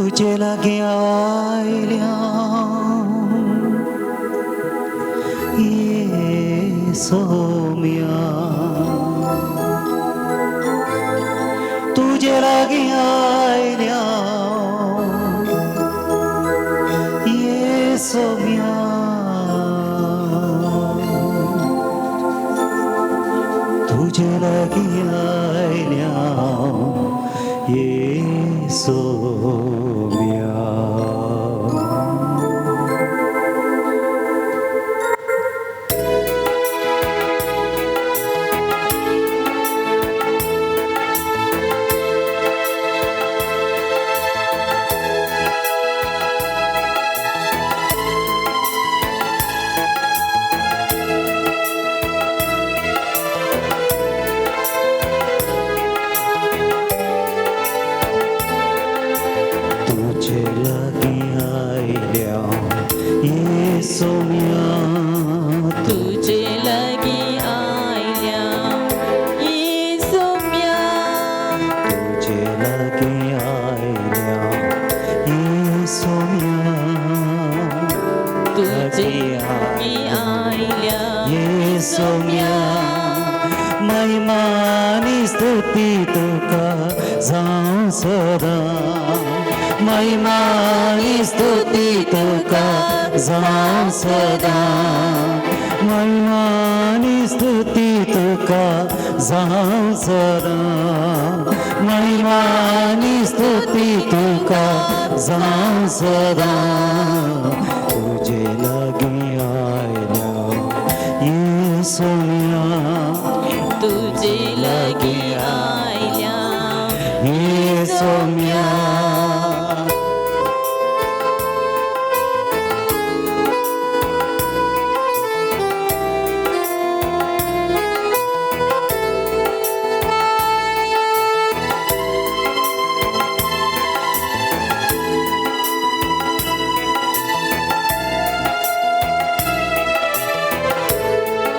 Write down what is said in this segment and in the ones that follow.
तुजे लागीं आयल्या ये सोम्या, तुजे लागीं आयल्या ये सोम्या, तुजे लागीं आयल्या ये सोम्या। तुजे लागीं आयल्या ये सोम्या, तुजे लागीं आयल्या ये सोम्या, तुजे लागीं आयल्या ये सोम्या, तुजे लागीं आयल्या ये सोम्या। महिमा आनी स्तुती तुका जावं सदां, महिमा आनी स्तुती तुका जावं सदां, महिमा आनी स्तुती तुका जावं सदां, महिमा आनी स्तुती तुका जावं सदां। तुजे लागीं आयल्या ये सोम्या, तुजे लागीं आयल्या ये सोम्या।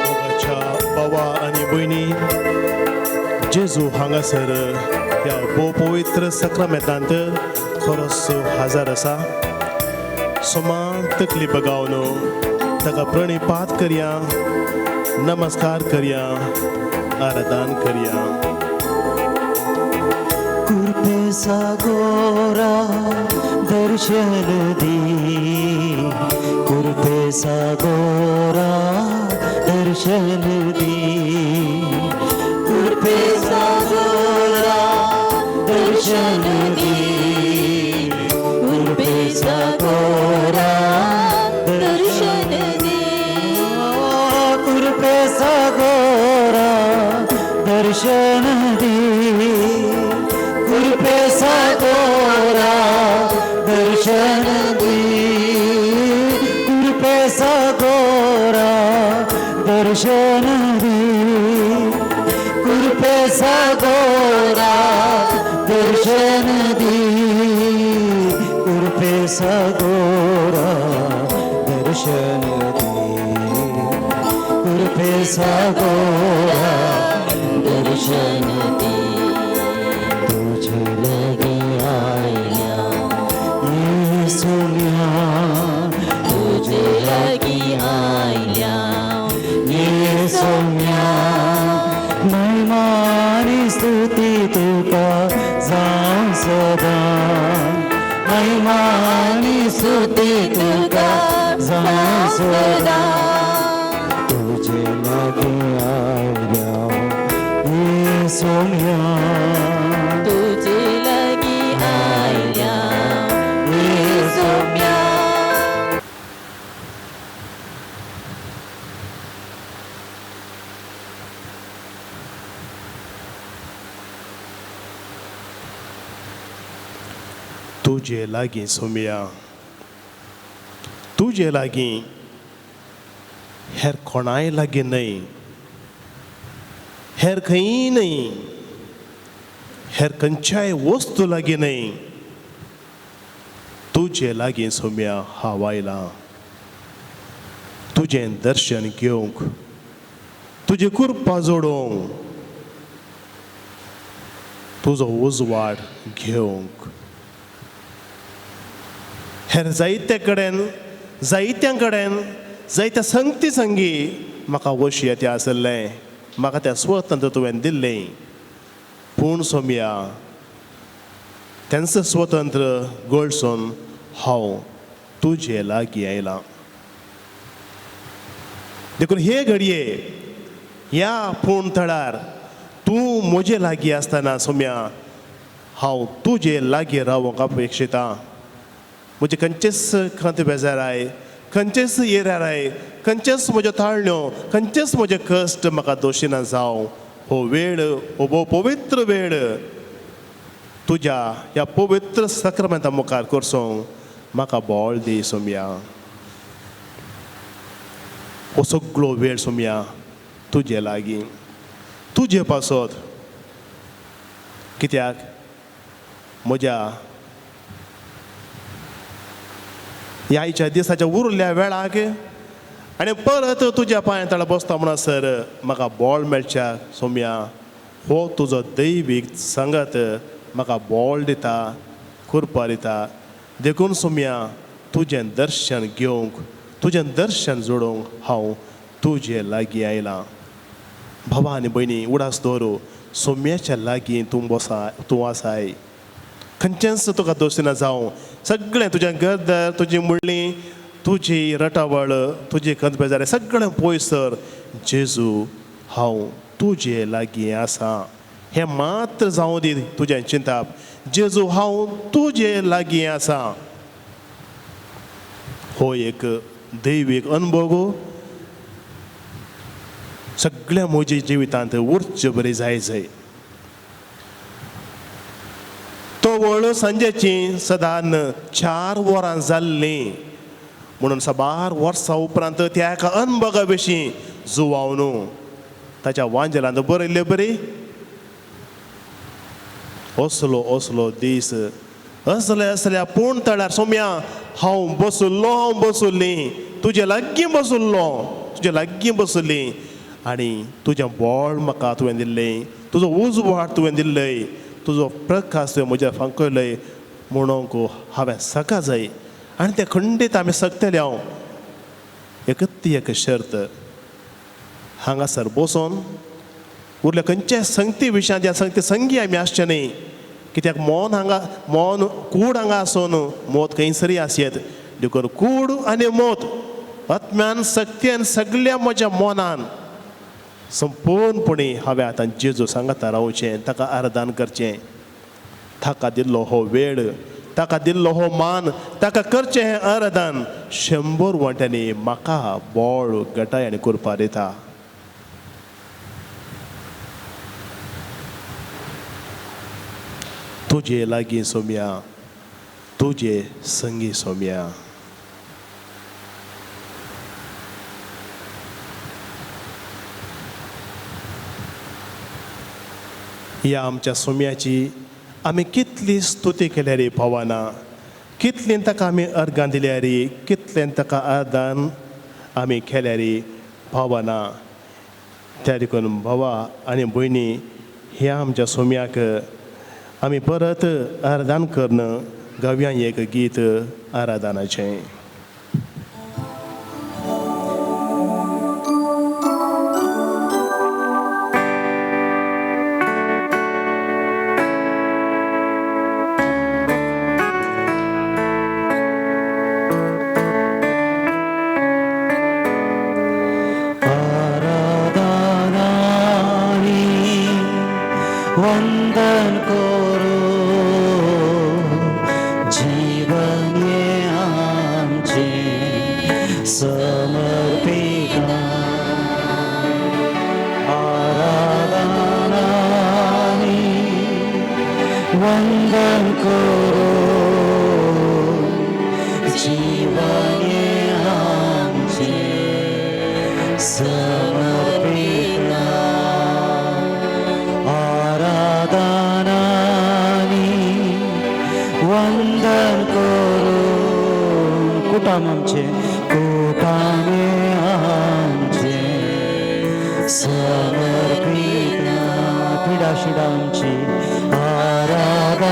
मोगाच्या बाबा आनी भयणी, जेजू हांगासर ह्या भोव पवित्र सक्रामेंतांत खरोच हाजर आसा। सोमा तकली बगावन ताका प्रणिपात करया, नमस्कार करया, आराधन करया। कृपे सागोरा दर्शन दी, कृपे सागोरा दर्शन दी, कृपे सागोरा दर्शन दी, कृपे सागोरा दर्शन दी, कृपे सागोरा दर्शन दी, कृपे सागोरा दर्शन दी, कृपे सागोरा दर्शन दी, कृपे सागोरा दर्शन दी, कृपे सागोरा दर्शन दी, कृपे सागोरा दर्शन दी। तुझे लागीं आयल्या ये सोम्या, तुजे लागीं आयल्या ये सोम्या। महिमा आनी स्तुती तुका जावं सदां, महिमा आनी स्तुती तुका जावं सदां। तुजे लागीं आयल्या ये सोम्या, तुजे लागीं आयल्या ये सोम्या। तुजे लागीं सोम्या, तुजे लागीं, हेर कोणाय लागीं न्हय, हेर खंयी न्हय, हेर खंयच्याय वस्तू लागीं न्हय, तुजे लागीं सोम्या हांव आयलां तुजें दर्शन घेवंक, तुजी कृपा जोडूंक, तुजो उजवाड घेवंक। हेर जायते कडेन, जायत्यां कडेन, जायत्या संगती संगी म्हाका वशी तें आसलें, म्हाका तें स्वतंत्र तुवें दिल्लें. पूण सोमया तेंच स्वतंत्र गळसून हांव तुजे लागीं आयलां. देखून हे घडये ह्या पूण थळार तूं म्हजे लागीं आसतना सोम्या हांव तुजे लागीं रावंक अपेक्षितां. म्हजे खंयचेच खंत बेजाराय, खंयचेच येराय, खंयचेच म्हज्यो ताळण्यो, खंयचेच म्हजे कश्ट म्हाका दोशिना जावं. हो वेळ, हो भोव पवित्र वेळ तुज्या ह्या पवित्र सक्रमेंता मुखार करसूंक म्हाका बळ दी सोमया. हो सगळो वेळ सोमया तुजे लागीं, तुजे पासत. कित्याक म्हज्या ह्या दिसाच्या उरल्या वेळाक आनी परत तुज्या पांया तळा बसता म्हणसर म्हाका बळ मेळच्या सोमया. हो तुजो दैवीक सांगात म्हाका बळ दिता, कृपा दिता. देखून सोमया तुजें दर्शन घेवंक, तुजें दर्शन जोडूंक हांव तुजे लागीं आयलां. भावा आनी भयणी, उडास दवर, सोम्याच्या लागीं तूं बसा, तूं आसाय. खंयचेंच तुका दोशिना जावं. सगळें तुजें घरदार, तुजी मुळ्ळी, तुजी रटावळ, तुजी खंत बेजारे सगळें पयसर जेजू हांव तुजे लागीं आसा. हें मात्र जावं दी तुजें चिंताप, जेजू हांव तुजे लागीं आसा. हो एक दैवीक अनुभव सगळ्या म्हज्या जिवितांत उरचे बरी जाय जाय. तो वळ सांजेची सदान 4 वरां जाल्लीं म्हणून साबार वर्सां उपरांत त्या एका अनुभवा विशीं जुवावन ताच्या वांजेलांत बरयल्ले बरी असलो असलो दीस, असले असल्या पूण तळ्यार सोम्या हांव बसुल्लो, हांव बसुल्ली तुजे लागीं बसुल्लो, तुजे लागीं बसुल्ली आनी तुजें बळ म्हाका तुवें दिल्लें, तुजो उजवाड तुवें दिल्लय, तुजो प्रकाश तुवें म्हज्या फांकयलय म्हणूंक हांवें सका जाय. आनी तें खंडीत आमी शकतले. हांव एकच एक शर्त, हांगासर बसून उरल्या खंयच्या संगती विशयांत ह्या संगती संगी आमी आसचे न्ही. कित्याक मौन हांगा, मौन कूड हांगा आसून मौत खंयसरय आसयेत. देखून कूड आनी मौत आत्म्यान शक्ती सगल्या म्हज्या मनान संपूर्णपणी हांवें आतां जेजू सांगाता रावचें, ताका आराधन करचें. ताका दिल्लो हो वेळ, ताका दिल्लो हो मान, ताका करचें हें आराधन 100 वांट्यांनी म्हाका बळ गटाय आनी कृपा दिता. तुजे लागीं सोम्या, तुजे संगी सोम्या. ह्या आमच्या सोम्याची आमी कितली स्तुती केल्या रे भावाना, कितलें ताका आमी अर्गां दिल्या रे, कितलें ताका आदान आमी केल्या रे भावाना. त्या देखून भावा आनी भयणी, ह्या आमच्या सोम्याक आमी परत आराधन करून गावया एक गीत आराधनाचें. वंदन करो जीवन ये आमचे समर्पिता. आराधनानी वंदन करो जीवन ये आमचे समर्पिता. आराधनानी वंदन करो कुटाम आमचे, कुटामे आमचे समर्पिता. पिडा शिडा आमची आराधनानी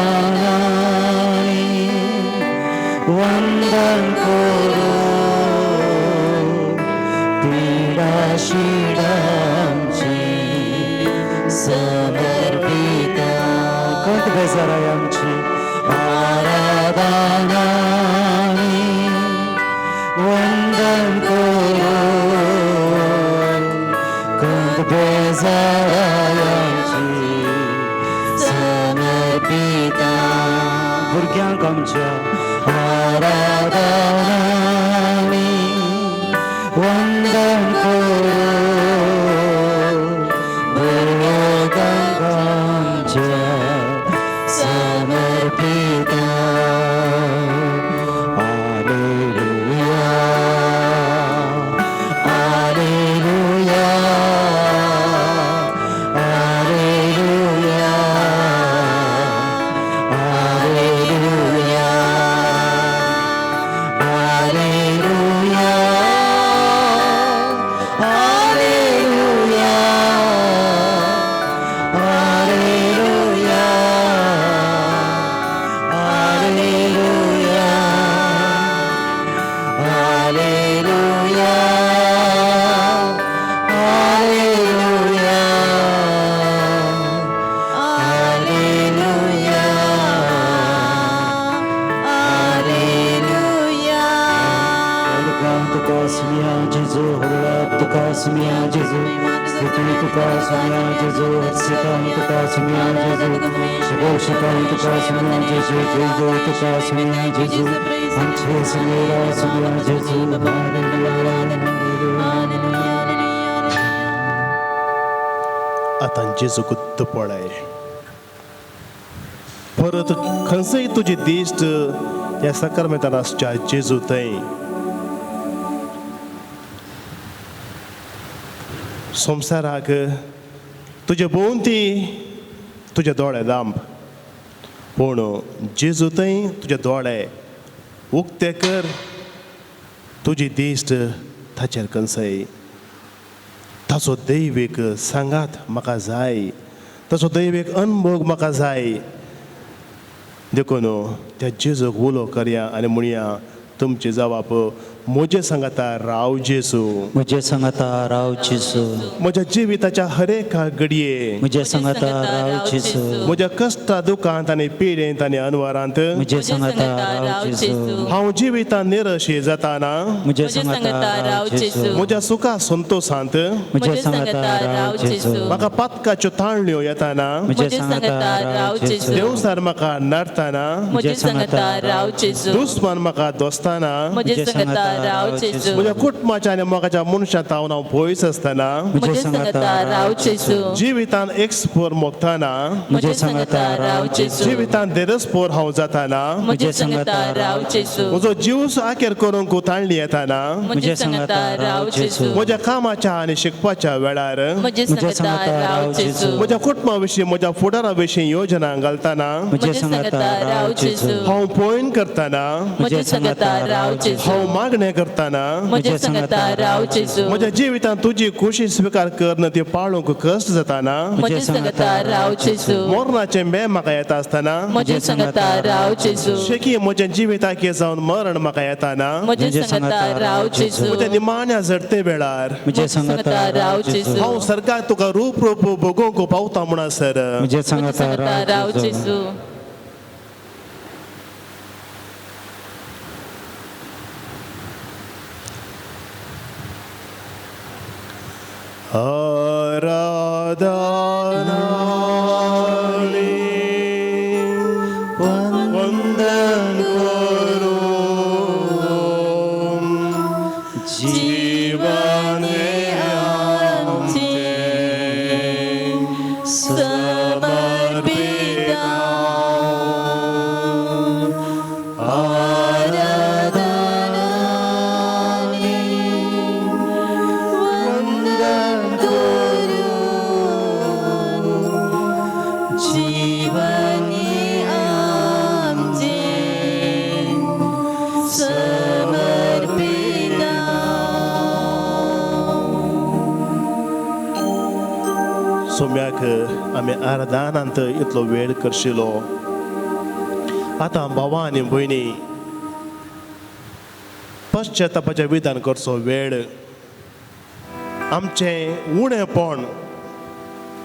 वंदन बेजाराय आमची आराधना वंदन करून कंद बेजाराय आमची समर्पिता भुरग्यांक आमच्या आराधना वंदन करून भुरग्यांक आमच्या समर्पिता. Alleluia, alleluia, alleluia, alleluia, alleluia, alleluia, alleluia, alleluia, alleluia, alleluia, alleluia, alleluia. तुका सुमिया जेजू, हुरळात तुका सुमिया जेजू, स्तुती तुका सुमिया जेजू, हर्षितां तुका सुमिया जेजू, शुभोषितां तुका सुमिया जेजू, जय जय तुका सुमिया जेजू, आमचे सुमेरा सुमिया जेजू. आतां जेजू गुत्त पळय परत खंयसय तुजी दिश्ट ह्या सक्रमेंतान आसच्या जेजू थंय संवसाराक तुजे भोंवती तुजे दोळे दांब पूण जेजू थंय तुजे दोळे उक्ते कर तुजी दिश्ट ताचेर खंयसय ताचो दैवीक सांगात म्हाका जाय ताचो दैवीक अनभोग म्हाका जाय देखून त्या जेजूक उलो करया आनी म्हणया तुमची जवाब म्हजे सांगाता राव जेजू म्हजे सांगाता राव जेजू, म्हज्या जिविताच्या हर एका घडये म्हजे सांगाता राव जेजू, म्हज्या कश्टा दुखांत आनी पिडेंत आनी अनवरांत म्हजे सांगाता राव जेजू, हांव जिवितान निरशी जाताना म्हजे सांगाता राव जेजू, म्हज्या सुखा संतोशांत म्हजे सांगाता राव जेजू, म्हाका पातकाच्यो ताळण्यो येताना म्हजे सांगाता राव जेजू, देवसार म्हाका नडताना म्हजे सांगाता राव जेजू, दुस्मान म्हाका दोस्ताना म्हजे सांगाता राव जेजू, म्हज्या कुटुंबाच्या आनी मोगाच्या मनशां तावन हांव पयस आसतना म्हजे सांगाता राव जेजू, जिवितान एक्सपोर मोगताना म्हजे सांगाता राव जेजू, जिवितान देरस्पोर हांव जाताना म्हजे सांगाता राव जेजू, म्हजो जीव आखेर करूंक ताळणी येताना म्हजे सांगाता राव जेजू, म्हज्या कामाच्या आनी शिकपाच्या वेळार म्हजे सांगाता राव जेजू, म्हज्या कुटुंबा विशीं म्हज्या फुडारा विशीं योजना घालतना म्हजे सांगाता राव जेजू, हांव पॉयंट करतना म्हजे सांगाता राव जेजू, हांव मागणें करतना म्हजे सांगाता राव जेजू, म्हज्या जिवितांत तुजी खुशी स्विकार करून ती पाळूंक कश्ट जाताना म्हजे सांगाता राव जेजू, मरणाचें बें म्हाका येता आसतना म्हजे सांगाता राव जेजू, शेकी म्हज्या जिविताक जावन मरण म्हाका येताना म्हजे सांगाता राव जेजू, म्हज्या निमाण्या झडते वेळार म्हजे सांगाता राव जेजू, हांव सरकार तुका रूप रूप भोगोवंक पावता म्हणसर म्हजे म्हजे सांगाता सांगाता राव राव जेजू. जेजू. आराधना वंदन करूं जीवन आमचे समर्पिता आराधनाने वंदन करून जीवनी आमचे समर्पिता. सोम्याक आमी आराधनांत इतलो वेळ करशिलो. आतां भावा आनी भयणी पश्चातापाचें विधान करचो वेळ. आमचें उणेपण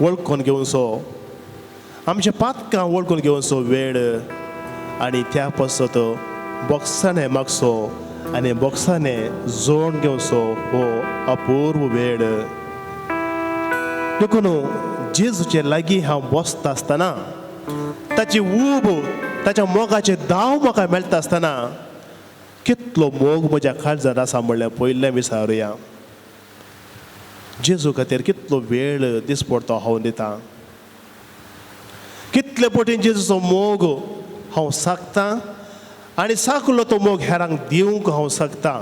वळखून घेवचो, आमच्या पातकां वळखून घेवचो वेळ आनी त्या पासत बोक्साने मागचो आनी बोक्साने जोड घेवचो हो अपूर्व वेळ. देखून जेजूचे लागीं हांव बसता आसतना ताची ऊब ताच्या मोगाचे दाव म्हाका मेळटा आसतना कितलो मोग म्हज्या काळजांत आसा म्हणल्यार पयलें विचारुया. जेजू खातीर कितलो वेळ दिसपडतो हांव दितां, कितले पटीन जेजूचो मोग हांव सागतां आनी साकलो तो मोग हेरांक दिवंक हांव शकतां.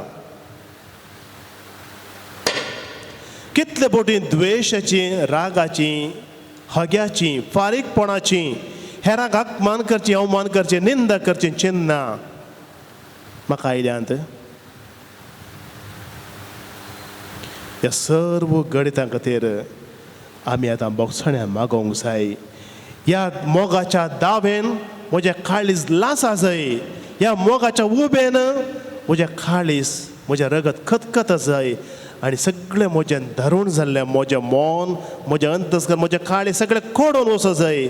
कितले पटीन द्वेशाची, रागाची, हग्याची, फारीकपणाची, हेरांक अपमान करची, अवमान करची, निंदा करची चिन्नां म्हाका आयल्यांत. ह्या सर्व गणितां खातीर आमी आतां बोगसण्या मागोवंक जाय. ह्या मोगाच्या दावेन म्हज्या काळीज लासा जाय, ह्या मोगाच्या उबेन म्हज्या काळीज म्हजें रगत खतखत जाय आनी सगळें म्हजें धरून जाल्लें म्हजें मन, म्हजें अंतस्कर, म्हजें काळीज सगळें कोडून वचो जाय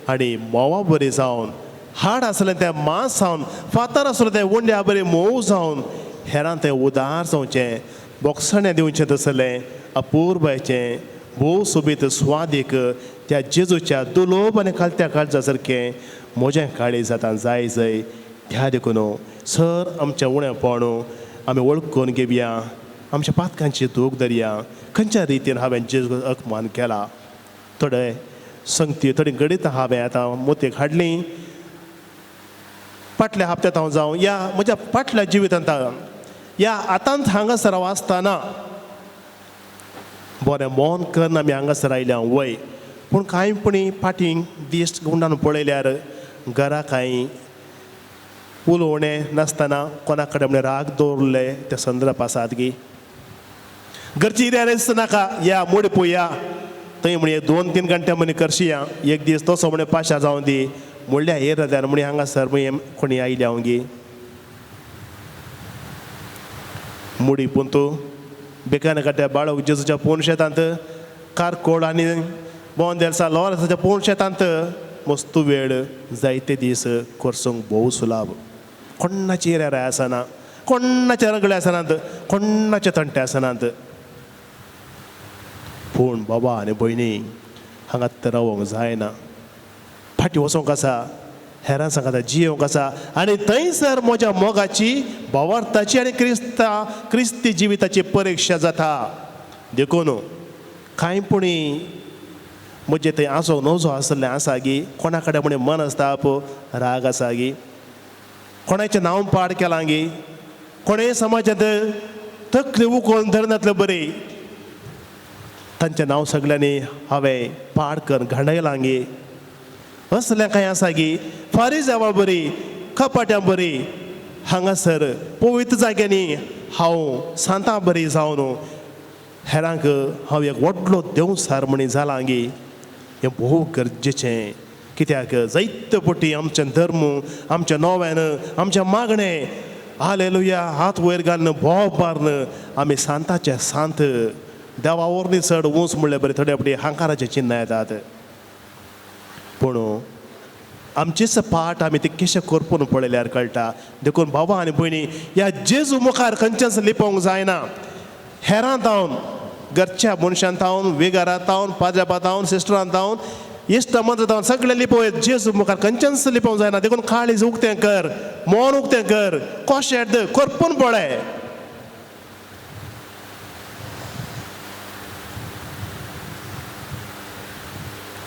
आनी म्होंवा बरी जावन, हाड आसलें तें मांस जावन, फातर आसलें तें उंड्या बरी मोव जावन हेरां तें उदार जावचें, बोगसणें दिवचें तसलें अपुर्बायेचें भोव सोबीत स्वादीक त्या जेजूच्या दुलोब आनी खालत्या काळजा सारकें म्हजें काळीज आतां जाय जाय. त्या देखून सर आमचें उणेपण आमी वळखून घेवया, आमच्या पातकांची दूख धरया. खंयच्या रितीन हांवें जेजूक अपमान केला, थोडे संगती थोडी गणितां हांवें आतां मोतीक हाडलीं. फाटल्या हप्त्यांत हांव जावं या म्हज्या फाटल्या जिवितांत या आतांच हांगासर हांव आसतना बरें मन करून आमी हांगासर आयल्या वय, पूण कांय पुणी फाटीं दीस गुंडान पळयल्यार घरा कांय उलोवणें नासतना कोणा कडेन म्हण राग दवरले ते संदर्भ आसात गी. घरची रेस नाका या मोड पोया थंय म्हण 2-3 घंटे म्हणी करशिया, एक दीस तसो म्हणे पाशा जावं दी म्हणल्यार हे रद्यार म्हणी हांगासर म्हणी कोणी आयल्या हांव गी. मुडी पुंतू बेकान काट्या बाळक जेजूच्या पोण शेतांत कारकोड आनी बोंदेलसा लॉरेन्साच्या पोण शेतांत मस्तू वेळ जायते दीस करसूंक भोव सुलाभ. कोणाचे येऱ्यार आसना, कोणाचे रगडे आसनात, कोणाचे तंटे आसनात, पूण बाबा आनी भयणी हांगा रावोंक जायना. फाटीं वचोंक आसा, हेरां सांगता जियोंक आसा आनी थंयसर म्हज्या मोगाची, भावार्थाची आनी क्रिस्ती जिविताची परिक्षा जाता. देखून कांय पुणी म्हजें थंय आसो नजो आसलें आसा गी, कोणा कडेन म्हण मन आसता राग आसा गी, कोणाचें नांव पाड केलां गी, कोणेय समाजांत तकली उकोवन धरनातले बरी तांचें नांव सगल्यांनी हांवें पाड करून घाणयलां गी, असलें कांय आसा गी. फारीजावा बरी, कपाट्यां बरी हांगासर पवित्र जाग्यांनी हांव सांतां बरी जावन हेरांक हांव एक व्हडलो देवसार म्हणी जालां गी. हें भोव गरजेचें, कित्याक जायते पटी आमचें धर्म, आमचें नव्यान, आमचें मागणें हालेलुया हात वयर घालून भोव मारून आमी सांताचे सांत देवा वरवीं चड ऊंच म्हणल्यार बरें थोडे फावटी हांकाराचें चिन्नां येतात. पूण आमचीच पाट आमी ती कशें करपून पळयल्यार कळटा. देखून बाबा आनी भयणी ह्या जेजू मुखार खंयच्याच लिपोवंक जायना. हेरां तावन, घरच्या मनशान तावन, वेगारा तावन, पाद्यापा तावन, सिस्टरान तावन, इश्ट मंत्र तावन सगळें लिपोवं, जेजू मुखार खंयच्याच लिपोवंक जायना. देखून काळीज उक्तें कर, मन उक्तें कर, कोशेट करपून पळय.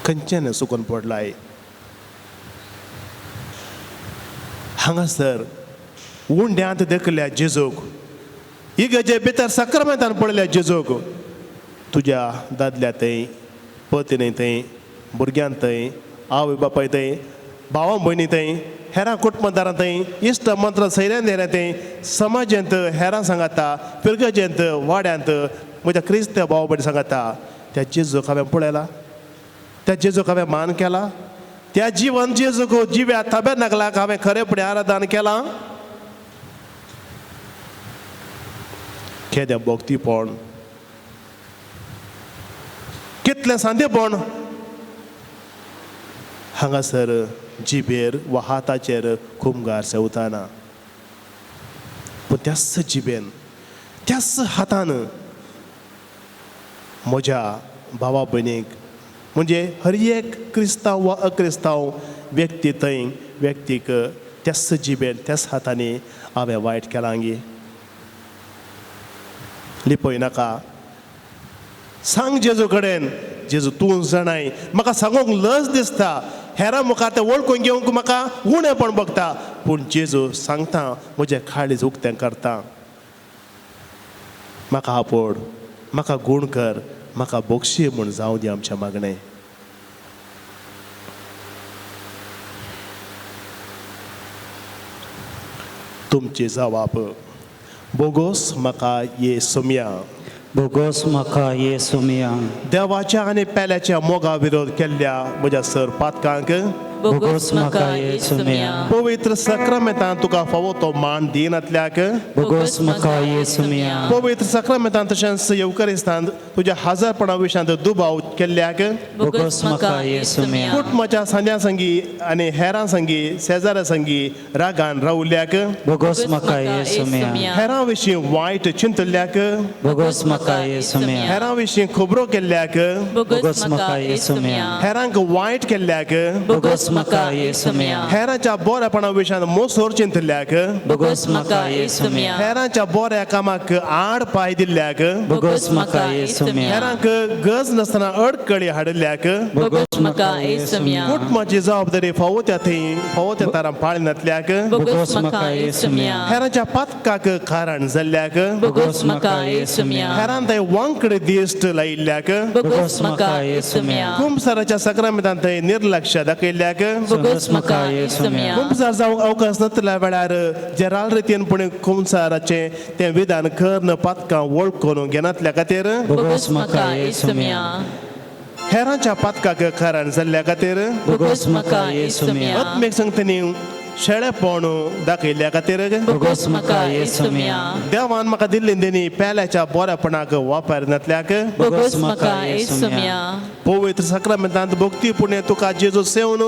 खंयच्यान सुकून पडलाय हांगासर उंड्यांत देखल्या जेजूक, इगर्जे भितर साक्रमेंतान पळयल्या जेजूक, तुज्या दादल्या थंय, पत्नी थंय, भुरग्यां थंय, आवय बापाय थंय, भावा भयणी थंय, हेरां कुटुंबदारां थंय, इश्ट मंत्र सैऱ्यान धेऱ्यां थंय, समाजांत हेरां सांगाता, फिरगजेंत, वाड्यांत म्हज्या क्रिस्तांव भाव भयणी सांगाता, त्या जेजूक हांवें पळयला, त्या जेजूक हांवें मान केला, त्या जिवन जेजूक जिव्या ताबेर्नाकलाक हांवें खरेपणी आराधन केलां. केदें भक्तीपण, कितलें सांदेपण हांगासर जिबेर वा हाताचेर खुमगार सेवताना, पूण त्याच जिबेन त्याच हातान म्हज्या भावा भयणीक म्हणजे हर एक क्रिस्तांव वा अक्रिस्तांव व्यक्ती थंय व्यक्तीक त्याच जिबेन त्याच हातांनी हांवें वायट केलां गी. लिपय नाका, सांग जेजू कडेन, जेजू तूं जाणाय म्हाका सांगूंक लज दिसता, हेरां मुखार तें वळखून घेवंक म्हाका उणेपण बगता, पूण जेजू सांगता म्हजें काळीज उक्तें करता, म्हाका आपोड, म्हाका गूण कर, म्हाका बोक्षी म्हूण जावं दी आमचें मागणें. तुमची जवाब बोगोस म्हाका ये सोमया, बोगोस म्हाका ये सोमया, देवाच्या आनी पेल्याच्या मोगा विरोध केल्ल्या म्हज्या सर पातकांक बोगोस म्हाका ये सोमया, पवित्र सक्रमेंतान तुका फावो तो मान दिनातल्याक बोगोस म्हाका ये सोमया, पवित्र सक्रमेंतान तशेंच येवकरिस्तान तुज्या हजारपणा विशयांत दुबाव केल्ल्याक बोगोस म्हाका ये सोमया, कुटुंबाच्या सांद्या संगी आनी हेरां संगी शेजाऱ्या संगी रागान रावल्याक बोगोस म्हाका ये सोमया, हेरां विशीं वायट चिंतल्याक बोगोस म्हाका ये सोमया, हेरां विशीं खबरो केल्ल्याक बोगोस म्हाका ये सोमया, हेरांक वायट केल्ल्याक बोगोस म्हाका ये सोमया, हेरांच्या बऱ्यापणा विशयांत मोसोर चिंतल्याक बोगोस म्हाका ये सोमया, हेरांच्या बऱ्या कामाक आड पांय दिल्ल्याक बोगोस म्हाका ये सोमया, हेरांक गरज नासतना अडकळी हाडिल्ल्याक बोगोस म्हाका ये सोमया, कुटुंबाची जबाबदारी फावो त्या थंय फावो त्या तारां पाळिनातल्याक बोगोस म्हाका ये सोमया, हेरांच्या पातकाक कारण जाल्ल्याक बोगोस म्हाका ये सोमया, हेरां थंय वांकडी दिश्ट लायिल्ल्याक बोगोस म्हाका ये सोमया, कुमसाराच्या सक्रमेंतान थंय निर्लक्ष दाखयल्ल्याक बोगोस म्हाका ये सोमया, कुमसार जावंक अवकाश नासल्या वेळार जेराल रितीन पूण कुमसाराचें तें विधान कर्ण पातकां वळखून घेनातल्या खातीर बोगोस म्हाका ये सोमया, हेरांच्या पातकाक कारण जाल्ल्या खातीर बोगोस म्हाका ये सोमया, आत्मीक संगतींनी शेळेपण दाखयल्ल्या खातीर बोगोस म्हाका ये सोमया, देवान म्हाका दिल्ली देणी पेल्याच्या बऱ्यापणाक वापरनातल्याक बोगोस म्हाका ये सोमया, पवित्र सक्रमेंतांत भक्ती पुण्य तुका जेजू सेवन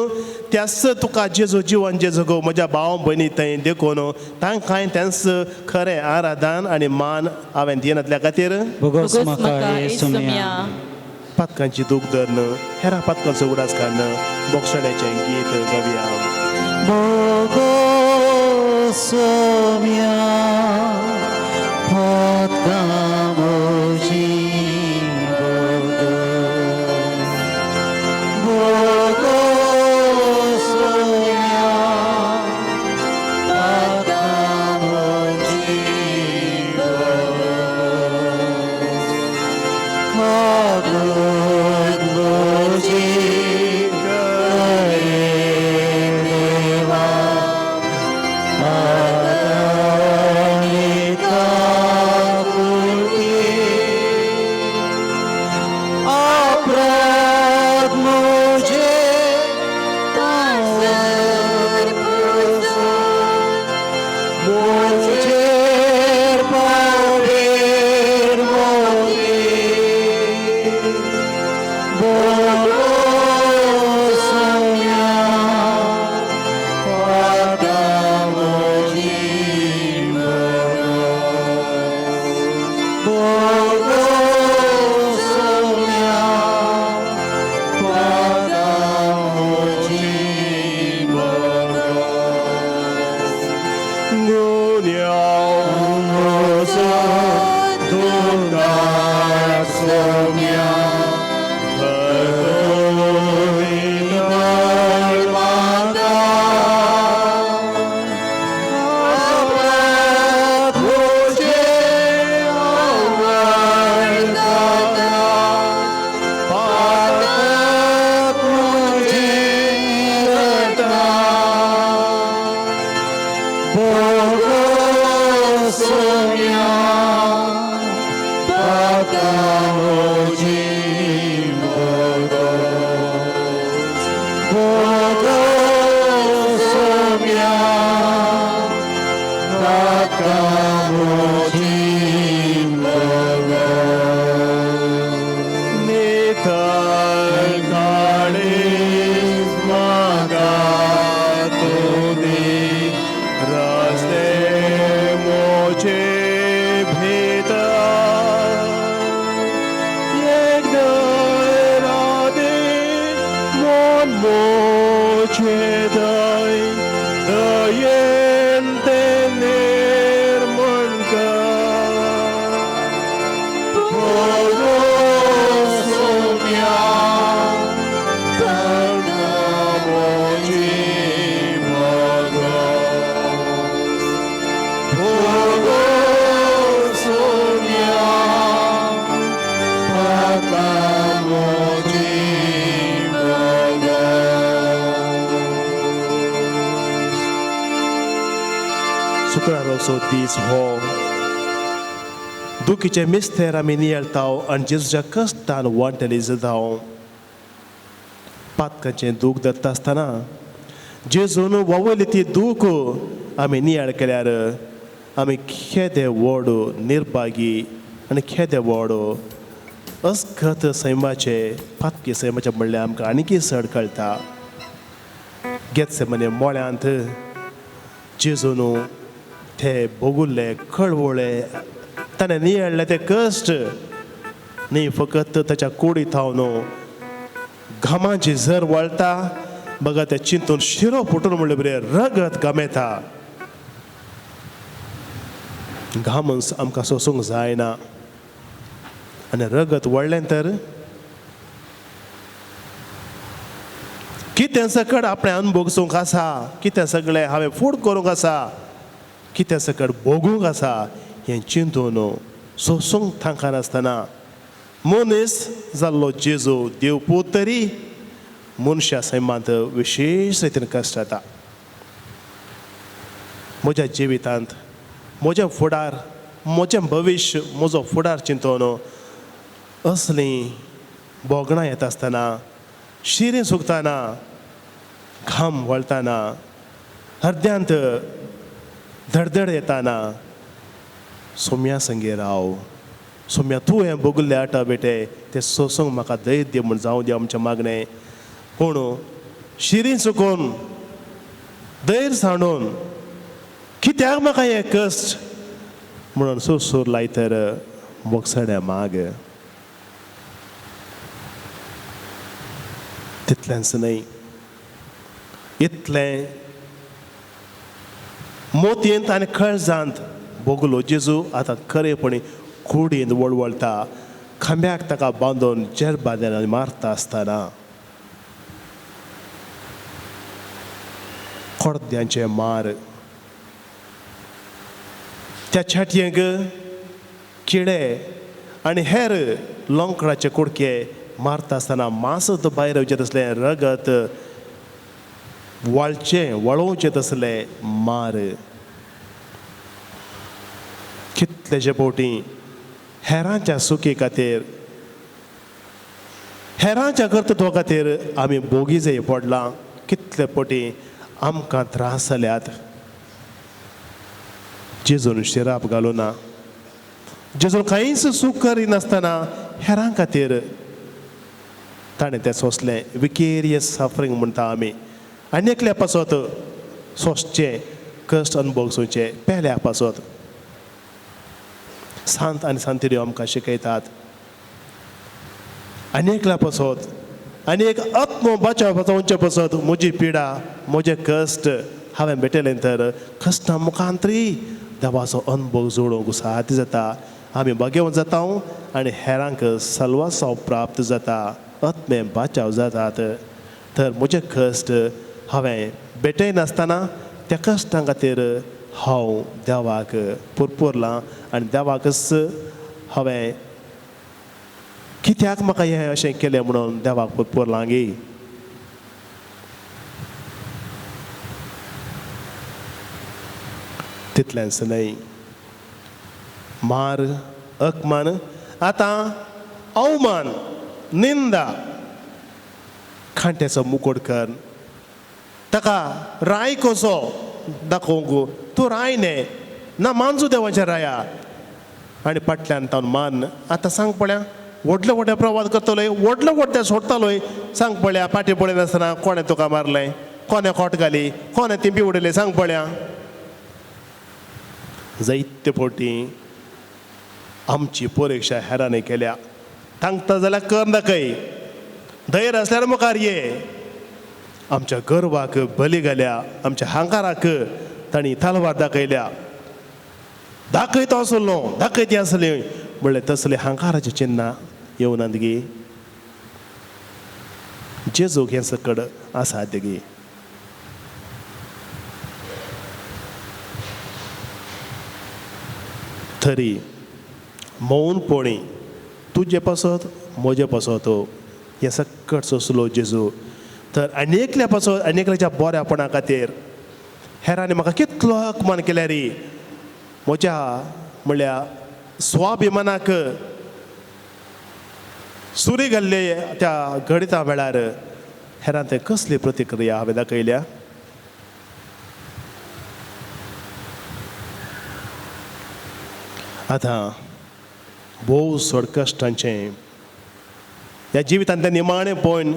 त्याच तुका जेजू जिवन जेजू गो म्हज्या भाव भयणी थंय देखून तांकांय तेंच खरें आराधन आनी मान हांवें दिनातल्या खातीर बोगोस म्हाका ये सोमया, पातकांची दूख धरून हेरां पातकांचो उडास काडून बोगसण्याचें गीत गावया. बोगोस सोमया पातकां म्हजीं बोगोस, बोगोस सोमया पातकां म्हजीं बोगोस, कागद म्हजी करे देवा आदार शुक्राराचो दीस हो दुखीचे मिस्तेर आमी नियळता आनी जेजूच्या कश्टान वांटेली जाता. पातकाचें दूख धरता आसतना जेजून ववयली ती दूख आमी नियाळ केल्यार आमी केदे व्हड निर्भागी आनी केदे व्हड अस्खत सैमाचे पातकी सैमाचे म्हणल्यार आमकां आनीकय चड कळटा. गेत्सेमने मोळ्यांत जेजून ते भोगुल्ले कळवळे ताणें नियाळ्ळे ते कश्ट न्ही फकत ताच्या कुडीत हांव घामाची झर वळटा बघा ते चिंतून शिरो फुटून म्हणले बरें रगत घामेता. घाम आमकां सोसूंक जायना आनी रगत वळ्ळें तर कितें सकट आपणें अनुभोगसूंक आसा, कितें सगळें हांवें फूड करूंक आसा, कितें सकट भोगूंक आसा हें चिंतून सोसूंक तांकां मनीस जाल्लो जेजू देवपूत तरी मनशा सैमांत विशेश रितीन कश्ट जाता. म्हज्या जिवितांत म्हजें फुडार, म्हजें भविश्य, म्हजो फुडार चिंतून असलीं भोगणां येता आसतना, शिरीं सुकतना, घाम वळतना, हृदयांत धडधड येताना सोम्या संगे राव, सोम्या तूं हें भोगल्लें आटा बेटे तें सोसूंक म्हाका धैर्य दी म्हूण जावं दी आमचें मागणें. पूण शिरीं चुकोवन धैर्य सांडून कित्याक म्हाका हें कश्ट म्हणून सुरसूर लायतर मोगसड्या माग. तितलेंच न्हय, इतलें मोतयेंत आनी कळजांत भोगलो जेजू आतां खरेपणी कुडींत वळवळटा, खांब्याक ताका बांदून जेरबाद्यान मारता आसतना कोडद्यांचे मार, त्या छाटयेंक किडे आनी हेर लोंकडाचे कुडके मारता आसतना मासत भायर येवचें तसलें रगत वळचें वळोवचें तसलें मार. कितलेशे फावटी हेरांच्या सुखी खातीर, हेरांच्या कर्तृत्वा खातीर आमी भोगी जाय पडलां. कितले फावटी आमकां त्रास जाल्यात. जेजून शिराप घालूना, जेजून कांयच सूख करिनासतना हेरां खातीर ताणें तें सोंसलें. विकेरियस सफरींग म्हणटा आमी. आनी एकल्या पासत सोंसचें कश्ट अनुभवचें पेल्या पासत सांत आनी सांतिऱ्यो आमकां शिकयतात. आनी एकल्या पासत आनी एक आत्मो बचाव पसोवचे पासत म्हजी पिडा, म्हजें कश्ट हांवें भेटयलें तर कश्टां मुखांतरी देवाचो अनुभव जोडूंक साध्य जाता. आमी भाग्यवंत जाता आनी हेरांक सलवासांव प्राप्त जाता, आत्मे बाचाव जातात. तर म्हजें कश्ट हांवें भेटयनासतना त्या कश्टां खातीर हांव देवाक पुरपुरलां आनी देवाकच हांवें कित्याक म्हाका हें अशें केलें म्हणून देवाक पुरपुरलां गी. तितलेंच न्हय, मार, अपमान, आतां अवमान, निंदा, खांट्याचो मुकोट कर ताका राय कसो दाखोवंक, तूं राय न्हय ना मानजू देवाच्या राया आनी फाटल्यान तावन मान. आतां सांग पळया, व्हडले व्हडले प्रवाद करतलोय, व्हडले व्हडले सोडटालोय, सांग पळया फाटीं पळयनासतना कोणें तुका मारलें, कोणें खोट घाली, कोणें तिंपी उडयली, सांग पळया. जायते फावटी आमची परिक्षा हेरांनी केल्या. तांकता जाल्यार कर दाखय, धैर्य आसल्यार मुखार ये. आमच्या गर्वाक बली घाल्या, आमच्या हांकाराक तांणी तलवार दाखयल्या. दाखयता आसलो, दाखयती आसली म्हणलें तसले हांकाराचें चिन्नां येवनात गी. जेजूक हें सकड आसा गी. तरी मौनपणी तुजे पासत म्हजे पासत हें सकट सोंसलो जेजू. तर आनी एकल्या पासत आनी एकल्याच्या बऱ्यापणा खातीर, हेरांनी म्हाका कितलो अपमान केल्यार म्हज्या म्हणल्यार स्वाभिमानाक सुरी घाल्ले त्या घडिता वेळार हेरां ते कसली प्रतिक्रिया हांवें दाखयल्या? आतां भोव चड कश्टांचें ह्या जिवितांतलें निमाणें पळोवन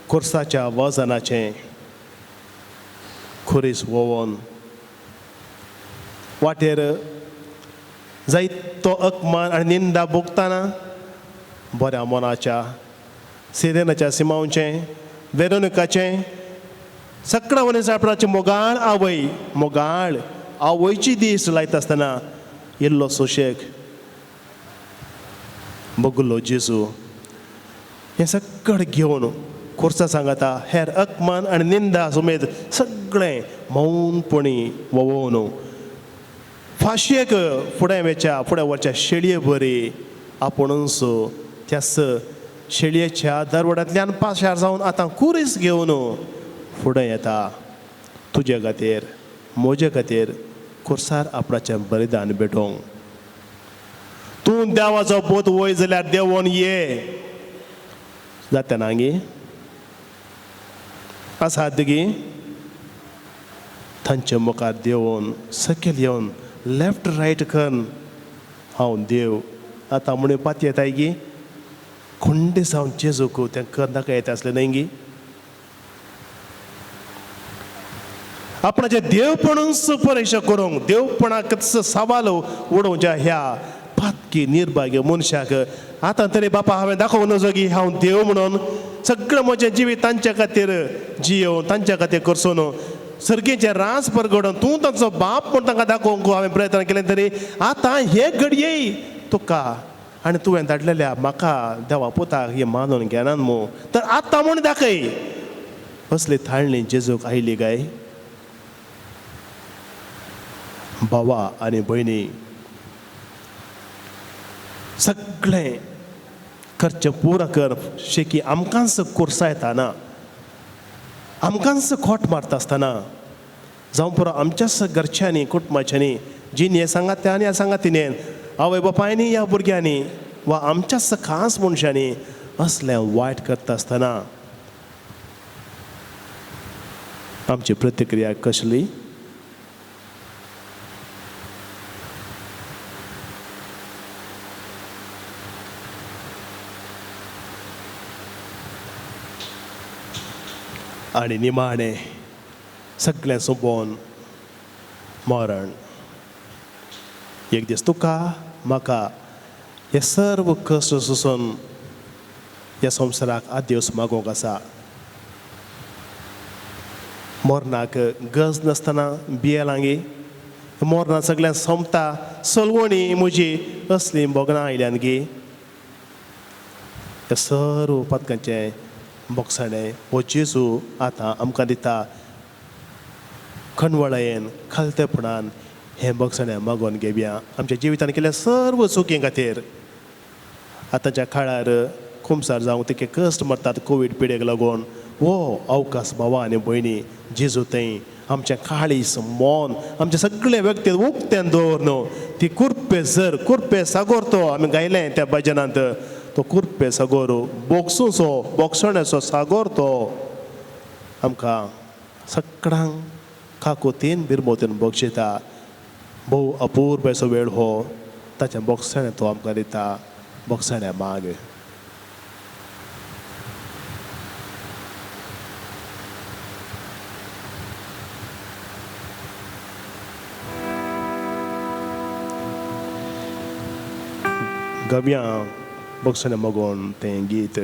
कोर्साच्या वजनाचें खुरीस वोवन वाटेर जायतो अपमान आनी निंदा भोगतना बऱ्या मनाच्या सिरेनाच्या सिमांवचें वेरोनिकाचें सगळ्या वनीस आपणाचें मोगाळ आवय मोगाळ आवयची दीस लायता आसतना इल्लो सोशेक बगलो जेजू हें सगळें घेवन खुर्सा सांगता हेर अपमान आनी निंदा सुमेद सगळें मौनपणी वोवोवन फांशयेक फुडें वेच्या फुडें वचच्या शेळये बरी आपुणूच त्याच शेळयेच्या दरवड्यांतल्यान पाशार जावन आतां कुरीस घेवन फुडें येता तुजे खातीर म्हजे खातीर खुर्सार आपणाचें बलिदान भेटोवंक. तूं देवाचो पूत वय जाल्यार देंवोन ये जाता ना गी आसात गी तांचे मुखार देंवोन सकयल येवन लेफ्ट रायट करून हांव देव आतां म्हणून पाती येताय गी खुंडे जावन जेजूक तें कर नाका येता आसलें न्हय गी? आपणाचें देवपणूच परिक्षा करूंक देवपणाकच सवाल उडोवच्या ह्या पातकी निर्भाग्य मनशाक आतां तरी बापा हांवें दाखोवंक नजो की हांव देव म्हणून सगळें म्हजें जिवीत तांच्या खातीर जियोवन तांच्या खातीर करचो न्हू सर्गेचें रास परगडोवन तूं तांचो बाप म्हूण तांकां दाखोवंक हांवें प्रयत्न केलें तरी आतां हे घडये तुका आनी तुवें धाडलेल्या म्हाका देवा पुताक हें मानून घेनात मू तर आतां म्हूण दाखय. असली थाळणी जेजूक आयली काय? भावा आनी भयणी सगळें करचें पुरो कर शेकी आमकांच कुर्सायताना आमकांच खोट मारता आसतना जावं पुरो आमच्याच घरच्यांनी कुटुंबाच्यांनी जिणे सांगात आनी ह्या सांगातिनेन आवय बापायनी ह्या भुरग्यांनी वा आमच्याच खास मनशांनी असलें वायट करता आसतना आमची प्रतिक्रिया कसली? आनी निमाणें सगळें सोंपोवन मरण. एक दीस तुका म्हाका हे सर्व कश्ट सोंसून ह्या संवसाराक आदेस मागोवंक आसा. मरणाक गज नासतना भियेलांगी मरणां सगळ्यांक सोंपता सलवणी म्हजी असली भोगणां आयल्यान गी हे सर्व पातकांचें बोगसाणें हो जेजू आतां आमकां दिता. खणवळायेन खालतेपणान हें बोगसाणें मागोवन घेवया आमच्या जिवितान केल्ल्या सर्व चुकीं खातीर. आतांच्या काळार खुमसार जावंक तितके कश्ट मरतात कोवीड पिडेक लागून हो अवकाश भावा आनी भयणी जेजू थंय आमचें काळीस मन आमचें सगळें व्यक्ती उक्तें दवर न्हू ती कुर्पे जर कुर्पे सागोर तो आमी गायलें त्या भजनांत तो कुर्पे सागोर बोगसूचो बोगसण्याचो सागोर तो आमकां सगळ्यांक काकोतीन बिरमोतीन बक्षिता. भोव अपूर्व असो वेळ हो ताचें बोगसणें तो आमकां दिता बोगसण्या माग. गव्या बोगसणें मागून तें गीत.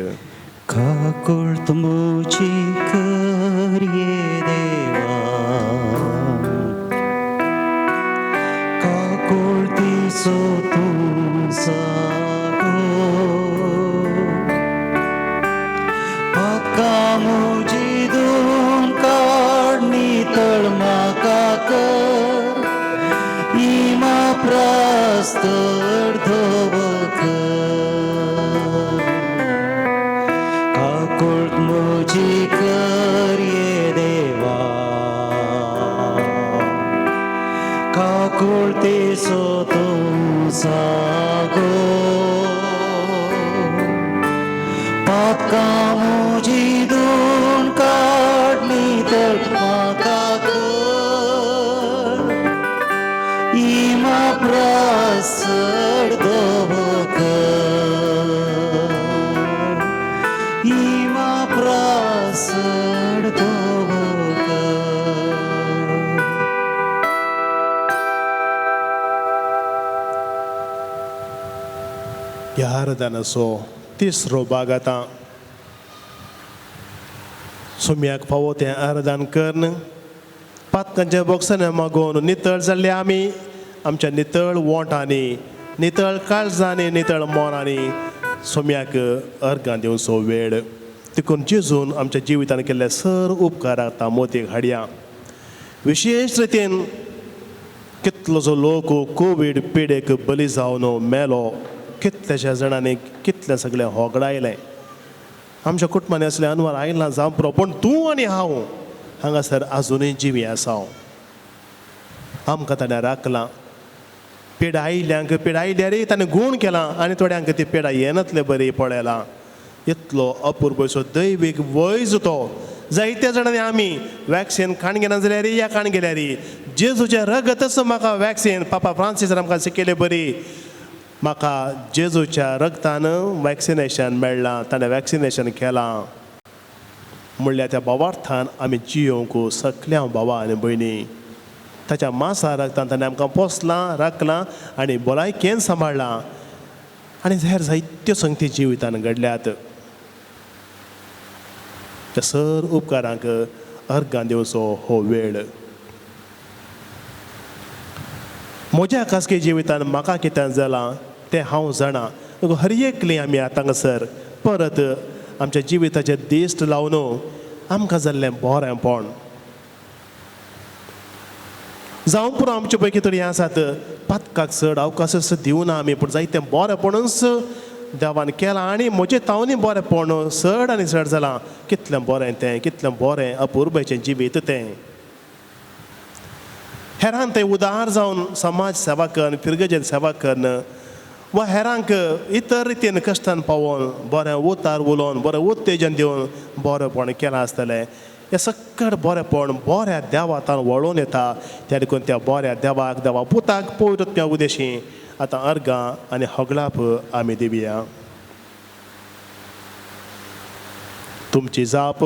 काकुळट म्हजी कर ये देवा काकुळटीचो तूं जागो पातकां म्हजी धुवन काड नितळ म्हाका कर इमा प्रास्तर धवो कर काकुळट म्हजी कर ये देवा. काकुळतेचो तूं जागो पातकां म्हजी धुवन काड नितळ म्हाका कर इमा प्रासड दवकर इमा प्रासड दवकर. ह्या आराधनाचो तिसरो भाग आतां सुम्याक फावो तें आराधन करून पातकांच्या बोक्सांनी मागोवन नितळ जाल्ले आमी आमच्या नितळ वोंटांनी नितळ काळजांनी नितळ मोनांनी सोम्याक अर्गां दिवचो वेळ देखून जेजून आमच्या जिवितान केल्ले सर उपकार आतां मोतीक हाडया. विशेश रितीन कितलोसो लोक कोवीड पिडेक बली जावन मेलो, कितल्याश्या जाणांनी कितलें सगळें होगडायलें. आमच्या कुटुंबांनी असलें अनवर आयलां जावं पुरो, पूण तूं आनी हांव हांगासर आजुनूय जिवी आसा. आमकां ताणें राखलां. पिडा आयल्यांक पिडा आयल्यारय ताणें गूण केलां आनी थोड्यांक ती पिडा येनातले बरी पळयलां. इतलो अपुरबयचो दैवीक वैज तो. जायत्या जाणांनी आमी वॅक्सिन काण घेना जाल्यार या काण गेल्यार जेजूचें रगतच म्हाका वॅक्सिन पापा फ्रांसीसान आमकां शिकयले बरी म्हाका जेजूच्या रगतान वॅक्सिनेशन मेळ्ळां, ताणें वॅक्सिनेशन केलां म्हणल्यार त्या भावार्थान आमी जियोवंक सगल्या भावा आनी भयणी. ताच्या मासा रगतान ताणें आमकां पोसलां, राखलां आनी भलायकेन सांबाळ्ळां आनी हेर जायत्यो संगती जिवितान घडल्यात. त्या सर उपकारांक अर्गां दिवचो हो वेळ. म्हज्या खासगी जिवितान म्हाका कितें जालां तें हांव जाणा. हर एकली आमी आतां हांगासर परत आमच्या जिविताचें दिश्ट लावन आमकां जाल्लें बरेंपण जावं पुरो. आमचे पैकी थोडीं आसात पातकाक चड अवकाश दिवना आमी, पूण जायतें बरेंपणूच देवान केलां आनी म्हजें तावनी बरेंपण चड आनी चड जालां. कितलें बरें तें, कितलें बरें अपुरबायचें जिवीत तें. हेरांक तें उदार जावन समाज सेवा करून फिरगजेन सेवा करून वा हेरांक इतर रितीन कश्टान पावोवन बरें उतार उलोवन बरें उत्तेजन दिवन बरेंपण केलां आसतलें. हें सक्कड बरेंपण बऱ्या देवातान वळोवन येता. त्या देखून त्या बऱ्या देवाक देवा पुताक पवित्र उदेशी आतां अर्गां आनी होगळाप आमी दिवया. तुमची जाप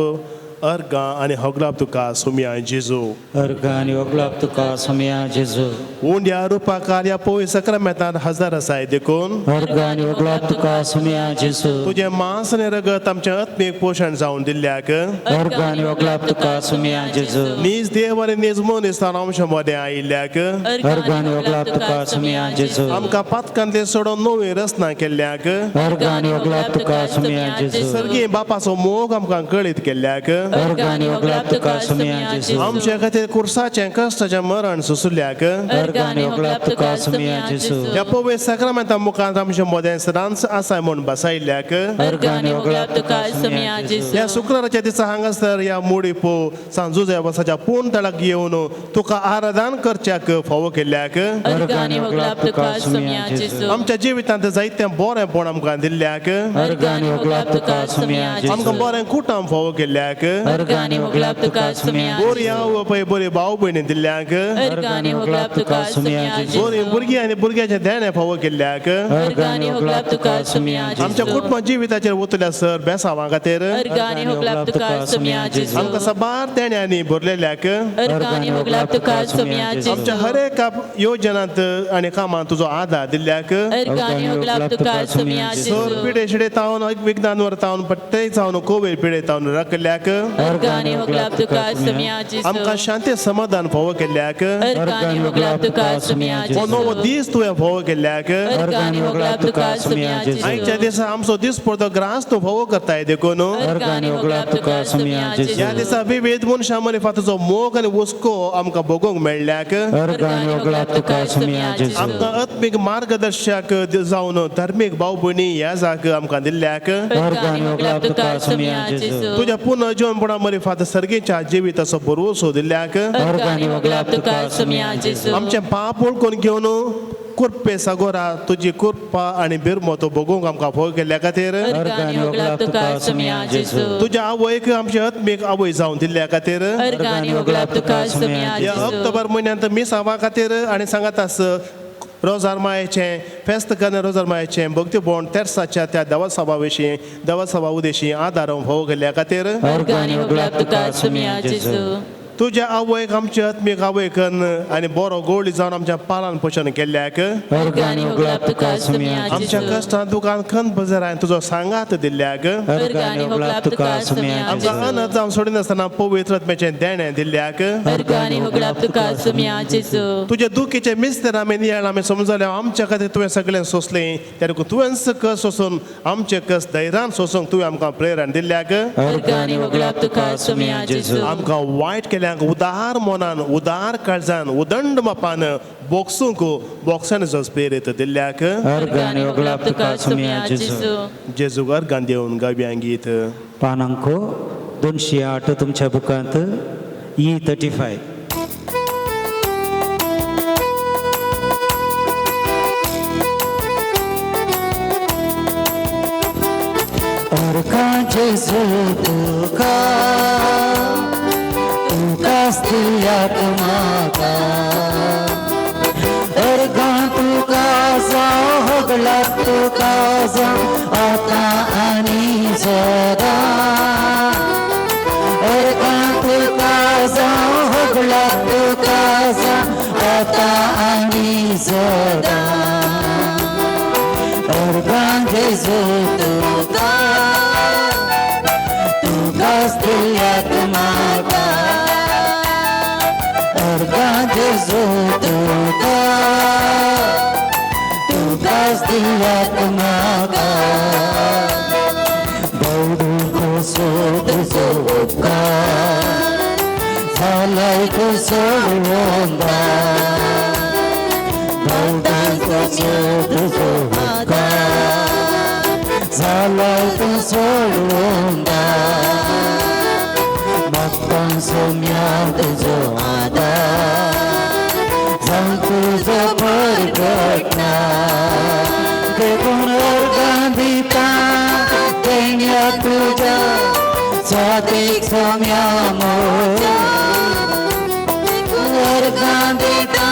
अर्गां आनी होगळाप तुका सुम्या जेजू. अर्गां आनी होगळाप तुका सुम्या जेजू. उंड्या रुपाकार ह्या पवित्र सक्रमेंतान हजर आसाय देखून अर्गां आनी होगळाप तुका सुम्या जेजू. तुजें मांस आनी रगत आमचें आत्मीक पोशण जावन दिल्ल्याक अर्गां आनी होगळाप तुका सुम्या जेजू. नीज देव आनी नीज मनीस आमच्या मदें आयिल्ल्याक अर्गां आनी होगळाप तुका सुम्या जेजू. आमकां पातकांतले सोडून नवी रचना केल्ल्याक अर्गां आनी होगळाप तुका सुम्या जेजू. सर्गी बापाचो मोग आमकां कळीत केल्ल्याक अर्गां आनी होगळाप तुका सुम्या जेजू. आमच्या खातीर कुर्साचें कश्टाचें मरण सोंसुल्याक अर्गां आनी होगळाप तुका सुम्या जेजू. ह्या पवित्र सक्रमेंता मुखार आमच्या मदें सदांच आसाय म्हूण बसायिल्ल्याक अर्गां आनी होगळाप तुका सुम्या जेजू. ह्या शुक्राराच्या दिसा हांगासर ह्या मुडी पो सांजुजा वसाच्या पूर्ण तळाक येवन तुका आराधन करच्याक फावो केल्ल्याक अर्गां आनी होगळाप तुका सुम्या जेजू. आमच्या जिवितांत जायतें बरेंपण आमकां दिल्ल्याक अर्गां आनी होगळाप तुका सुम्या जेजू. आमकां बरें कुटाम फावो केल्ल्याक अर्गां आनी होगळाप तुका सुम्या बरी आवय पय बरी भाव भयणी दिल्ल्याक अर्गां आनी होगळाप तुका सुम्या जेजू. बरी भुरगीं आनी भुरग्यांचें देणें फावो केल्ल्याक अर्गां आनी होगळाप तुका सुम्या जेजू. आमच्या कुटुंब जिविताचेर वतल्या सर बेसांवा खातीर अर्गां आनी होगळाप तुका सुम्या जेजू. आमकां साबार देण्यांनी भरलेल्याक अर्गां आनी होगळाप तुका सुम्या जेजू. आमच्या हर एका योजनांत आनी कामांत तुजो आदार दिल्ल्याक अर्गां आनी होगळाप तुका सुम्या सर जेजू. पिडे शिडे तावन विज्ञानवर तावन पट्टे जावन कोवीड पिडे तावन राखल्याक अर्गां आनी होगळाप तुका सुम्या जेजू. आमकां शांती समाधान फावो केल्ल्याक अर्गां आनी होगळाप तुका सुम्या हो नवो जेजू. दीस तुवें फावो केल्ल्याक अर्गां आनी होगळाप तुका सुम्या जेजू. आयच्या दिसा आमचो दीस पडतो ग्रास तूं फावो करताय देखून अर्गां आनी होगळाप तुका सुम्या जेजू. ह्या दिसा विविध मनशां मदीं तुजो मोग आनी हुस्को आमकां भोगूंक मेळ्ळ्याक अर्गां आनी होगळाप तुका सुम्या जेजू. आमकां आत्मीक मार्गदर्शक जावन धार्मीक भाव भयणी ह्या जाग आमकां दिल्ल्याक अर्गां आनी होगळाप तुका सुम्या जेजू. तुज्या पुनर्जीवन मुस्लिमपणा मरिफात सर्गीच्या जिविताचो भरवसो दिल्ल्याक अर्गां होगडाप तुका सोम्या जेजू आमचें पाप ओळखून घेवन कृपे सागोरा तुजी कृपा आनी बिरमो तो भोगूंक आमकां फोग केल्ल्या खातीर अर्गां होगडाप तुका सोम्या जेजू तुज्या आवयक आमची आत्मीक आवय जावन दिल्ल्या खातीर अर्गां होगडाप तुका सोम्या ह्या जेजू ऑक्टोबर म्हयन्यांत मिसावा खातीर आनी सांगात आस रोजार मायेचें फेस्त कन्न रोजार मायेचें भक्तीभवन तेर्साच्या त्या देवासभा विशीं देवासभा उदेशीं आदार फोग केल्ल्या खातीर अर्गां होगडाप तुका सोम्या जेजू तुज्या आवयक आमची आत्मीक आवय कन्न आनी बरो गोळी जावन आमच्या पालन पोशण केल्ल्याक अर्गां होगडाप तुका सोम्या आमच्या जेजू कश्टां दुकान खन बजरान तुजो सांगात दिल्ल्याक अर्गां होगडाप तुका सोम्या आमकां जेजू अनथ जावन सोडिनासतना पवित्र आत्म्याचें देणें दिल्ल्याक अर्गां होगडाप तुका सोम्या जेजू तुज्या दुखीचे मिस्तर आमी नियाळ आमी समजले आमच्या खातीर तुवें सगळें सोंसलें त्या तुवेंच कस सोसून आमचे कस धैर्यान सोसूंक तुवें आमकां प्रेरण दिल्ल्याक अर्गां होगडाप तुका सोम्या जेजू आमकां वायट केल्यांक उदार मनान उदार काळजान उदंड मापान बोक्सूंक बोक्सांनी प्रेरीत दिल्ल्याक अर्गां होगडाप तुका सोम्या जेजू जेजूक अर्गान दिवन गावया गीत पानांको 208 तुमच्या बुकांत ई 35. अर्गां जेजू तुका तुकाच दिल्यात म्हाका अर्गां तुका जावं होगडाप तुका जावं आतां आनी सदां अर्गां तुका जावं होगडाप तुका जावं आतां आनी सदां अर्गां जेजू तुका तुकाच दिल्यात म्हाका अर्गां जेजू तुका तुकाच दिल्यात म्हाका बौद्धोसो तुजो उपकार जालाय सोडून बौद्धोसो तुजो उपकार जालाय सोडून भक्तां सोम्या तुजो आदार जावं तुजो परगटना देखून अर्गां दिता देण्या तुज्या स्वातीक सोम्या मोजा अर्गां दिता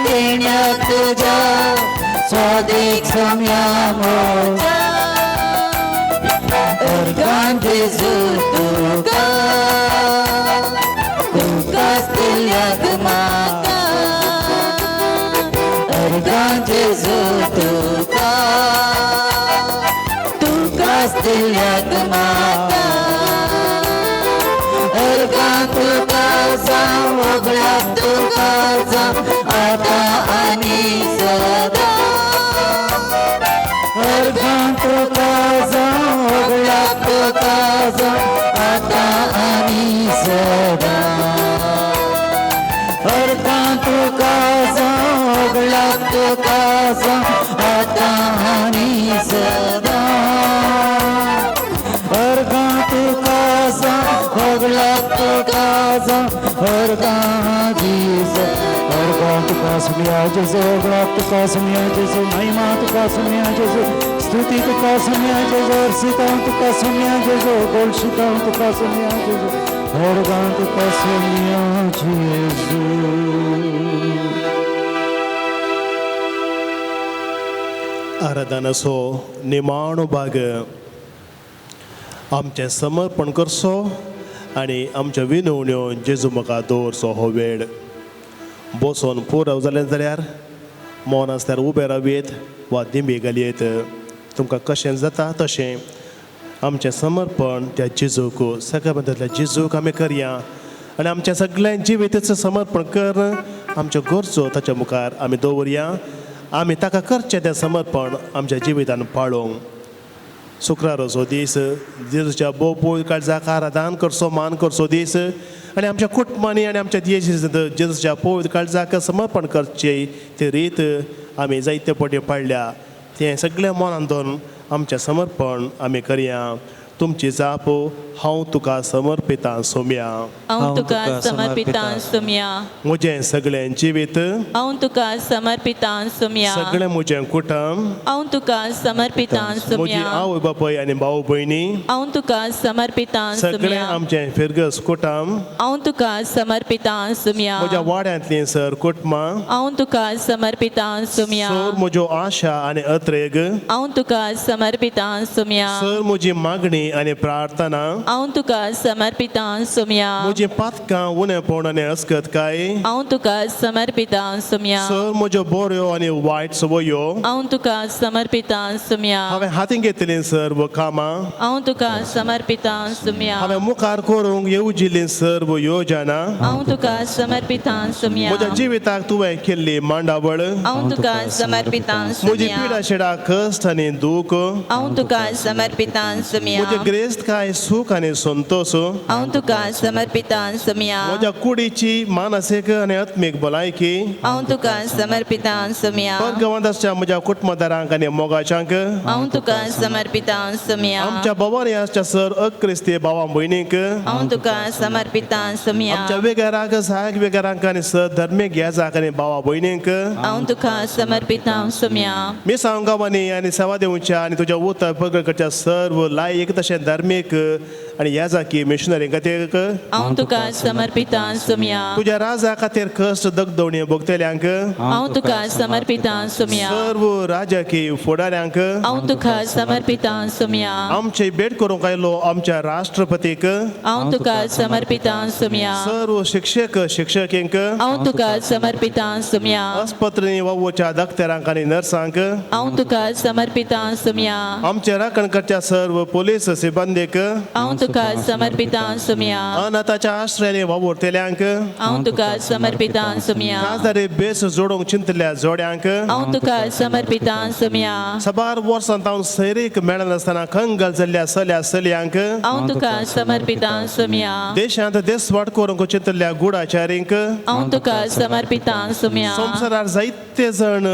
देण्या तुज्या स्वातीक सोम्या मोजा अर्गां जेजू तुका तुकाच दिल्यात म्हाका अर्गां जेजू तुका तुकाच दिल्यात म्हाका अर्गां तुका जावं होगडाप तुका जावं आतां आनी सदां अर्गां तुका जावं होगडाप तुका जावं आतां आनी सदां अर्गां तुका जावं होगडाप तुका जावं आतां आनी सदां अर्गां तुका जावं होगडाप तुका जावं अर्गां जेजू अर्गां तुका सोम्या जेजू होगडाप तुका सोम्या जेजू महिमा तुका सोम्या जेजू स्तुती तुका सोम्या जेजू अर्सितां तुका सोम्या जेजू गोलशितां तुका सोम्या जेजू अर्गां तुका सोम्या जेजू. आराधनाचो निमाणो भाग आमचें समर्पण करचो आनी आमच्यो विनवण्यो जेजू म्हाका दवरचो हो वेळ बसोन पुरव जालें जाल्यार मौन आसल्यार उबें रावयेत वा दिंबी घालयेत तुमकां कशें जाता तशें आमचें समर्पण त्या जेजूक सगळ्या जेजूक आमी करया आनी आमच्या सगळ्या जिविताचें समर्पण कर आमच्यो गरजो ताच्या मुखार आमी दवरया आमी ताका करचें तें समर्पण आमच्या जिवितान पाळोवंक. शुक्राराचो दीस जेजूच्या बोपूय काळजाक आराधन करचो मान करचो दीस आनी आमच्या कुटुंबांनी आनी आमच्या देशांत जेजूच्या पवित्र काळजाक समर्पण करचें ती रीत आमी जायते पटी पाळल्या तें सगळें मनान धरून आमचें समर्पण आमी करया. तुमची जाप हांव तुका समर्पितां सोम्या। हांव तुका समर्पितां सोम्या। म्हजें सगळें जिवीत हांव तुका समर्पितां सोम्या। सगळें म्हजें कुटुंब हांव तुका समर्पितां म्हजी सोम्या। आवय बापूय आनी भाव भयणी हांव तुका समर्पितां सगळें सोम्या। आमचें फिरगस कुटुंब हांव तुका समर्पितां सोम्या। म्हज्या वाड्यांतलीं सर कुटुंबां हांव तुका समर्पितां सोम्या। सर म्हज्यो आशा आनी अत्रेग हांव तुका समर्पितां सोम्या। सर म्हजी मागणी आनी प्रार्थना हांव तुका समर्पितां सोम्या। म्हजी पातकां उणेपण आनी अस्कतकाय हांव तुका समर्पितां सोम्या। सर म्हज्यो बऱ्यो आनी वायट संवयो हांव तुका समर्पितां सोम्या। हांवें हातीन घेतलीं सर्व कामां हांव तुका समर्पितां सोम्या। हांवें मुखार करूंक येवजिल्लीं सर्व योजना हांव तुका समर्पितां सोम्या। म्हज्या जिविताक तुवें केल्ली मांडावळ हांव तुका समर्पितां म्हजी सोम्या। पिडा शिडा कश्ट आनी दूख हांव तुका समर्पितां सोम्या। म्हजें ग्रेस्तकाय सूख आनी संतोश हांव तुका समर्पितां सोम्या। म्हज्या कुडीची मानसीक आनी आत्मीक भलायकी हांव तुका समर्पितां सोम्या। परगवांत आसच्या म्हज्या कुटुंबदारांक आनी मोगाच्यांक हांव तुका समर्पितां सोम्या। आमच्या भोवारी आसच्या सर अक्रिस्ती भावा भयणींक हांव तुका समर्पितां सोम्या। आमच्या वेगेरांक सहायक वेगेरांक आनी सर धर्मीक येजाक आनी भावा भयणींक हांव तुका समर्पितां सोम्या। मिसांव गांवांनी आनी सेवा दिवच्या आनी तुज्या उतर प्रगट करच्या सर्व लायक तशें धार्मीक आनी येजाकी मिशनरी खातीर हांव तुका समर्पितां सोम्या। तुज्या राजा खातीर कश्ट दगदवणी भोगतल्यांक हांव तुका समर्पितां सोम्या। सर्व राजकीय फुडाऱ्यांक हांव तुका समर्पितां सोम्या। आमचे भेट करूंक आयलो आमच्या राष्ट्रपतीक हांव तुका समर्पितां सोम्या। सर्व शिक्षक शिक्षकींक हांव तुका समर्पितां सोम्या। आस्पत्रेंनी वावुरच्या डॉक्टरांक आनी नर्सांक हांव तुका समर्पितां सोम्या। आमचे राखण करच्या सर्व पोलीस सिब्बंदीक हांव तुका समर्पितां सोम्या। अनाथाच्या आश्रयानी वावुरतल्यांक हांव तुका समर्पितां सोम्या। खासदारी बेस जोडूंक चिंतल्या जोड्यांक हांव तुका समर्पितां सोम्या। साबार वर्सां तावन सैरीक मेळनासतना कंगाल जाल्ल्या चल्या चलयांक हांव तुका समर्पितां सोम्या। देशांत देसवाट करूंक चिंतल्या गुडाचारींक हांव तुका समर्पितां सोम्या। संवसारार जायते जण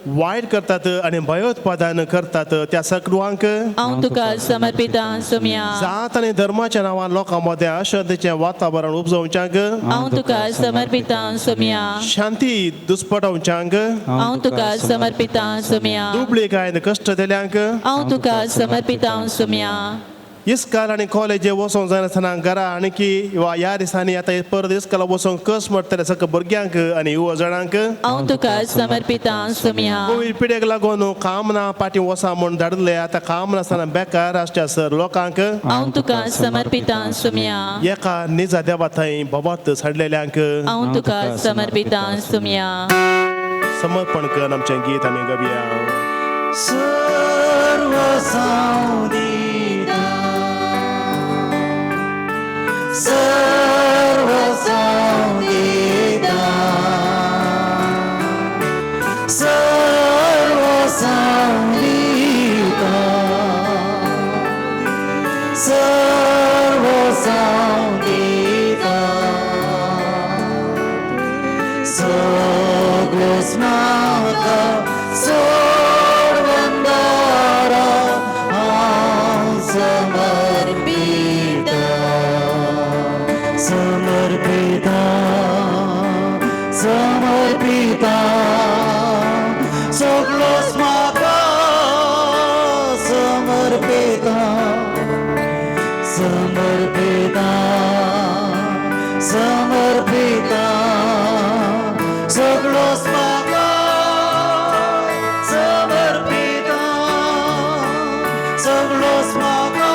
वायट करतात आनी भयोत्पादन करतात त्या सगळ्यांक हांव तुका समर्पितां सोम्या। जात आनी धर्माच्या नांवान लोकां मदें अशांतीचें वातावरण उपजोवच्यांक हांव तुका समर्पितां सोम्या। शांती दुस्पटोवच्यांक हांव तुका समर्पितां सोम्या। दुबळीकाय आनी कश्ट दिल्यांक हांव तुका समर्पितां सोम्या। इस्काल आनी कॉलेजे वचोंक जायनासतना घरा आनी की वा ह्या दिसांनी आतां परत इस्काला वचोंक कस मरतले सगळ्या भुरग्यांक आनी युवा जाणांक हांव तुका समर्पितां सोम्या। कोवीड पिडेक लागून काम ना फाटीं वसा म्हूण धाडले आतां काम नासतना बेकार आसच्या सर लोकांक हांव तुका समर्पितां सोम्या। एका निजा देवा थंय भवार्थ साडलेल्यांक हांव तुका समर्पितां सोम्या। समर्पण कर आमचें गीत आमी गावया। सर्व हांव दिता सर्व हांव दिता सर्व हांव दिता सर्व हांव दिता सगळोच म्हाका सोडून दारा हांव समर्पिता समर्पिता समर्पिता सगळोच म्हाका समर्पिता समर्पिता समर्पिता सगळोच म्हाका समर्पिता सगळोच म्हाका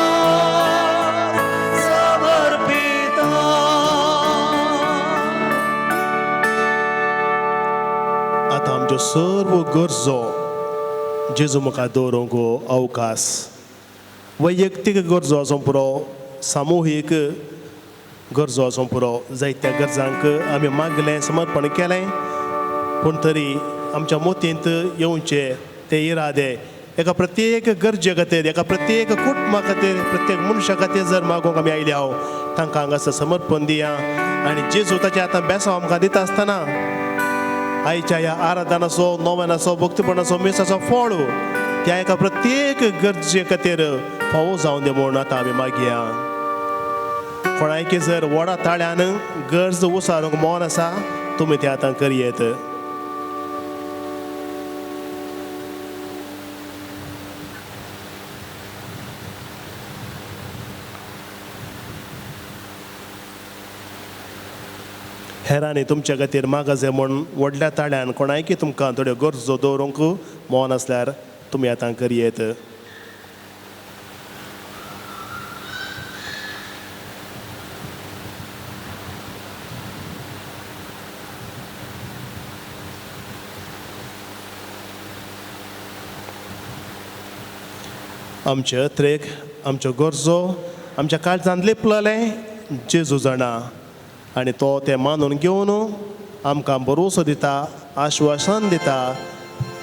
समर्पिता। आतां आमच्यो सर्व गरजो जेजू मुखार दवरूंक अवकाश वैयक्तीक गरजो आसूं पुरो सामुहीक गरजो आसूं पुरो जायत्या गरजांक आमी मागलें समर्पण केलें पूण तरी आमच्या मोतींत येवचे ते इरादे एका प्रत्येक गरजे खातीर एका प्रत्येक कुटुंबा खातीर प्रत्येक मनशा खातीर जर मागूंक आमी आयले हांव तांकां हांगासर समर्पण दिया आनी जेजू ताचें आतां बेसांव आमकां दिता आसतना आयच्या ह्या आराधनाचो नोवेनाचो भक्तीपणाचो मिसाचो फळ त्या एका प्रत्येक गरजे खातीर फावो जावन दी म्हूण आतां आमी मागया। कोणायकी जर व्हडा ताळ्यान गरज उसारूंक मन आसा तुमी ते आतां करयेत. हेरांनी तुमच्या खातीर मागाजे म्हूण व्हडल्या ताळ्यान कोणायकी तुमकां थोड्यो गरजो दवरूंक मन आसल्यार तुमी आतां करयेत. आमचे अत्रेक आमच्यो गरजो आमच्या काळजांत लिपलेलें जेजू जाणा आनी तो तें मानून घेवन आमकां भरोसो दिता, आश्वासन दिता.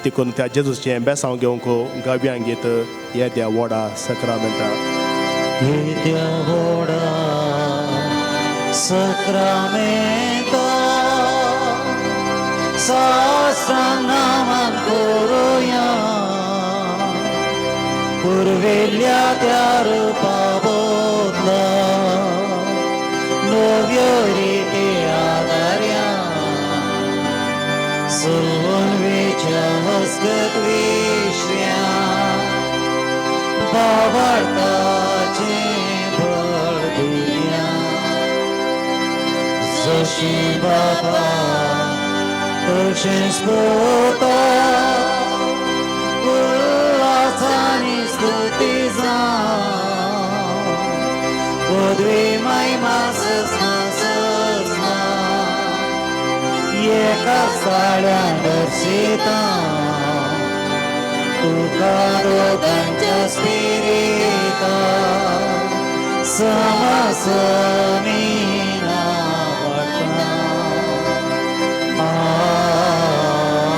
देखून त्या जेजूचें बेसांव घेवंक गाव्यांक घेत येद्या व्हडा सक्रामेंता. येद्या व्हडा सक्रामेंता सास्त्रां नामान करुया पुर्विल्ल्या त्या रुपा बदला नव्यो रिती आदार्या सुनवेच्या हसगत विश्व्या बावडताचें बळ दिल्या जशी बाबा तशेंच पुता उल्हासानी स्तुती जावं पदवी महिमा ससना ससना एका साळ्यान दर्शिता तुका दोगांच्या स्पिरिता समसमीना वाडटा.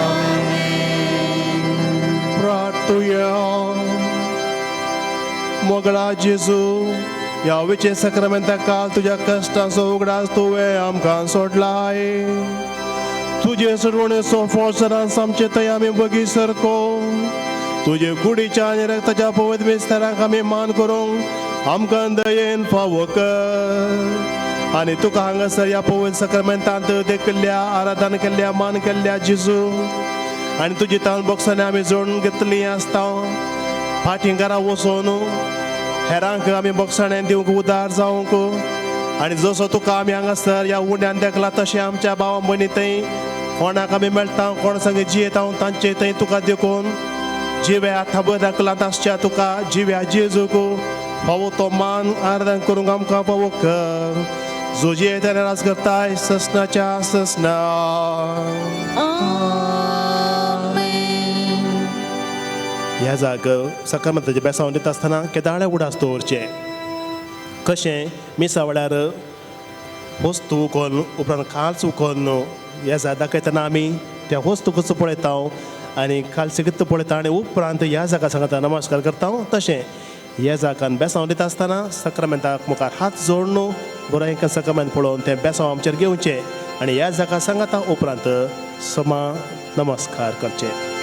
आमेन. प्रार्थुया. मोगळा जेजू, ह्या विचे सक्रामेंता काल तुज्या कश्टांचो उगडास तुवें आमकां सोडलाय. तुजे सुरवणेचो फोर्सरान आमचे थंय आमी बगी सरको. तुजे कुडीच्या आनी रक्ताच्या पवित्र मिस्ताराक आमी मान करूंक आमकां दयेन फावो कर. आनी तुका हांगासर ह्या पवित्र सक्रामेंतांत देखिल्ल्या, आराधन केल्ल्या, मान केल्ल्या जेजू आनी तुजी तान बोक्सांनी आमी जोडून घेतली आसता. फाटीं घरा वचून हेरांक आमी बोगसाणें दिवंक उदार जावंक आनी जसो तुका आमी हांगासर ह्या उंड्यान देखला तशें आमच्या भावा भयणी थंय कोणाक आमी मेळटा, कोण संग जियेता तांचे थंय तुका देखून जिव्या थाबर दाखलांत आसच्या तुका जिव्या जेजूक फावो तो मान आराधन करूंक आमकां फावो कर. जो जियेता राज करताय ससनाच्या ससना. ह्या जाग सकाळच्या बेसांव दिता आसतना केदाळे उडास दवरचें. कशें मिसा वेळार वस्तू उखोन उपरांत खालच उखोन ह्या जाग दाखयतना आमी त्या वस्तूकच पळयता आनी खालसेकच पळयता आनी उपरांत ह्या जागा सांगता नमस्कार करता. तशें ह्या जागान बेसांव दिता आसतना सक्रामेंताक मुखार हात जोडून बरें एका सक्रामेंत पळोवन तें बेसांव आमचेर घेवचें आनी ह्या जागा सांगता उपरांत समा नमस्कार करचें.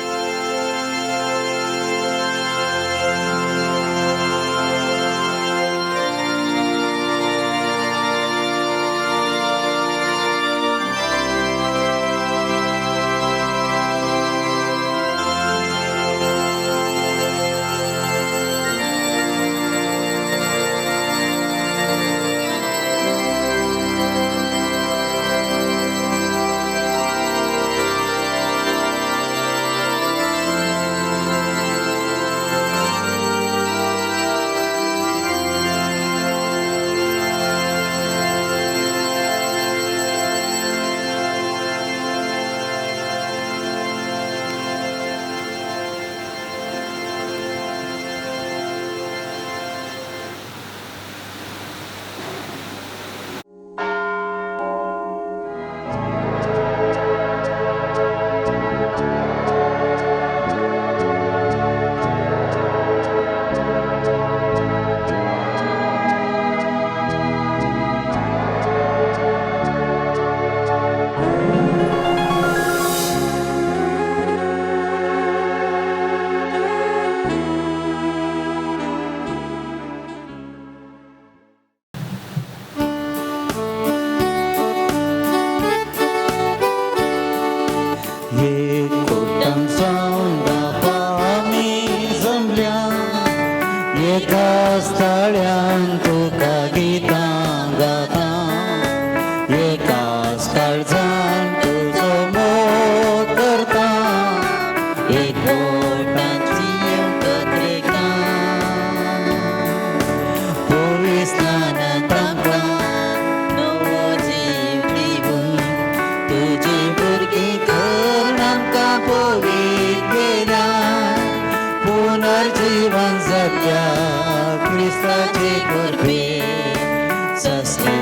जातल्या क्रिस्ताचे कृपेन सस्ते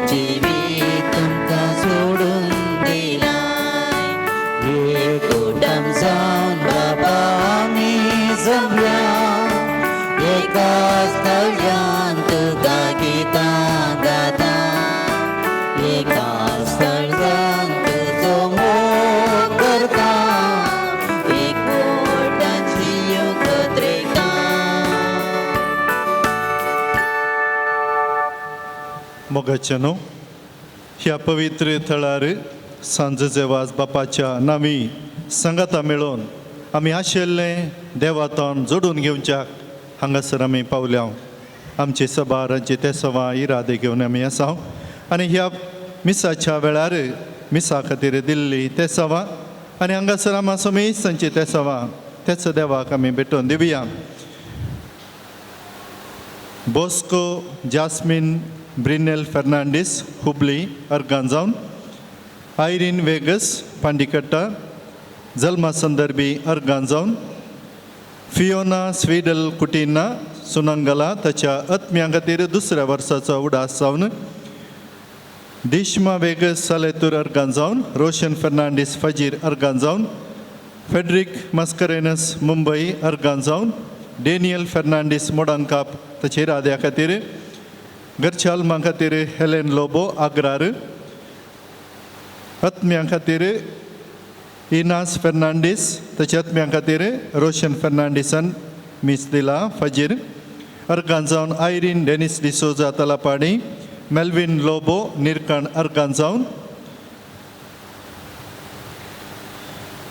जिवीत तुमकां सोडून दिलां. एकूटम जावन बाबा आमी जमया, एकाच तळ्यान तुका गितां गाता, एकाच तळ्यान तुजो मोग करता, एकवटान जियोक त्रेता. मोगाचे न्हू ह्या पवित्र थळार सांजचे वाज बापाच्या नामी संगाता मेळोवन आमी आशिल्लें देवातोन जोडून घेवच्याक हांगासर आमी पावल्या. आमचे सभारांचे ते सवा इरादे घेवन आमी आसा आनी ह्या मिसाच्या वेळार मिसा खातीर दिल्ली ते सवा आनी हांगासर आमा समेस्तांची ते सवा त्याच देवाक आमी भेटोवन दिवया. Bosco Jasmine Brinell Fernandes Hubli organ जावन, आयरीन वेगस पांडिकट्टा जल्मा संदर्भी अर्गान जावन, फियोना स्वीडल कुटिना सुनंगला ताच्या आत्म्या खातीर दुसऱ्या वर्साचो उडास जावन, दिश्मा वेगस सालेतूर अर्गान जावन, रोशन फेर्नांडीस फजीर अर्गान जावन, फेड्रिक मस्करेनस मुंबई अर्गान जावन, डेनियल फेर्नांडीस मोडांकाप ताच्या इराद्या खातीर, घरच्या आल्मा खातीर हेलेन लोबो आग्रार, आत्म्या खातीर इनास फेर्नांडीस ताच्या आत्म्या खातीर रोशन फेर्नांडीसान मीस दिला फजीर, अर्गान जावन आयरीन डेनिस डिसोजा तलापाडी, मेल्विन लोबो निरकण अर्गान जावन,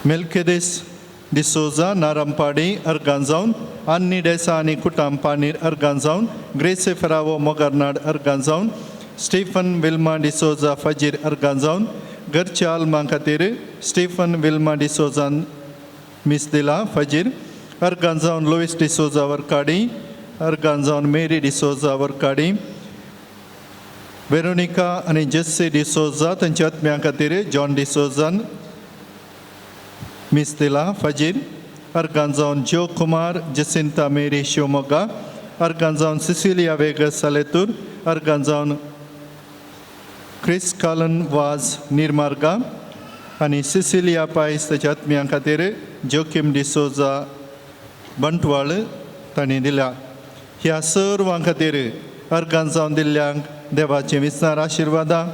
मेल्केदेस डिसोजा नारमपाडी अर्गान जावन, आन्नी डेसा आनी कुटाम पानीर अर्गान जावन, ग्रेसे फेरावो मोगरनाड अर्गान जावन, स्टीफन विल्मा डिसोजा फजीर अर्गान जावन, घरच्या आल्मा खातीर स्टीफन विल्मा डिसोजान मीस दिला फजीर, अर्गान जावन लुईस डिसोजा वरकाडी, अर्गान जावन मेरी डिसोजा वरकाडी, वेरोनिका आनी जेस्सी डिसोजा तांच्या आत्म्या खातीर जॉन डिसोजान मीस दिला फजीर, अर्गान जावन ज्यो कुमार जसिंता मेरी शिवमोगा, अर्गान जावन सिसिलिया वेगस सालेतूर, अर्गान जावन क्रिस कालन वाज निर्मार्गा आनी सिसिलिया पायस ताच्या आत्म्या खातीर जोकीम डिसोजा बंटवाळ तांणी दिल्या. ह्या सर्वां खातीर अर्गान जावन दिल्ल्यांक देवाचे विस्तार आशिर्वादां,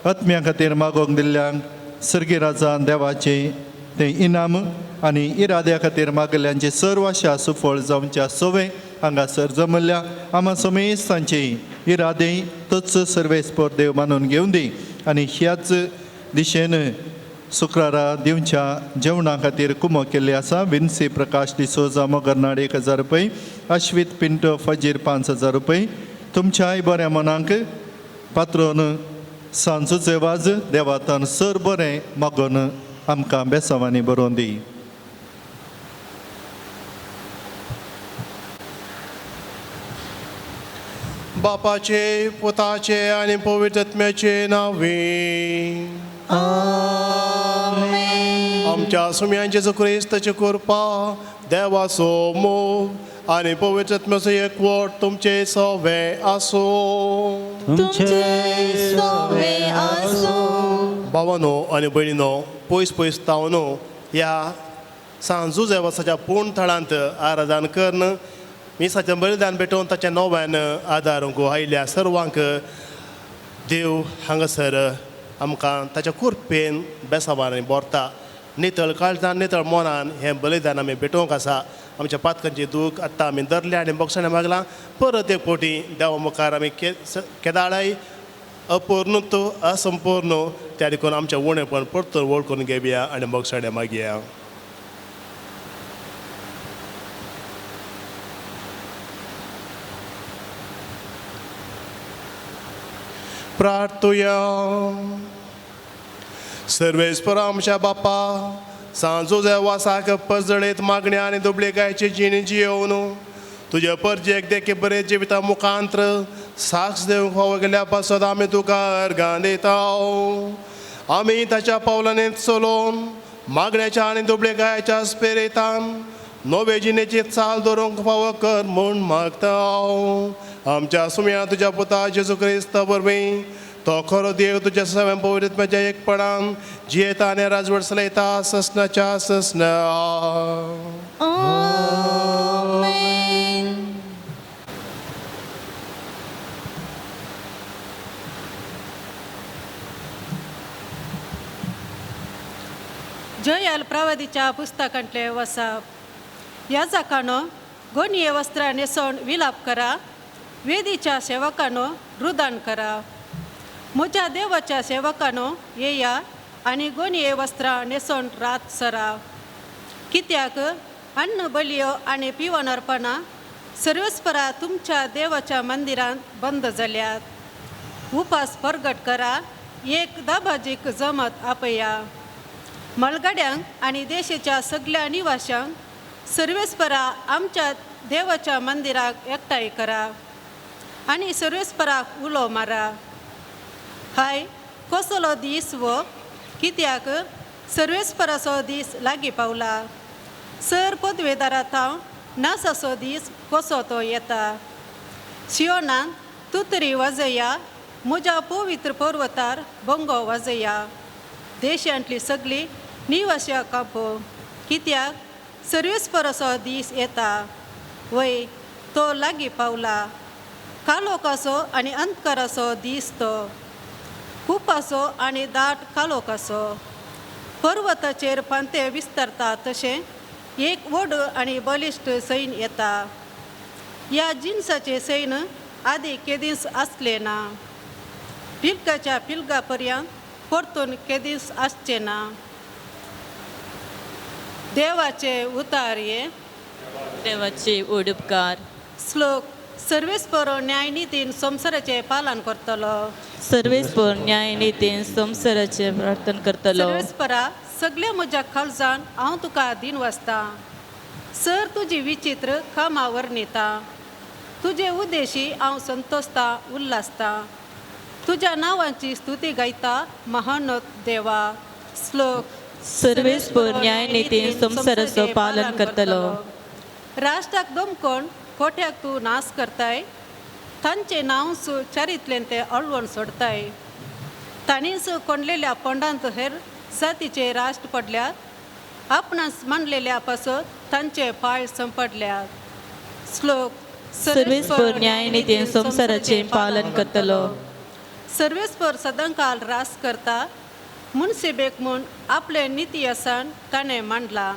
आत्म्या खातीर मागोवंक दिल्ल्यांक सर्गी राजान देवाचें तें इनाम आनी इराद्या खातीर मागल्ल्यांचे सर्व आशा सुफळ जावच्या सोवे हांगासर जमल्ल्या आमा समेस्तांचे इरादे तोच सर्वेस्पर देव मानून घेवन दी आनी ह्याच दिशेन शुक्रारा दिवच्या जेवणा खातीर कुमो केल्ली आसा. विन्सी प्रकाश डिसोजा मोगरनाड 1000 रुपये, अश्वीत पिंटो फजीर 5000 रुपये. तुमच्याय बऱ्या मनाक पात्रोन सांजूचे वाज देवातान सर बरें मागोन आमकां बेसांवांनी बरोवन दी. बापाचे पुताचे आनी पवित्र आत्म्याचे नावे आमच्या सुम्यांचे क्रिस्ताचे कृपा देवाचो मोग आनी पवित्र आत्म्याचो एकवट तुमचे सवे आसूं. तुमचे सवे आसूं. भावानो आनी भयणीनो, पयस पयस तावनो ह्या सांजू देवासाच्या पूर्ण थळांत आराधन करून मिसाचें बलिदान भेटोवन ताच्या नव्यान आदारूंक आयिल्ल्या सर्वांक देव हांगासर आमकां ताच्या कृपेन बेसावान भरता. नितळ काळजान नितळ मनान हें बलिदान आमी भेटोवंक आसा. आमच्या पातकांची दूख आत्तां आमी धरल्या आनी बोगसाणें मागलां. परत एक फावटी देवा मुखार आमी केदाळाय अपूर्ण तो असंपूर्ण त्या देखून आमचें उणेपण परतून वळखून घेवया आनी बोगसाणें मागया. प्रार्थुया. सर्वेस्पर आमच्या बापा, सांजो देवासाक पजळेत मागण्या आनी दुबळे गायची जिणी जियोवन तुज्या परजेक देखी बरे जिविता मुखांत्र साक्ष दिवंक फावो गेल्या पासत आमी तुका अर्गां दिता. आमी ताच्या पावलांनी चलोवन मागण्याच्या आनी दुबळे गायच्या स्पेरेतान नवे जिणेची चाल दवरूंक फावो कर म्हूण मागता. आमच्या सुम्या तुज्या पुता जेजू क्रिस्ता वरवीं तो खरो देव तुज्या सव्या पवित्रत्वाच्या एकपणान जियेता आनी राजवट चलयता ससनाच्या ससना. आमेन. जयाल प्रवादीच्या पुस्तकांतले वसाप. ह्या जाकानो गोनये वस्त्रां न्हेसोवन विलाप करा, वेदीच्या सेवकानो रुदान करा. म्हज्या देवाच्या सेवकानो येया आनी गोनये वस्त्रां न्हेसोवन रात सरा. कित्याक अन्न बलयो आनी पिवन अर्पणां सर्वेस्परा तुमच्या देवाच्या मंदिरांत बंद जाल्यात. उपास परगट करा, एक दाबाजीक जमत आपया. मलगड्यांक आनी देशेच्या सगल्या निवाशांक सर्वेस्परा आमच्या देवाच्या मंदिराक एकठांय करा आनी सर्वेस्पराक उलो मारा. हाय कसलो दीस वो, कित्याक सर्वेस्पराचो दीस लागीं पावला. सर पदवेदारा थावन नासाचो दीस कसो तो येता. सियोनान तूं तरी वाजया, म्हज्या पवित्र पर्वतार बोंगो वाजया. देशांतली सगळी निवाश्या कापो, कित्याक सर्वेस्पराचो दीस येता. वय तो लागीं पावला. कालोखाचो आनी अंधकाराचो दीस तो, कुपाचो आनी दाट कालोखाचो. पर्वताचेर पांते विस्तारता तशें एक व्हड आनी बलिश्ट सैन येता. ह्या जिनसाचें सैन आदी केदींच आसलें ना, पिलकाच्या पिलगा पर्यंत परतून केदींच आसचें ना. देवाचे उतार हे देवाचे उडपकार. श्लोक. सर्वेस्पर न्यायनितीन संवसाराचें पालन करतलो. सर्वेस्पर न्यायनितीन संवसाराचें प्रार्थना करतलो. सर्वेस्परा सगल्या म्हज्या खालजान हांव तुका दिन वाचता. सर तुजी विचित्र कामां वर्णिता. तुजे उद्देशी हांव संतोषता उल्हासता. तुज्या नांवाची स्तुती गायता महान देवा. श्लोक. सर्वेस्पर न्यायनितीन संवसाराचो पालन करतलो. राष्ट्राक दमकोण कोट्याक तूं नाश करताय. तांचें नांव चारितलें तें अळवण सोडताय. तांणीच कोंडलेल्या पोंडांत हेर जातीचे राष्ट्र पडल्यात. आपणास मानलेल्या पासत तांचे पांय संपडल्यात. श्लोक. सर्वेस्पर न्यायनितीन संवसाराचें पालन करतलो. सर्वेस्पर सदांकाल रास करता. मुनसेबेक म्हूण आपले निती आसान ताणें मांडला.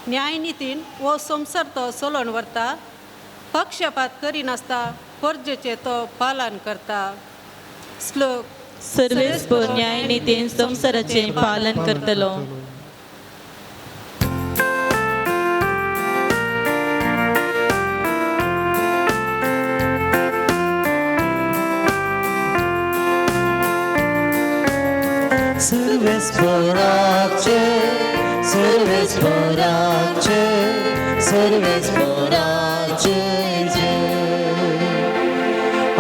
न्यायनितीन हो संवसार तो चलोवन व्हरता. पक्षपात करिनासता परजेचें तो पालन करता. श्लोक. सर्वेस्पर न्यायनितीन संवसाराचें पालन करतलो. सर्वेस्पराचे सर्वेस्पराचे सर्वेस्पराचे जय.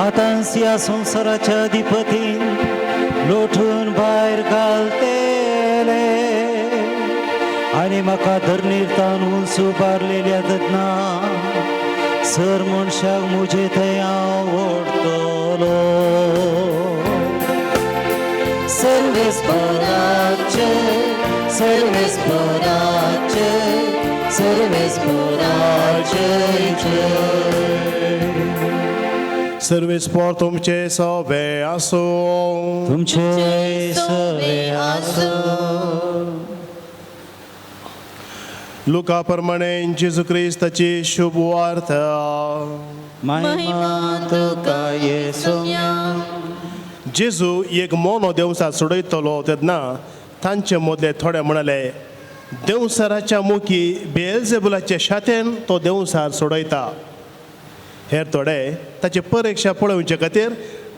आतांच ह्या संवसाराच्या अधिपतीन लोटून भायर घालतले आनी म्हाका धरणीर तावन उंच उबारलेल्या तेन्ना सर मनशाक म्हजे थंय हांव ओडटलो. सर्वेस्पराचे सर्वेस्पराचे सर्वेस्पराचे जय. सर्वेस्पर तुमचे सवे आसूं. तुमचे सवे आसूं. लुका प्रमाणे जेजू क्रिस्ताची शुभ वार्ता. महिमा तुका येसुम्या. जेजू एक मोनो देवसार सोडयतलो तेन्ना तांचे मदले थोडे म्हणाले, देवसाराच्या मुखी बेलजेबुलाच्या शातेन तो देवसार सोडयता. हेर थोडे ताची परिक्षा पळोवचे खातीर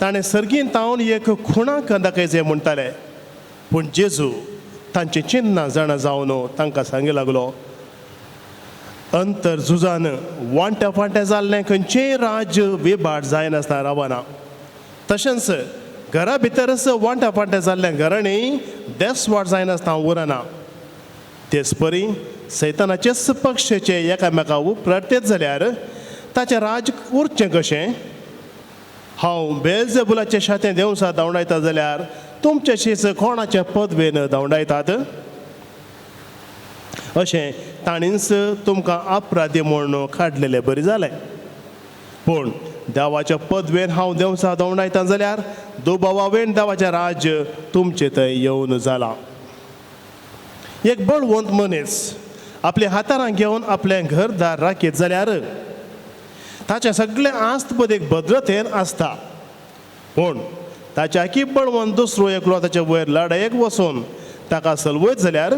ताणें सर्गीन तावन एक खुणाक दाखयचें म्हणटाले. पूण जेजू तांची चिन्नां जाणा जावन तांकां सांगी लागलो, अंतर झुजान वांट्या फांट्या जाल्लें खंयचेंय राज्य विभाट जायनासतना रावना. तशेंच घरा भितरच वांट्या फांट्या जाल्ल्या घरांनी देसवाट जायनासतना उरना. तेच परी सैतानाचेच पक्षाचे एकामेका उपरतेत जाल्यार ताचें राज उरचें कशें? हांव बेलजेबुलाचें शातें देवसा धांवडायता जाल्यार तुमचेशीच कोणाचे पदवेन धांवडायतात? अशें ताणींच तुमकां अपराधी म्हूण काडलेलें बरें जालें. पूण देवाच्या पदवेन हांव देवसा धांवडायता जाल्यार दुबावावेन देवाचें राज्य तुमचे थंय येवन जालां. एक बळवंत मनीस आपल्या हातारां घेवन आपलें घरदार राखीत जाल्यार ताचें सगळें आस्तपद एक भद्रतेन आसता. पूण ताच्या की बळवंत दुसरो एकलो ताचे वयर लडायेक वचून ताका सलवयत जाल्यार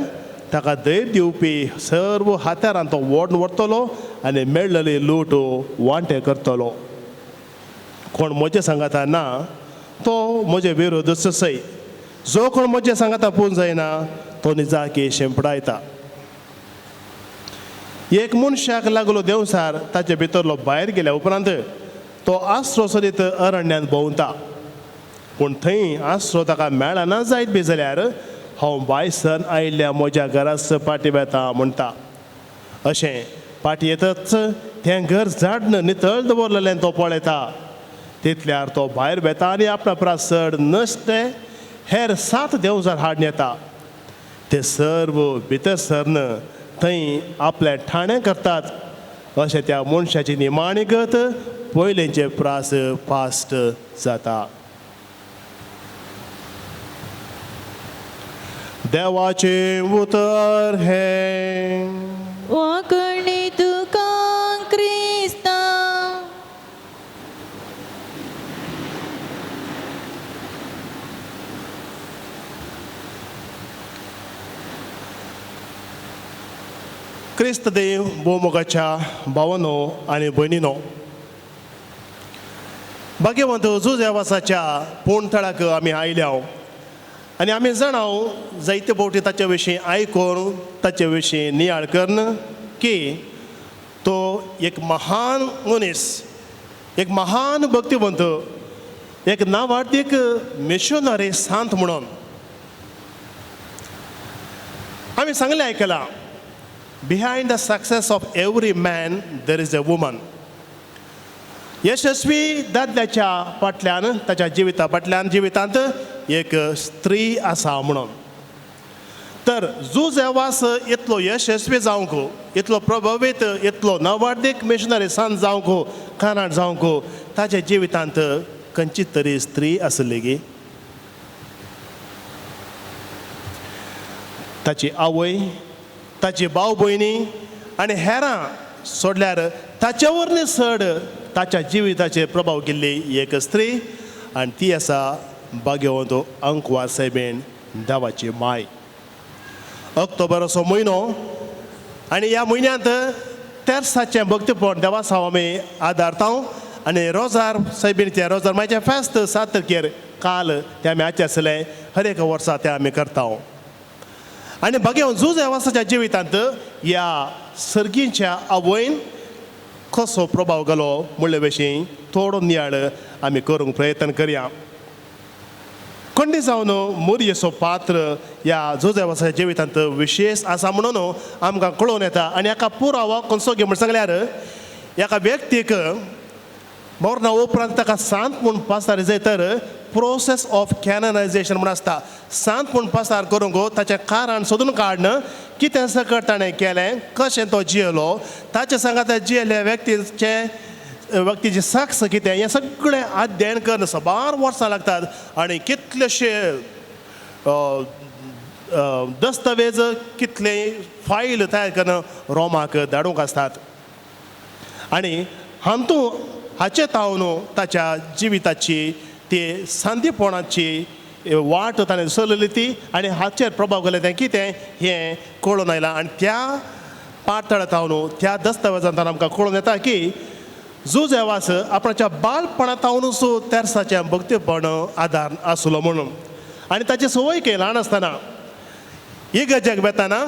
ताका धैर्य दिवपी सर्व हातारान तो वोड व्हरतलो आनी मेळ्ळली लूट वांटे करतलो. कोण म्हजें सांगाता ना तो म्हजे विरोधच सय, जो कोण म्हजें सांगाता पूण जायना तो निजाकी शेंपडायता. एक मनशाक लागलो देवसार ताचे भितरलो भायर गेल्या उपरांत तो आसरो सरीत अरण्यांत भोंवता. पूण थंय आसरो ताका मेळना जायत बी जाल्यार हांव बायसन आयिल्ल्या म्हज्या घरास पाटी वेता म्हणटा. अशें पाटी येतच तें घर झाडन नितळ दवरलेलें तो पळयता. तितल्यार तो भायर वेता आनी आपणा प्रास चड नश्टे हेर 7 देवजार हाडून येता. ते सर्व भितर सरन थंय आपलें ठाणें करतात. अशें त्या मनशाची निमाणी गत पयलेंचे प्रास पास्ट जाता. देवाचें उतर हें. वांकणी तुका क्रिस्ता. क्रिस्त देव भोवमोगाच्या भावानो आनी भयणीनो, भाग्यवंत जुजेवासाच्या पूण थळाक आमी आयल्या आनी आमी जाणाव जायते फावटी ताचे विशीं आयकून ताचे विशीं नियाळ करून की तो एक महान मनीस, एक महान भक्तिवंत, एक नावार्दीक मिशनरी सांत म्हणून आमी सांगलें आयकलां. Behind the success of every man there is a woman. यशस्वी दादल्याच्या फाटल्यान ताच्या जिविता फाटल्यान जिवितांत एक स्त्री आसा म्हणून. तर जुजेवास इतलो यशस्वी जावंक, इतलो प्रभावीत, इतलो नवार्दीक मिशनरी सांत जावंक कारण जावंक ताच्या जिवितांत खंयची तरी स्त्री आसली गी? ताची आवय, ताची भाव भयणी आनी हेरां सोडल्यार ताचे वरवीं चड ताच्या जिविताचेर प्रभाव केल्ली एक स्त्री आनी ती आसा भाग्यवंत अंकवार सायबीण देवाची माय. ऑक्टोबर असो म्हयनो आनी ह्या म्हयन्यांत तेर्साचें भक्तीपण देवासांव आमी आदारता आनी रोजार सायबीणचें रोजार मायचें फेस्त 7 तारखेर काल तें आमी आचरसलें. हर एका वर्सा तें आमी करता. आनी भाग्यवंत जुजेवासाच्या जिवितांत ह्या सर्गींच्या आवयन कसो प्रभाव घालो म्हणले विशीं थोडो नियाळ आमी करूंक प्रयत्न करया. खंडी जावन मोरयेचो पात्र ह्या जुजेवासाच्या जिवितांत विशेश आसा म्हणून आमकां कळोवन येता. आनी हाका पुरावो खंयचो घे म्हण सांगल्यार एका व्यक्तीक मरणा उपरांत ताका सांत म्हूण पासार जाय तर प्रोसेस ऑफ कॅननायझेशन म्हूण आसता. सांत म्हूण पासार करूंक ताचें कारण सोदून काडन कितें सकट ताणें केलें, कशें तो जियेलो, ताचे सांगाता जियेल्ल्या व्यक्तीची साक्ष कितें, हें सगळें अध्ययन करून साबार वर्सां लागतात आनी कितलेशे दस्तावेज, कितले फायल तयार करून रोमाक धाडूंक आसतात. आनी हातूंत हाचे तावन ताच्या जिविताची ती सांदीपणाची वाट ताणें चलयली ती आनी हाचेर प्रभाव घाले तें कितें हें कळून आयलां. आनी त्या पातळ तावन त्या दस्तावेजांत आमकां कळून येता की जुजेवास आपणाच्या बालपणा तावनूच तेर्साचें भक्तीपण आदार आसलो म्हणून. आनी ताची संवय केली ल्हान आसतना इगर्जेक वेताना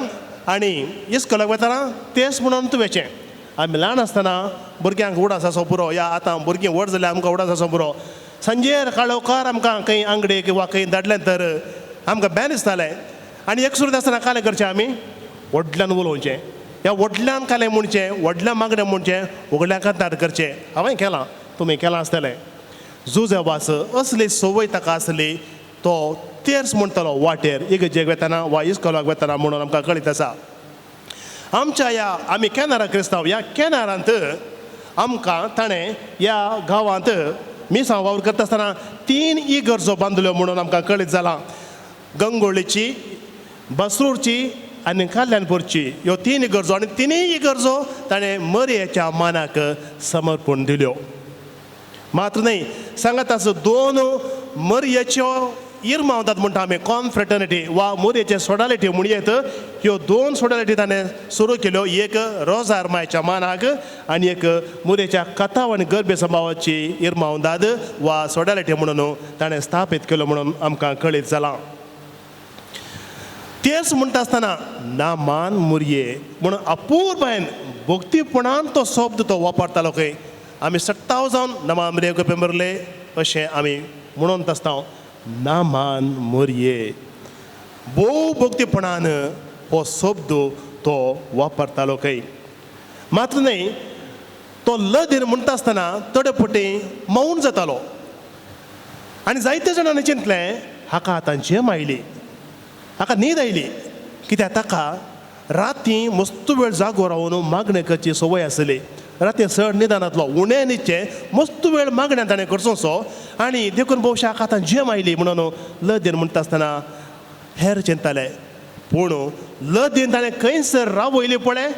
आनी इस्कोलाक वेताना तेच म्हणून तूं वेचें. आमी ल्हान आसतना भुरग्यांक उडास आसो पुरो, या आतां भुरगीं व्हड जाल्यार आमकां उडास आसो पुरो. सांजेर काळोखार आमकां खंय आंगडेक वा खंय धाडलें तर आमकां बेन दिसतालें आनी एक सुरत आसतना कालें करचें आमी व्हडल्यान उलोवचें. ह्या व्हडल्यान कालें म्हणचें, व्हडल्या मागणें म्हणचें, व्हडल्या कांतार करचें. हांवें केलां, तुमी केलां आसतलें. जुजेवास असली संवय ताका आसली, तो तेर्स म्हणटालो वाटेर इगर्जेक वेतना वा इस्कोलाक वेतना म्हणून आमकां कळीत आसा. आमच्या ह्या आमी केनारा क्रिस्तांव, ह्या केनारांत आमकां ताणें ह्या गांवांत मिसांव वावर करता आसतना 3 इगर्जो बांदल्यो म्हणून आमकां कळीत जालां. गंगोळीची, बसरूरची आनी कल्याणपूरची ह्यो 3 इगर्जो, आनी तिनूय इगर्जो ताणें मरयेच्या मानाक समर्पण दिल्यो. मात्र न्हय, सांगात आसा 2 मरयेच्यो इरमावतात म्हणटा आमी, कॉनफ्रेटर्निटी वा मोरयेचे सोडालिटी म्हणयेत, ह्यो 2 सोडालिटी ताणें सुरू केल्यो. एक रोजार मायच्या मानाक आनी एक मोरयेच्या कथाव आनी गर्भे संभावाची इरमावदाद वा सोडालिटी म्हणून ताणें स्थापीत केल्यो म्हणून आमकां कळीत जालां. तेच म्हणटा आसतना नामान मुरये म्हणून अपूर्बायन भक्तीपणान तो शब्द तो वापरतालो खंय. आमी सट्टाव जावन नमा मुरये पेंबरले अशें आमी म्हणून आसता. नामान मुरये भोव भक्तीपणान हो शब्द तो वापरतालो खंय. मात्र न्हय, तो लदीन म्हणटा आसतना थोडे फावटी मौन जातालो आनी जायते जाणांनी चिंतलें हाका आतां झेम आयली, हाका न्हीद आयली, कित्याक ताका राती मस्त वेळ जागो रावन मागणें करची संवय आसली. राती चड न्हिदनातलो, उणें न्हिदचें, मस्त वेळ मागण्या ताणें करचोसो आनी देखून भोवशा हाका आतां झेम आयली म्हणून लदीन म्हणटा आसतना हेर चिंतताले. पूण लदीन ताणें खंयसर रावयली पळय,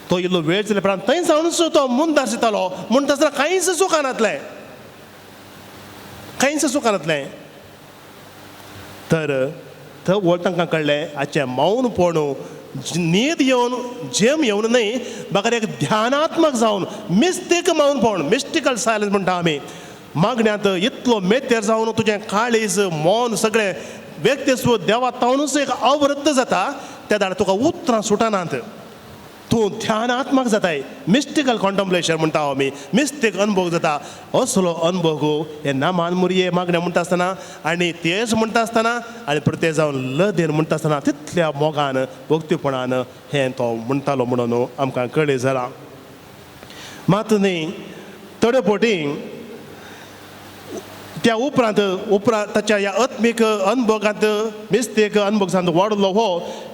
तो इल्लो वेळ जाले उपरांत थंय सावनूच तो मुंदार दितालो. म्हणटा आसतना कांयच चुकनातलें, कांयच चुकनातलें. तर थंय व्हड तांकां कळ्ळें हाचें मौन पळोवन न्हीद येवन झेम येवन न्हय, बगर एक ध्यानात्मक जावन मिस्टीक मौन पळोवन, मिस्टिकल सायलन्स म्हणटा आमी, मागण्यांत इतलो मेतेर जावन तुजें काळीज मौन सगळें व्यक्तित्व देवा तावनूच एक अवृत्त जाता. त्या दाडा तुका उतरां सुटनात, तूं ध्यानात्मक जाताय. मिस्टिकल कॉन्टम्पलेशन म्हणटा आमी, मिस्टीक अनुभव जाता. असलो अनुभव हे नामान मुरये मागणें म्हणटा आसतना आनी तेज म्हणटा आसतना आनी प्रत्येक जावन लदेन म्हणटा आसतना तितल्या मोगान भक्तीपणान हें तो म्हणटालो म्हणून आमकां कळीत जालां. मात न्हय, थोडे फावटी त्या उपरांत उपरांत ताच्या ह्या आत्मीक अनुभोगांत मिस्तीक अनुभोग जावन वाडलो हो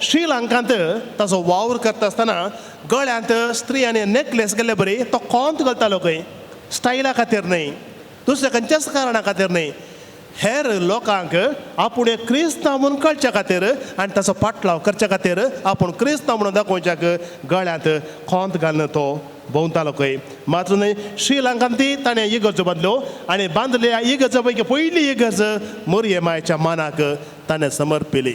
श्रीलंकांत ताचो वावर करता आसतना गळ्यांत स्त्रियांनी नेकलेस गेल्ले बरी तो कोंत घालतालो खंय, स्टायला खातीर न्हय, दुसऱ्या खंयच्याच कारणा खातीर न्हय, हेर लोकांक आपूण एक क्रिस्तांव म्हणून कळच्या खातीर आनी ताचो पाटलाव करच्या खातीर आपूण क्रिस्तांव म्हणून दाखोवच्याक गळ्यांत कोंत घालून तो भोंवतालो खंय. मात्र न्हय, श्रीलंकांत ती ताणें इगर्जो बांदल्यो आनी बांदल्या इगर्जा पैकी पयली इगर्ज मोरये मायच्या मानाक ताणें समर्पिली.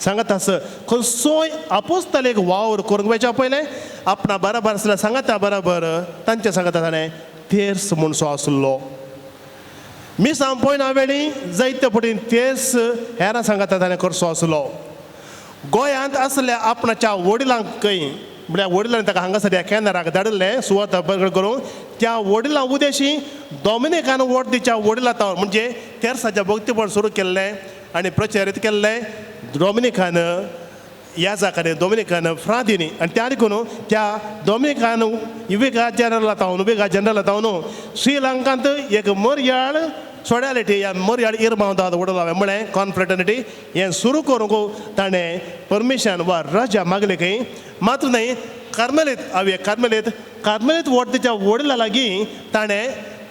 सांगात आस खंयचोय आपोस्तालेक वावर करूंक वयच्या पयलें आपणा बराबर आसल्या सांगाता बराबर तांच्या सांगाता ताणें तेर्स म्हणसो आसलो. मिसां पळयना वेळी जायते फावटी तेर्स हेरां सांगाता ताणें करचो आसलो. गोंयांत आसल्या आपणाच्या वडिलांक खंय म्हळ्यार वडिलांनी ताका हांगासर ह्या केंद्राक धाडिल्लें सुवात बरगड करूंक, त्या वडिलां उदेशी डॉमिनिकान वॉर्दीच्या वडिलां तावन म्हणजे तेर्साच्या भक्तीपण सुरू केल्लें आनी प्रचारीत केल्लें डॉमिनिकान याजाकाने डॉमिनिकान फ्रादिनी. आनी त्या देखून त्या डॉमिनिकान विगा जनरला तावन विगा जनरला तावन श्रीलंकांत एक मर्याळ सोडालिटी ह्या मर्याळ इरमावदाद वडला म्हळें कॉन्फ्रेटर्निटी हें सुरू करूंक ताणें परमिशन वा रजा मागली खंय. मात्र न्हय, कार्मेलीत हांवें कार्मेलीत कार्मेलीत वॉर्दीच्या वडिलां लागीं ताणें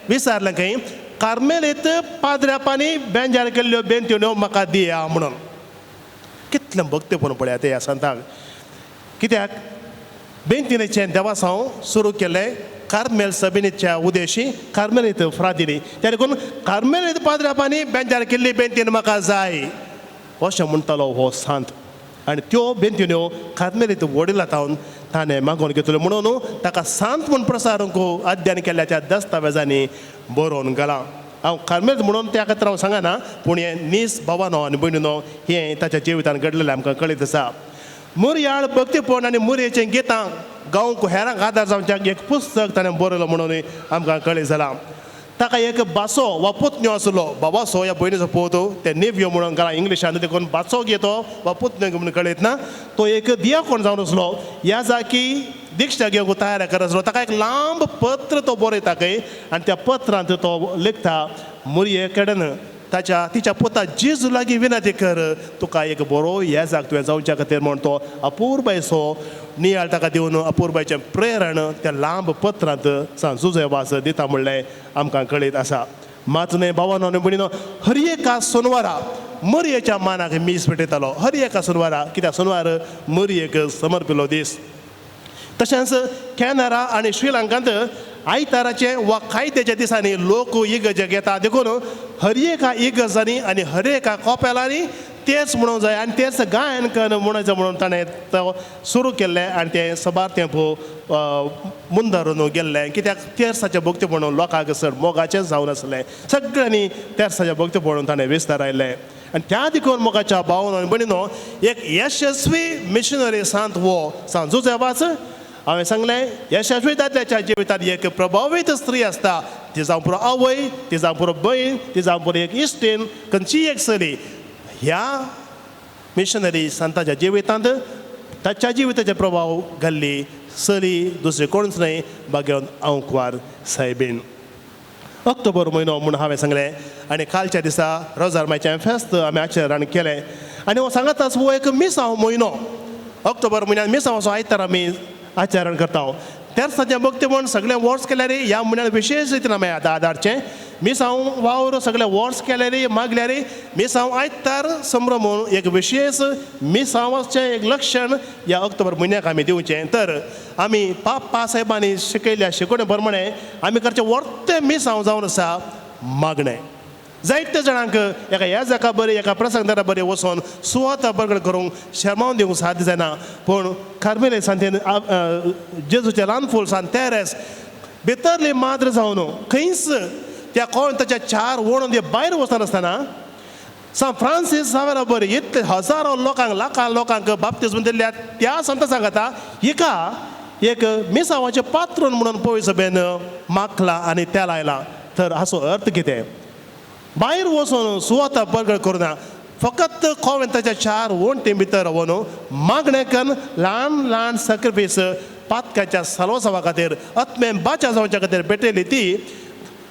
विचारलें खंय, कार्मेलीत पाद्र्यापांनी बेंजार केल्ल्यो बेंत्यो म्हाका दिया म्हणून. कितलें भक्तीपण पळयात ह्या संताक. कित्याक बेंतिनेचें देवासांव सुरू केलें कार्मेल सबिनीच्या उदेशी कार्मेलीत फ्रादिनी, त्या देखून कार्मेलीत पाद्र्यापांनी बेंजार केल्ली बेंतीन म्हाका जाय अशें म्हणटालो हो सांत. आनी त्यो बेंतिन्यो कार्मेलीत वडिलां तावन ताणें मागोवन घेतल्यो म्हणून ताका सांत म्हूण प्रसारूंक अध्ययन केल्ल्याच्या दस्तावेजांनी बरोवन घालां. हांव कार्मेलीत म्हणून त्या खातीर हांव सांगना, पूण हें नीस भावानो आनी भयणीनो हें ताच्या जिवितान घडलेलें आमकां कळीत आसा. मुरयाळ भक्तीपण आनी मुरयेचें गितां गावंक हेरांक आदार जावच्याक एक पुस्तक ताणें बरयलो म्हणून आमकां कळीत जालां. ताका एक बासो वा पुतण्यो आसलो, बाबासो या भयणीचो पूत, ते नेव्यो म्हणून घाला इंग्लिशान, देखून बाचो घेतो वा पुतण्यो म्हणून कळयत ना. तो एक दियाकोण जावन आसलो, ह्या जाकी दीक्षा घेवंक तयार कर आसलो. ताका एक लांब पत्र तो बरयता खंय आनी त्या पत्रांत तो लेखता मुरये कडेन ताच्या तिच्या पुता जेजू लागीं विनंती कर, तुका एक बरो येजाक तुवें जावच्या खातीर म्हण तो अपुरबायचो नियाळ ताका दिवन अपुरबायचें प्रेरण त्या लांब पत्रांत सांत जुझे वाज दिता म्हणलें आमकां कळीत आसा. मात न्हय भावानो आनी भयणीनो, हर एका सोनवारा मरयेच्या मानाक मीस पेटयतालो, हर एका सोनवारा, कित्याक सोनवार मरयेक समर्पिल्लो दीस. तशेंच कॅनरा आनी श्रीलंकांत आयताराचे वा कायद्याच्या दिसांनी लोक इगर्जेक येता, देखून हर एका इगर्जांनी आनी हर एका कोपेलांनी तेच म्हणूंक जाय आनी तेच गायन कर म्हणून म्हणून ताणें तो सुरू केल्लें आनी तें सबार तेंपो मुंदारून गेल्लें. कित्याक तेर्साचें भक्ती म्हणून लोकांक चड मोगाचें जावन आसलें, सगळ्यांनी तेर्साचें भक्ती म्हणून ताणें विस्तारायलें. आनी त्या देखून मोगाच्या भावन आनी भयणीनो, एक यशस्वी मिशनरी सांत हो सांत जुझे वाज. हांवें सांगलें, यशस्वी दादल्याच्या जिवितांत एक प्रभावीत स्त्री आसता, ती जावं पुरो आवय, ती जावं पुरो भयण, ती जावं पुरो एक इश्टीण, खंयचीय एक चली. ह्या मिशनरी संताच्या जिवितांत ताच्या जिविताचे प्रभाव घाल्ली चली दुसरी कोणच न्हय बागेवन अंकवार सायबीण. ऑक्टोबर म्हयनो म्हूण हांवें सांगलें आनी कालच्या दिसा रोजार मायचें फेस्त आमी आचरण केलें आनी हो सांगताच हो एक मिसांव म्हयनो. ऑक्टोबर म्हयन्यान मिसांवाचो आयतार आमी आचरण करता. तेर्साचें भक्ती म्हण सगळें वर्स केल्यार ह्या म्हयन्यान विशेश रितीन आमी आतां आदारचें मिसांव वावर सगळें वर्स केल्यार मागल्यार मिसांव आयतार संभ्रम म्हणून एक विशेश मिसांवाचें एक लक्षण ह्या ऑक्टोबर म्हयन्याक आमी दिवचें. तर आमी पापा साहेबांनी शिकयल्या शिकवणे प्रमाणे आमी करचें वर्तें मिसांव जावन आसा मागणें. जायते जाणांक एका ह्या जाका बरें एका प्रसंगारा बरें वचोन सुवाता बरगड करूंक शर्मावन दिवंक साध्य जायना, पूण कार्मेले सांतेन जेजूचें ल्हान फूल सांत तेरेस भितरली माद्र जावन खंयच त्या कोण ताच्या चार वणून भायर वचनासतना सांत फ्रांसीस सावेरा बरें इतले हजारो लोकांक लाखां लोकांक बाप्तिज्म दिल्ल्या त्या संता सांगता हिका एक मिसावाचें पात्रण म्हणून पळय सभेन माखला आनी तेल आयला. तर हाचो अर्थ कितें, भायर वचून सुवाता बरगड करुना, फकत कोवेंताच्या चार वणटी भितर वचून मागणें कन्न ल्हान ल्हान सॅक्रिफायस पातकाच्या सलवसावा खातीर आत्मे बाचा जावच्या खातीर भेटयली ती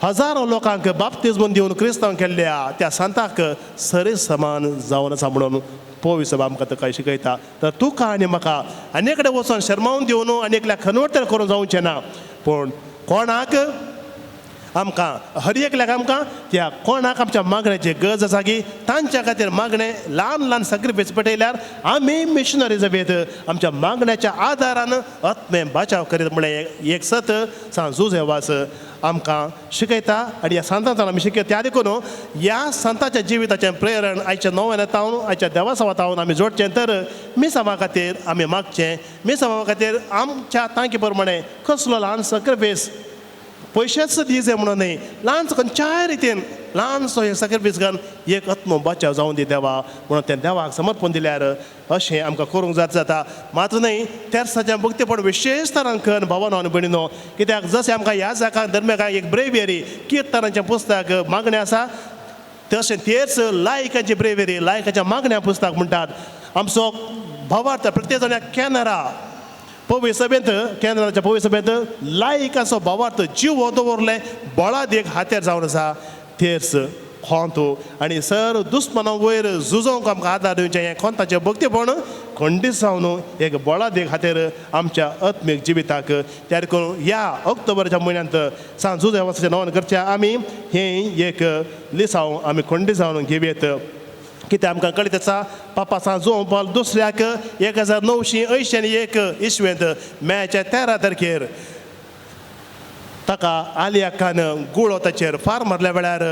हजारो लोकांक बाप्तिज्म दिवन क्रिस्तांव केल्ल्या त्या सांताक सरी समान जावन आसा म्हणून पोवी सभा आमकां तुका शिकयता. तर तुका आनी म्हाका आनी कडेन वचोन शर्मावन दिवन आनी एकल्या खनवटर करून जावचें ना, पूण कोणाक आमकां हर एकल्याक आमकां त्या कोणाक आमच्या मागण्याची गरज आसा की तांच्या खातीर मागणें ल्हान ल्हान सॅक्रिफायस पेटयल्यार आमी मिशनरी जावयेत आमच्या मागण्याच्या आदारान आत्मे बाचाव करीत म्हणलें एक सत सांत जुझे वाज आमकां शिकयता आनी ह्या सांतांतल्यान आमी शिकयता. त्या देखून ह्या संताच्या जिविताचें प्रेरण आयच्या नव्यान तावन आयच्या देवासावा तावन आमी जोडचें. तर मिसावा खातीर आमी मागचें, मिसावा खातीर आमच्या तांकी प्रमाणे कसलो ल्हान सॅक्रिफायस पयशेच दिजे म्हणून न्हय, ल्हानसो खंयच्याय रितीन ल्हानसो हे सॅक्रिफायस करून एक आत्मो बाचाव जावन दी देवा म्हणून त्या देवाक समर्पण दिल्यार अशें आमकां करूंक जात जाता. मात्र न्हय तेर्साचें भक्तीपण विशेश तरान कर भावानो आनी भयणीनो, कित्याक जशें आमकां ह्या जाका धर्म्याक एक ब्रेवियरी किर्तनाचें पुस्तक मागणें आसा तशें तेच लायकाची ब्रेवियरी लायकाच्या मागण्या पुस्तक म्हणटात. आमचो भावार्थ प्रत्येक जाण कॅनरा पवी सभेंत केंद्राच्या पवी सभेंत लायकाचो भावार्थ जिवो दवरलें बळादेक हात्यार जावन आसा तेर्स खोंत आनी सर दुस्मना वयर झुजोवंक आमकां आदार दिवचें हें खोंताचें भक्तीपण खंडीत जावन एक बळादेक खातीर आमच्या आत्मीक जिविताक. त्या देखून ह्या ऑक्टोबराच्या म्हयन्यांत सांत जुझे वासाचें नवन करचें आमी हें एक लिसांव आमी खंडीत जावन घेवयेत. कित्याक आमकां कळीत आसा पापा सांत जुवांव पावल दुसऱ्याक 1981 इसवेंत मेच्या 13 तारखेर ताका आलियाकान गुळो ताचेर फार मारल्या वेळार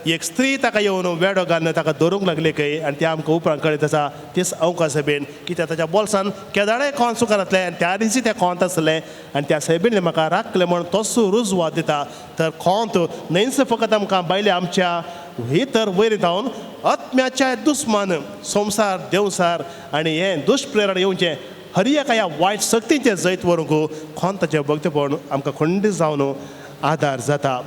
एक स्त्री ताका येवन वेडो घालून ताका धरूंक लागली खंय आनी तें आमकां उपरांत कळीत आसा तीच अंका सायबीण, कित्याक ताच्या बोल्सान केदाळे कोण सुखार आसलें आनी त्या दिसी तें कोंत आसलें आनी त्या सायबीणें म्हाका राखलें म्हण तसो रुजवात दिता. तर कोंत न्हयच फकत आमकां बायले आमच्या भितर वयर जावन आत्म्याच्या दुस्मान संवसार देवसार आनी हें दुश्प्रेरण येवचें हर एका ह्या वायट शक्तींचें जैत व्हरूंक कोंताचें भक्तीपण आमकां खंडीत जावन आदार जाता.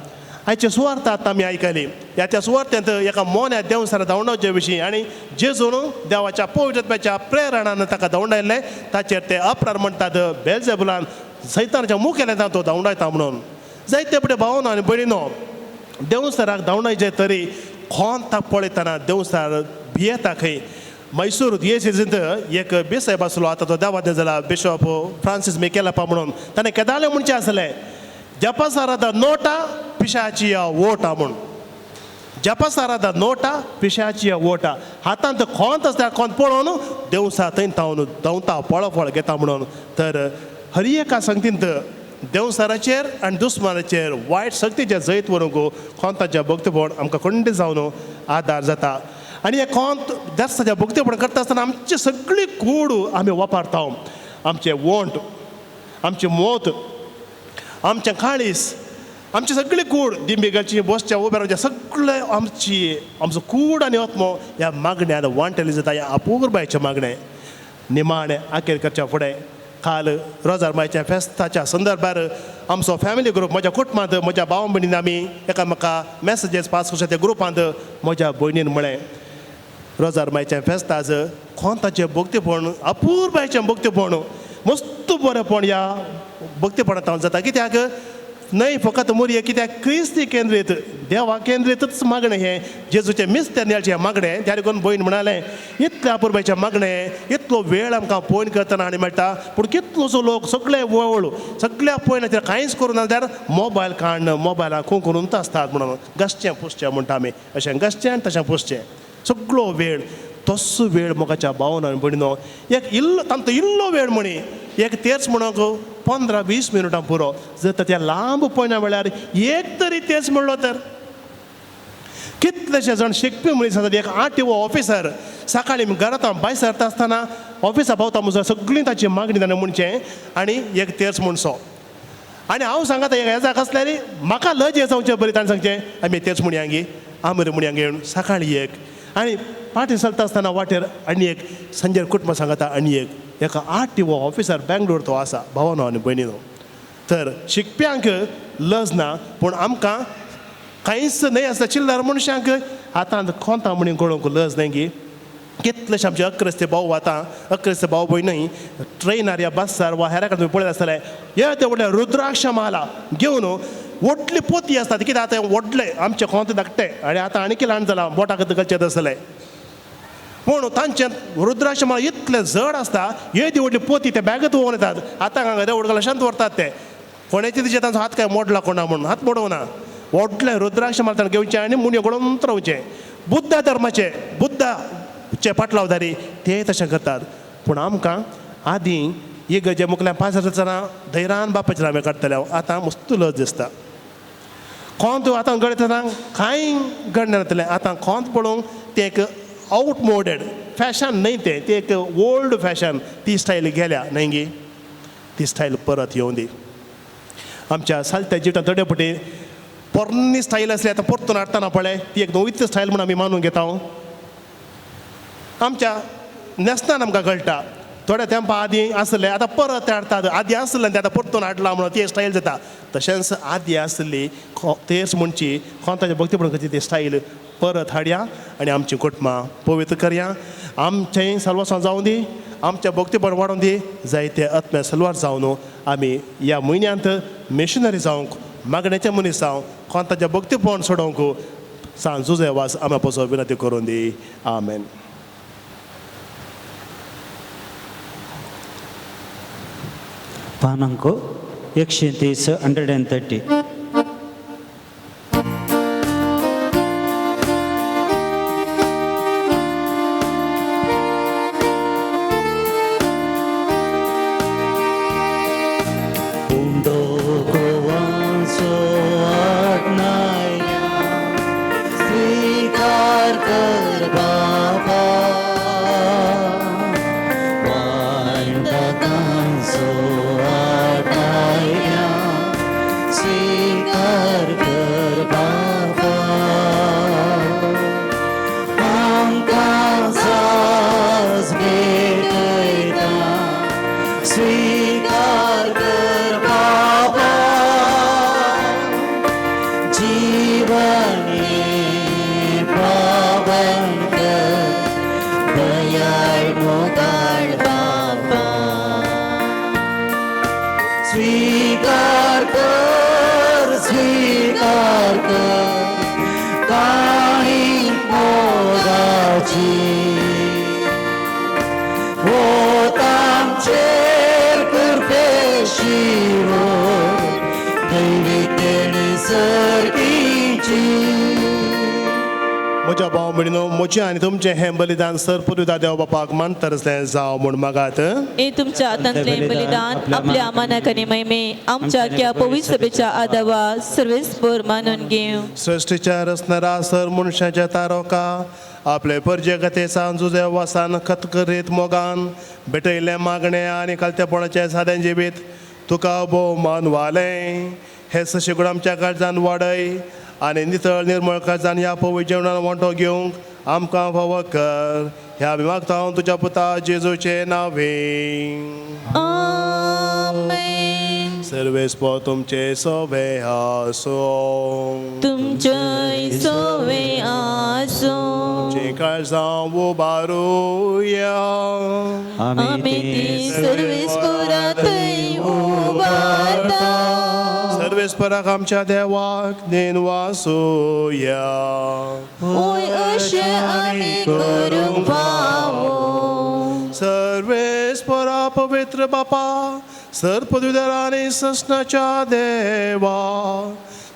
आयचे सुवार्थ आतां आमी आयकली. ह्या त्या सुवार्थेंत एका मोन्या देंवचारा धांवडावचे विशीं आनी जेजून देवाच्या पवित्रत्वाच्या प्रेरणान ताका धांवडायल्लें. ताचेर ते अपरार म्हणटात बेलजेबुलान सैतानाच्या मुखेल्यान तो धांवडायता म्हणून. जायते फुडें भावना आनी भयणीनो, देंवचाराक धांवडायचे तरी खोंत पळयतना देंवचार भियेता खंय. मैसूर दियेसींत एक बिसायब आसलो, आतां तो देवादे जाला, बिशॉप फ्रांसीस मिकेलप्पा म्हणून. ताणें केदाळे म्हणचें आसलें, जपसारादा नोटा पिशाचिया वोटा म्हूण. जपसारादा नोटा पिशाचिया वोटा. हातांत खोंत आसता, खोंत पळोवन देंवचार थंय धांवन धांवता, पळफळ घेता म्हणून. तर हर एका संगतींत देंवचाराचेर आनी दुस्मानाचेर वायट शक्तीचें जैत व्हरूंक खोंताचें भक्तपण आमकां खंडीत जावन आदार जाता. आनी हें खोंत देसाचें भक्तपण करता आसतना आमची सगळी कूड आमी वापरता. आमचें वोंट, आमचें मोत, आमचें काळीस, आमची सगळी कूड, दिंबी घालची, बसच्या, उबे रावचें, सगळें आमची आमचो कूड आनी आत्मो ह्या मागण्यान वांटेली जाता. ह्या अपुरबायचें मागणें निमाणें आखेर करच्या फुडें काल रोजार मायच्या फेस्ताच्या संदर्भार आमचो फॅमिली ग्रूप, म्हज्या कुटुंबांत म्हज्या भाव भयणीन आमी एकामेका मॅसेजीस पास करच्या त्या ग्रुपांत म्हज्या भयणीन म्हळें, रोजार मायचें फेस्त आज कोंताचें भक्तीपण, अपुरबायचें भक्तीपण, मस्त बरेंपण ह्या भक्तीपणांत जाता. कित्याक न्हय फकत मोरये, कित्याक क्रिस्ती केंद्रीत, देवा केंद्रीतच मागणें हें जेजूचें मिस्तेर मागणें. त्या देखून भयण म्हणालें, इतलें अपुरबायचें मागणें, इतलो वेळ आमकां पळोवन करतना आनी मेळटा, पूण कितलोसो लोक सगळे वळ सगळ्या पळयना कांयच करूं ना जाल्यार मोबायल काडून मोबायलाक खूब करून आसतात म्हणून घसचें पुसचें म्हणटा आमी, अशें घसचें आनी तशें पुसचें सगळो वेळ. तसो वेळ मोगाच्या भावन आनी भयणीनो, एक इल्लो तांचो इल्लो वेळ म्हणी एक तेर्स म्हणूंक 15-20 मिनटां पुरो. जर तर त्या लांब पळयना म्हळ्यार एक तरी तेर्स म्हणलो तर कितलेशे जाण शिकपी मनीस आसात. एक RTO officer सकाळीं घरांत भायर सरता आसतना ऑफिसा पावता म्हणसर सगळीं ताची मागणी ताणें म्हणचें आनी एक तेर्स म्हणसो. आनी हांव सांगता एक हेजाक आसल्यार म्हाका लज जावचें बरी ताणें सांगचें आमी तेर्स म्हणयांगी आमरे म्हणयांगी सकाळीं एक आनी पाटी चलता आसतना वाटेर आनी एक संजय कुटुंब सांगता आनी एक एका RTO officer Bangalore तो आसा. भावानो आनी भयणीनो, तर शिकप्यांक लज ना, पूण आमकां कांयच न्हय आसता चिल्लर मनशांक हातांत खोंता म्हणून कळोवंक लज न्हय गी. कितलेशे आमचे अक्रेस्ते भाव आतां अक्रेस्ते भाव भयण न्हय ट्रेनार या बसार वा हेरा कडेन पळयत आसतले, हे ते व्हडले रुद्राक्ष माला घेवन व्हडली पोती आसता. कित्याक आतां व्हडले आमचे खोंत धाकटे आनी आतां आनीक ल्हान जालां, बोटाक घालचें आसतलें, पूण तांचें रुद्राक्ष माला इतलें जड आसता, येदी व्हडली पोती ते बॅगत व्हरून येतात. आतां हांगा रेवड घालशांत व्हरतात ते, कोणाचे तिचे तांचो हात काय मोडला कोणा म्हणून हात मोडोवना. व्हडलें रुद्राक्ष माला ताणें घेवचें आनी मुणयो गळोवन रावचें. बुद्धा धर्माचे बुद्धाचे पाटलावदारी ते तशें करतात. पूण आमकां आदीं इगर्जे मुखल्यान पास आसतना धैर्यान बापाचें नांव काडटले, आतां मस्त लज दिसता. खोंत आतां गळयतना कांय घडना जातलें. आतां खोंत पळोवंक तें एक आउटमोडेड फॅशन न्हय, तें तें एक ओल्ड फॅशन, ती स्टायल गेल्या न्हय गी, ती स्टायल परत येवं दी. आमच्या सालत्या जिवितांत थोडे फावटी पोरणी स्टायल आसली आतां परतून हाडटना पळय ती एक नवीच स्टायल म्हूण आमी मानून घेता. आमच्या न्हेसनान आमकां कळटा, थोड्या तेंपा आदीं आसलें आतां परत हाडटात, आदीं आसलें तें आतां परतून हाडलां म्हणून ती स्टायल जाता. तशेंच आदीं आसली तेच म्हणची कोंताच्या भक्तीपण करची ती स्टायल परत हाडया आनी आमची कुटुंबां पवित्र करया. आमचेंय सलवासां जावं दी, आमचें भक्तीपण वाडोवन दी, जायते आत्म्या सलवार जावन आमी ह्या म्हयन्यांत मिशनरी जावंक, मागण्याचे मनीस जावं, कोंताचें भक्तीपण सोडोवंक सांज जुजे वास आमी पसो विनंती करून दी. आमेन. पान अंक 130 130. See. जीवन दैवी देणे सर्गीची. म्हज्या भाव भयणीनो, म्हजें आनी तुमचें हें बलिदान सर पुरविता देव बापाक मानतरसलें जावं म्हूण मागात. हे तुमच्या हातांतलें बलिदान आपल्या मानाक आनी महिमे आमच्या क्या पवित्र सभेच्या आदावा सर्वेस्पर मानून घेवं. सृश्टीच्या रचणारा सर मनशाच्या तारोका आपले परजे कथेसान जुजे वासान खतखरीत मोगान भेटयल्लें मागणें आनी खालतेपणाचें सादें जिवीत तुका भोवमान वालें. हे सशेगुण आमच्या काळजान वाडय आनी नितळ निर्मळ काळजान ह्या पवित्र जेवणान वांटो घेवंक आमकां फावो कर. ह्या आमी मागता हांव तुज्या पुता जेजूचे नांवे. आमेन. सर्वेस्पर तुमचे सोबे आसूं. तुमच्याय सोवे आसूं. तुमचीं काळजां उबारुया. आमी ती सर्वेस्परांतय उबारता. सर्वेस्पराक आमच्या देवाक दिनवासुया. ओय अशें आमी करूंक फावो. सर्वेस्परा पवित्र बापा, सर्व पदवीधर आनी ससनाच्या देवा,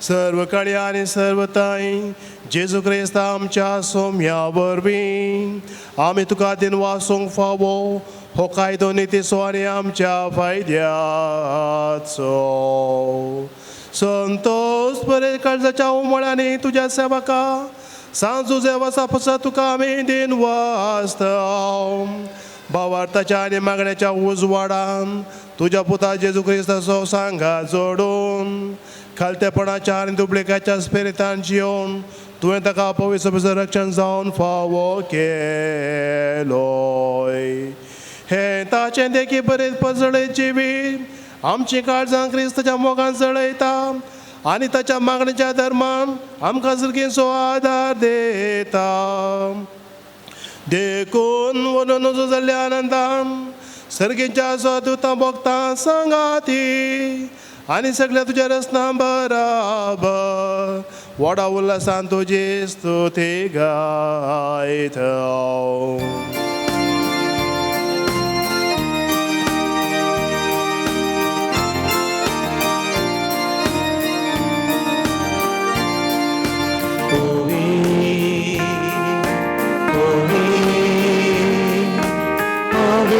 सर्व काळी आनी सर्व ताई जेजू क्रिस्ता आमच्या सोम्या वरवीं आमी तुका दिनवासूंक फावो. हो कायदो नितीचो आनी आमच्या फायद्याचो. संतोष बरे काळजाच्या उमळ्यांनी तुज्या सेवका सांजू देवाचा पसा तुका आमी दिनवासता. भावार्थाच्या आनी मागण्याच्या उजवाडान तुज्या पुता जेजू क्रिस्ताचो सांगा जोडून खालतेपणाच्या आनी दुबळेकाच्या स्पिरितान जियोवन तुवें ताका पवित्र रक्षण जावन फावो केलोय. हे ताचें देखी बरें पजळयत जिवीत आमची काळजां क्रिस्ताच्या मोगान जळयता आनी ताच्या मागणेच्या धर्मान आमकां सर्गीचो आदार दिता. देखून वनून नजो जाल्ल्या आनंदान सर्गीच्या सदुतां भोगतां सांगाती आनी सगळ्या तुज्या रचना बराबर व्हडा उल्हासान तुजी स्तुती गायता.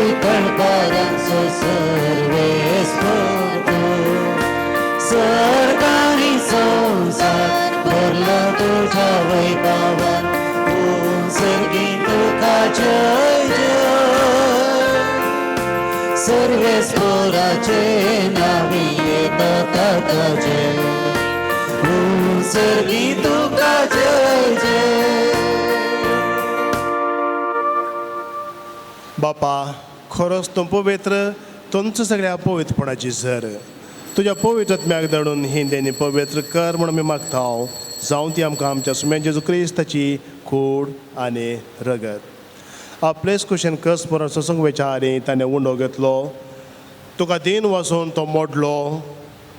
पवित्रकारांचो सर्वेस्पर सर्गानी संसार भरला तुझ्या वैभवान. सर्गी तुका जय जय. सर्वेस्पराचे नावी येता ताका जय. सर्गी तुका जय जय. बापा, खरोच तूं पवित्र, तुमचं सगळ्या पवित्रपणाची सर तुज्या पवित्र आत्म्याक धाडून ही देणी पवित्र कर म्हूण आमी मागता. जावं ती आमकां आमच्या सुम्या जेजू क्रिस्ताची कूड आनी रगत. आपलेच कुशेन कस मरण सोसूंक वेच्या आनी ताणें उंडो घेतलो, तुका दीन वासून तो मोडलो,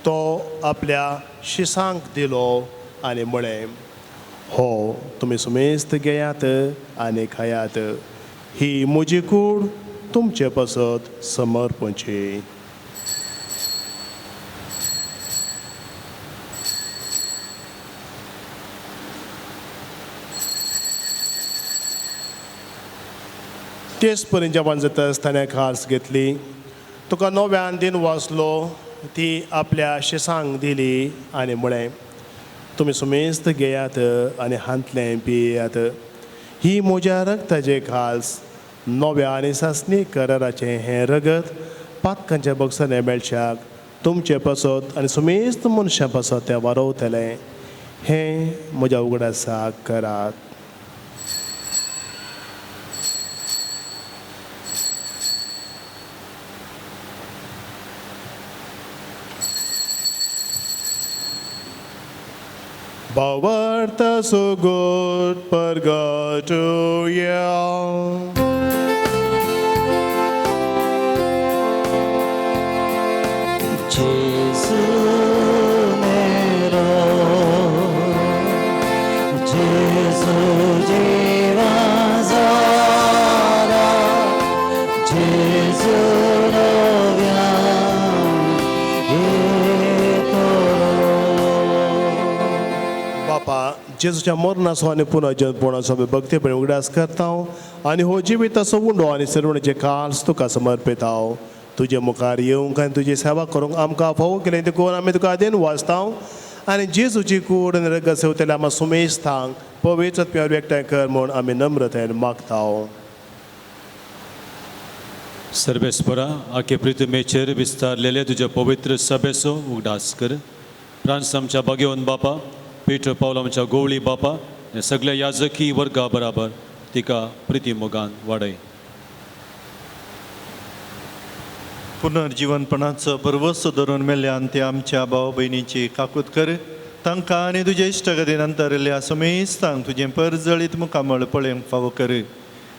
तो आपल्या शिसांक दिलो आनी म्हळें, हो तुमी सुमेस्त घेयात आनी खायात, ही म्हजी कूड तुमचे पासत समर्पणची. तेच परी जेवण जाता आसतना खास घेतली, तुका नव्यान दिन वाचलो, ती आपल्या शिसांक दिली आनी म्हळें, तुमी सुमेस्त घेयात आनी हांतलें पियात, ही म्हज्या रगताचे खास नव्या आनी सासणी कराराचें हें रगत पातकांच्या बक्षाने मेळच्याक तुमचे पासत आनी सुमेस्त मनशां पासत तें वारोवतलें. हें म्हज्या उगडासाक करात. भावार्थ सुगूट परगटुया. जेजू मेरो, जेजू जीवा जाला, जेजू नव्यान जेजूच्या मरणाचो आनी पुनर्जन्मपणाचो आमी भक्तीपणे उगडास करता आनी हो जिविताचो उंडो आनी सरवणेचे काल्स तुका समर्पिता. तुजे मुखार येवंक आनी तुजी सेवा करूंक आमकां फावो केलें देखून आमी तुका आदेन वाचता आनी जेजूची कूड आनी रगत सेवतले आमकां सुमेस्थांक पवित्र आत्म्यावर एकठांय कर म्हूण आमी नम्रतायेन मागता. सर्वेस्परा आखे पृथ्वीचेर विस्तारलेले तुज्या पवित्र सभेचो उगडास कर. फ्रांस आमच्या भाग्यवंत बापा, पीटर पावल आमच्या गोवळी बापा आनी सगल्या याजकी वर्गा बराबर तिका प्रिती मोगान वाडय. पुनर्जीवनपणाचो बरवसो धरून मेल्यान ते आमच्या भाव भयणीची काकूत कर. तांकां आनी तुजे इश्टगतीन अंतरिल्ल्या सुमेस्तांक तुजें परजळीत मुखामळ पळोवंक फावो कर.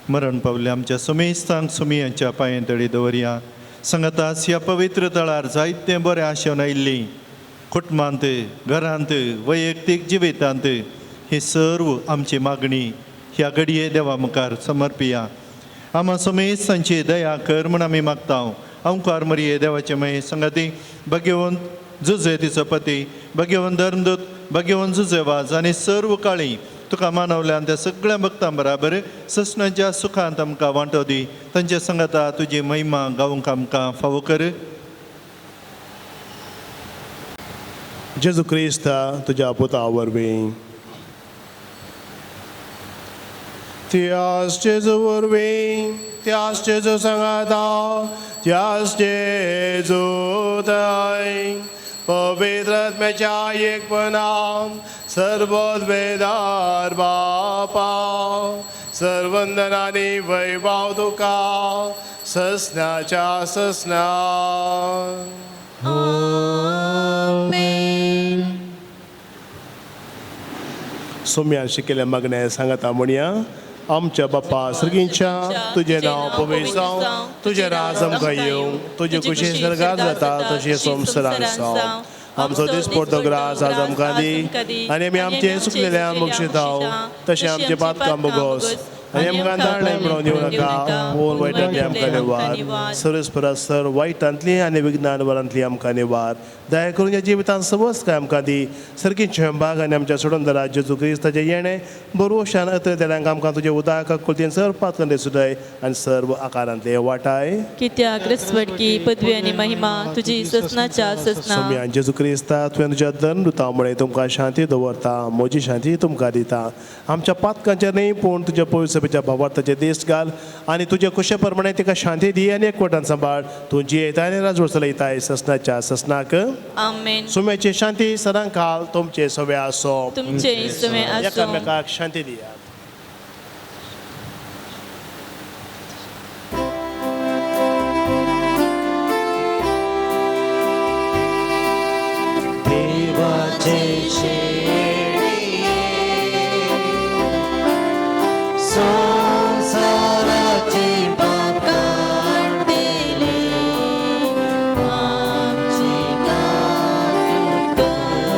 मरण पावल्या आमच्या सुमेस्तांक सुमियांच्या पांये तळी दवरया. सांगातास ह्या पवित्र तळार जायतें बरें आशेवन आयिल्लीं कुटुंबांत, घरांत, वैयक्तीक जिवितांत ही सर्व आमची मागणी ह्या घडये देवा मुखार समर्पिया. आमा सुमेस्तांची दया कर म्हूण आमी मागता. अंकार मरिये देवाचे मये संगाती भगवंत जुजे तिचो पती, भगवंत धर्मदूत, भगवंत जुजे वाज आनी सर्व काळी तुका मानवल्यान त्या सगळ्या भक्तां बराबर ससनाच्या सुखांत आमकां वांटो दी. तांच्या संगाता तुजी महिमा गावंक आमकां फावो कर. जेजू क्रिस्ता तुज्या पुता वरवीं, त्याच जेजू वरवीं, त्याच जेजू सांगाता, त्याच जेजू ताय पवित्र आत्म्याच्या एकपणान सर्वोद्वेदार बापा सर्वंदनानी वैभव तुका ससनाच्या ससना. आमेन. सोम्यान शिकयल्ल्या मागण्या सांगाता म्हणया. आमच्या बापा सर्गींच्या, तुजें नांव पवित्र जावं, तुजें राज आमकां येवं, तुजें खुशी सर्गार जाता तशें संवसारांत जावं. आमचो दिसपडतो ग्रास आज आमकां दी आनी आमी आमचें चुकलेल्या बक्षिता तशें आमचें पातकां बोगोस आनी आमकां ताळें म्हणून दिवं नाका, पूण वायटांतली आमकां निवार. सर्वस्परा सर वायटांतली आनी विज्ञान वरांतली आमकां निवार. दया करून ह्या जिवितांत सवस काय आमकां दी. सर्गींचे भाग आनी आमच्या सोडून जेजू क्रिस्ताचें येणें बरोवशान अत्र देण्यांक आमकां तुजें उदाक कुलतीन सर्व पातकांतले सुदाय आनी सर्व आकारांतले वाटाय. कित्याक रसवटकी पदवी आनी महिमा तुजी ससनाच्या ससना. सोम्यान जेजू क्रिस्ता तुवें तुज्या धर्मदुता मुळे तुमकां शांती दवरता, म्हजी शांती तुमकां दिता. आमच्या पातकांचेर न्हय पूण तुज्या पवित्र भावार्थाचे देश घाल आनी तुज्या कुशे प्रमाणे तिका शांती दी आनी एकवटान सांबाळ. तूं जियेता आनी राजवट चलयताय ससनाच्या ससनाक. आमेन. सुम्याची शांती सदां काल तुमचे सवे आसो. तुमचे सवे आसो. एकामेकाक शांती दियात. देवाचे संसाराचे पाप काडले आमची काकूत कर.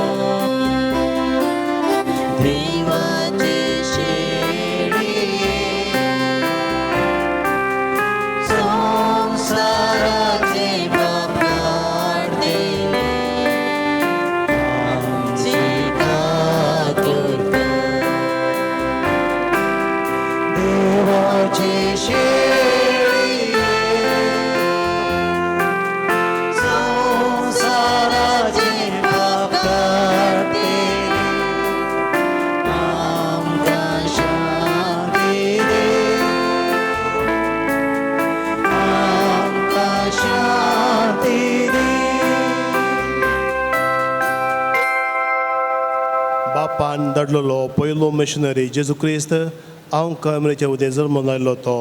देवाचे शेळये संसाराचे पाप काडले आमची काकूत कर. देवाचे शेळये संसाराचे पाप काडले आमकां शांती दे, आमकां शांती दे. बापान धाडलेलो पयलो मिशनरी जेजू क्रिस्त हांव कमरेचे उदें जल्मून आयलो तो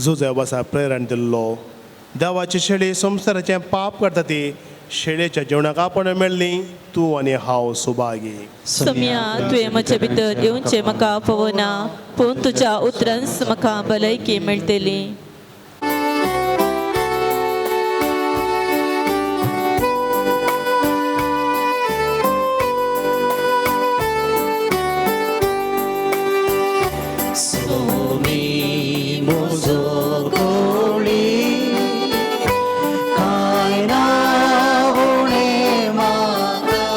जुजा वासा प्रेरण दिल्लो. देवाची शेळी संवसाराचें पाप करता ती शेळयेच्या जेवणाक आपण मेळ्ळी. तूं आनी हांव सुभागी. सोम्या तुवें म्हजे भितर येवचें म्हाका फावना, पूण तुज्या उतरांच म्हाका भलायकी मेळटली. सोमी म्हजो कोळी कांय ना उणें म्हाका,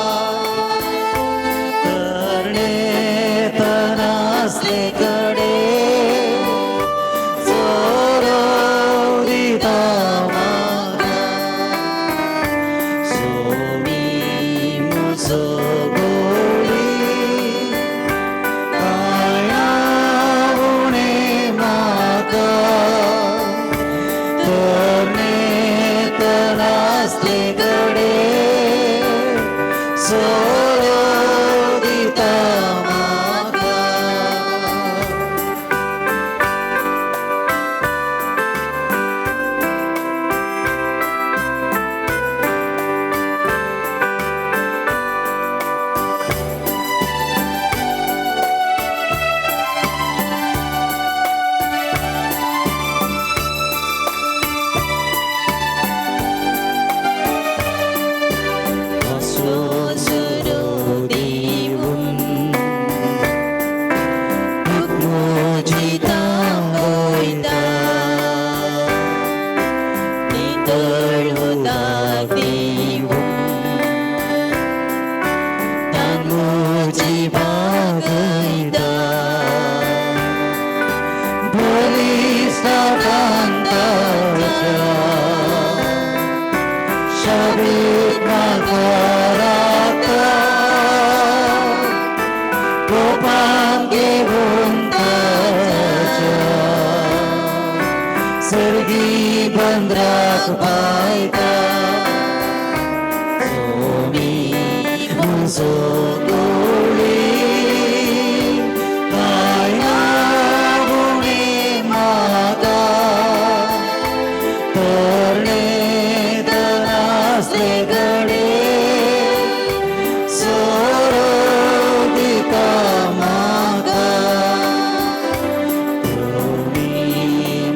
पातळ उदक दिवूं तान म्हजी भागयता बलिश्ट तांच्या शरीर म्हाका राखता कोपान घेवन ताच्या सर्गी बंदराक पायता सोमी म्हजो गोळी कांय ना उणें म्हाका तरणे तनासले गडे सोरो दिता म्हाका तुमी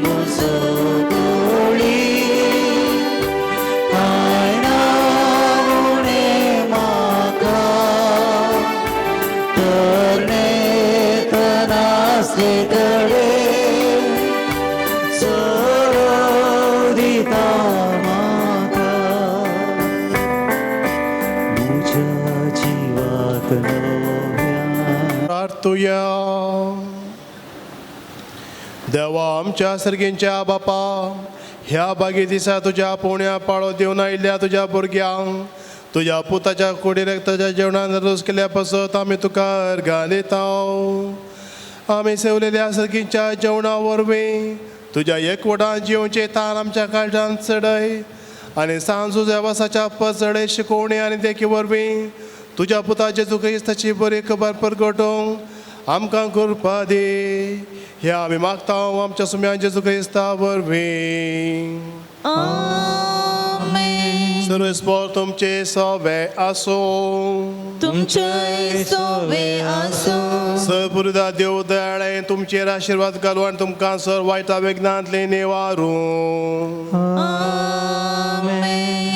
म्हजो गोळी कांय ना उणें म्हाका तरणे तनासले गडे सोरो दिता म्हाका म्हज्या जिवाक नव्या प्रार्थुया. देवा आमच्या सर्गींच्या बापा, ह्या बागी दिसा तुज्या पुण्या पाळो दिवन आयिल्ल्या तुज्या भुरग्यांक तुज्या पुताच्या कुडी रक्ताच्या जेवणान रोस केल्या पासत आमी तुका अर्गां दिता. आमी सेवलेल्या सर्गींच्या जेवणा वरवीं तुज्या एकवटान जिवचे तान आमच्या काळजान चडय आनी सांजू देवासाच्या पचडे शिकोवणी आनी देखी वरवीं तुज्या पुता जेजू क्रिस्ताची बरी खबर परगटोवंक आमकां कृपा दी. ह्या आमी मागता आमच्या सुम्या जेजू क्रिस्ता वरवीं. आमेन. सर्वेस्पोर तुमचे सवे आसूं. तुमचे सोवे आसूं. सपुरुदा देव दयाळे तुमचेर आशिर्वाद घालूं आनी तुमकां सर वायटा विघ्नांतले निवारूं. आमेन.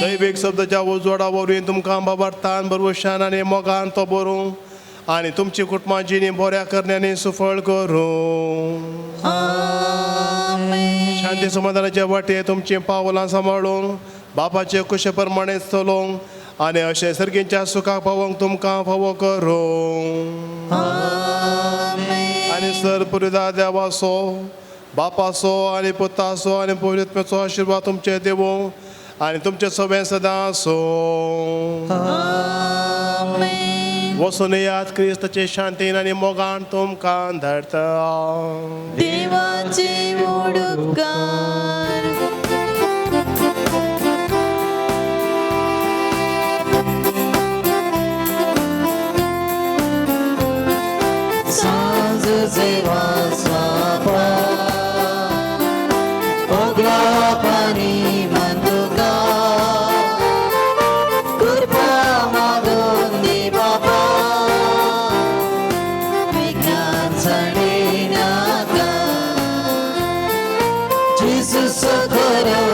दैवीक शब्दाच्या उजवाडा वरवीं तुमकां बाबार्थान बरवशान आनी मोगान तो बरूं आनी तुमची कुटुंबां जिणी बऱ्या करण्यांनी सुफळ करूं. आमेन. शांती समाधानाच्या वाटे तुमची पावलां सांबाळूंक बापाचे कुशे प्रमाणे चलोवंक आनी अशें सर्गींच्या सुखाक पावोवंक तुमकां फावो करूं. आमेन. आनी सर पुरिदा देवाचो बापाचो आनी पुताचो आनी पवित्रत्म्याचो आशिर्वाद तुमचे देवूं आनी तुमचे सगळें सदां आसूं. आमेन. वचून येयात क्रिस्ताचे शांतीन आनी मोगान तुमकां धाडटा. देवाचे उपकार. सांज जेवा ओगला पाणी मंदुका कृपा मागून दी बाबा विघ्नान सणे नाका जेजू खरो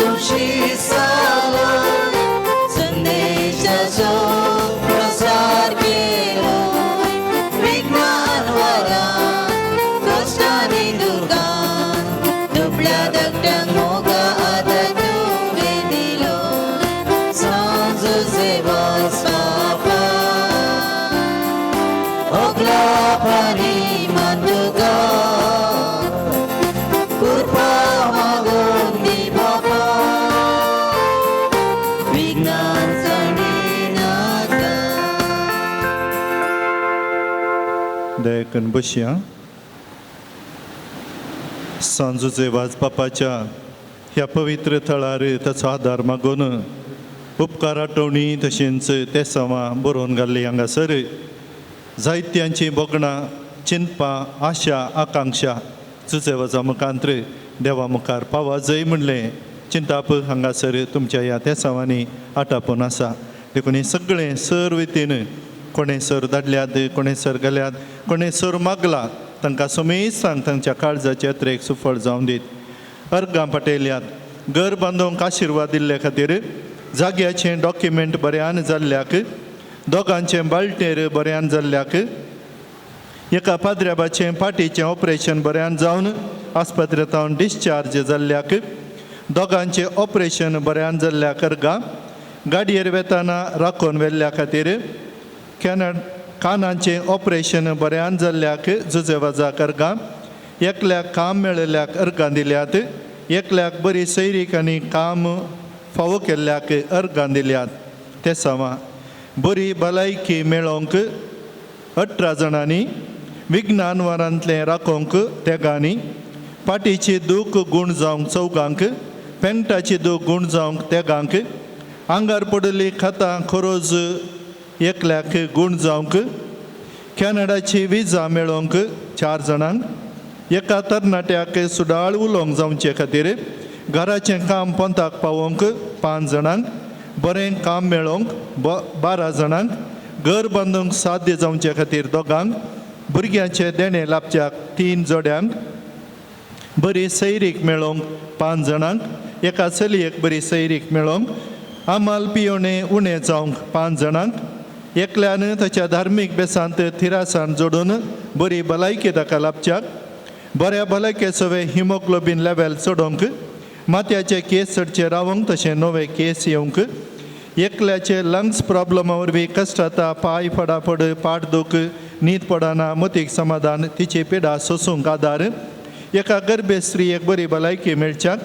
तुमशी सालो संदेशाचो प्रसार केलो विघ्नान वरा कश्टांनी दुर्गान दुबळ्या दगड्यांक मोगा आदार तुवें दिलो सांज सेवा बापा ओगला पाणी मंदुका कृपा मागून दी बाबा विघ्नान सणे नाका. दयाकन बसया. सांजूचे वाजपाच्या ह्या पवित्र थळार ताचो आदार मागून उपकार आठवणी तशेंच तेसांवां बरोवन घाल्ली हांगासर जायत्यांची भोगणां चिंतपां आशा आकांक्षा जुजेवाजा मुखांत्र देवा मुखार पावा जय म्हणलें चिंताप हांगासर तुमच्या ह्या तेसांवांनी आटापून आसा. देखून हें सगळें सर वतीन कोणें सर धाडल्यात, कोणें सर घाल्यात, कोणें सर मागला तांकां समेस्तांक तांच्या काळजाचे यात्रेक सुफळ जावन दीत. अर्गां पाटयल्यात घर बांदूंक आशिर्वाद दिल्ले खातीर, जाग्याचें डॉक्युमेंट बऱ्यान जाल्ल्याक, दोगांचें बाळटेर बऱ्यान जाल्ल्याक, एका पाद्र्याबाचें फाटीचें ऑपरेशन बऱ्यान जावन आस्पत्रेंत डिस्चार्ज जाल्ल्याक, दोगांचें ऑपरेशन बऱ्यान जाल्ल्या करगा गाडयेर वेताना राखून व्हेल्ल्या खातीर कॅनड कानाचें ऑपरेशन बऱ्यान जाल्ल्याक जुजेवाजा करगा एकल्याक काम मेळिल्ल्याक अर्गां दिल्यात एकल्याक बरी सैरीक आनी काम फावो केल्ल्याक अर्गां दिल्यात तेसांवां बरी भलायकी मेळोवंक 18 जाणांनी विज्ञान वारांतलें राखोवंक तेगांनी पाटीची दूख गूण जावंक चौगांक पेंगटाची दूख गूण जावंक तेगांक आंगार पडिल्ली खतां खोरोज एकल्याक गूण जावंक कॅनडाची विजा मेळोवंक 4 जाणांक एका तरणाट्याक सुडाळ उलोवंक जावचे खातीर घराचें काम पोंताक पावोवंक 5 जाणांक बरें काम मेळोवंक 12 जाणांक घर बांदूंक साध्य जावचे खातीर 2 भुरग्यांचें देणें लाबच्याक 3 जोड्यांक बरी सैरीक मेळोवंक 5 जाणांक एका चलयेक बरी सैरीक मेळोवंक आमाल पियोणे उणें जावंक 5 जाणांक एकल्यान ताच्या धार्मीक बेसांत थिरासान जोडून बरी भलायकी ताका लाबच्याक बऱ्या भलायकेचो हिमोग्लोबीन लेवल चडोवंक माथ्याचे केस चडचे रावंक तशें नवे केस येवंक एकल्याचे लंग्स प्रॉब्लमा वरवीं कश्ट जाता पांय फडाफड पाट दूख न्हीद पडना मतीक समाधान तिची पिडा सोसूंक आदार एका गर्भे स्त्रियेक बरी भलायकी मेळच्याक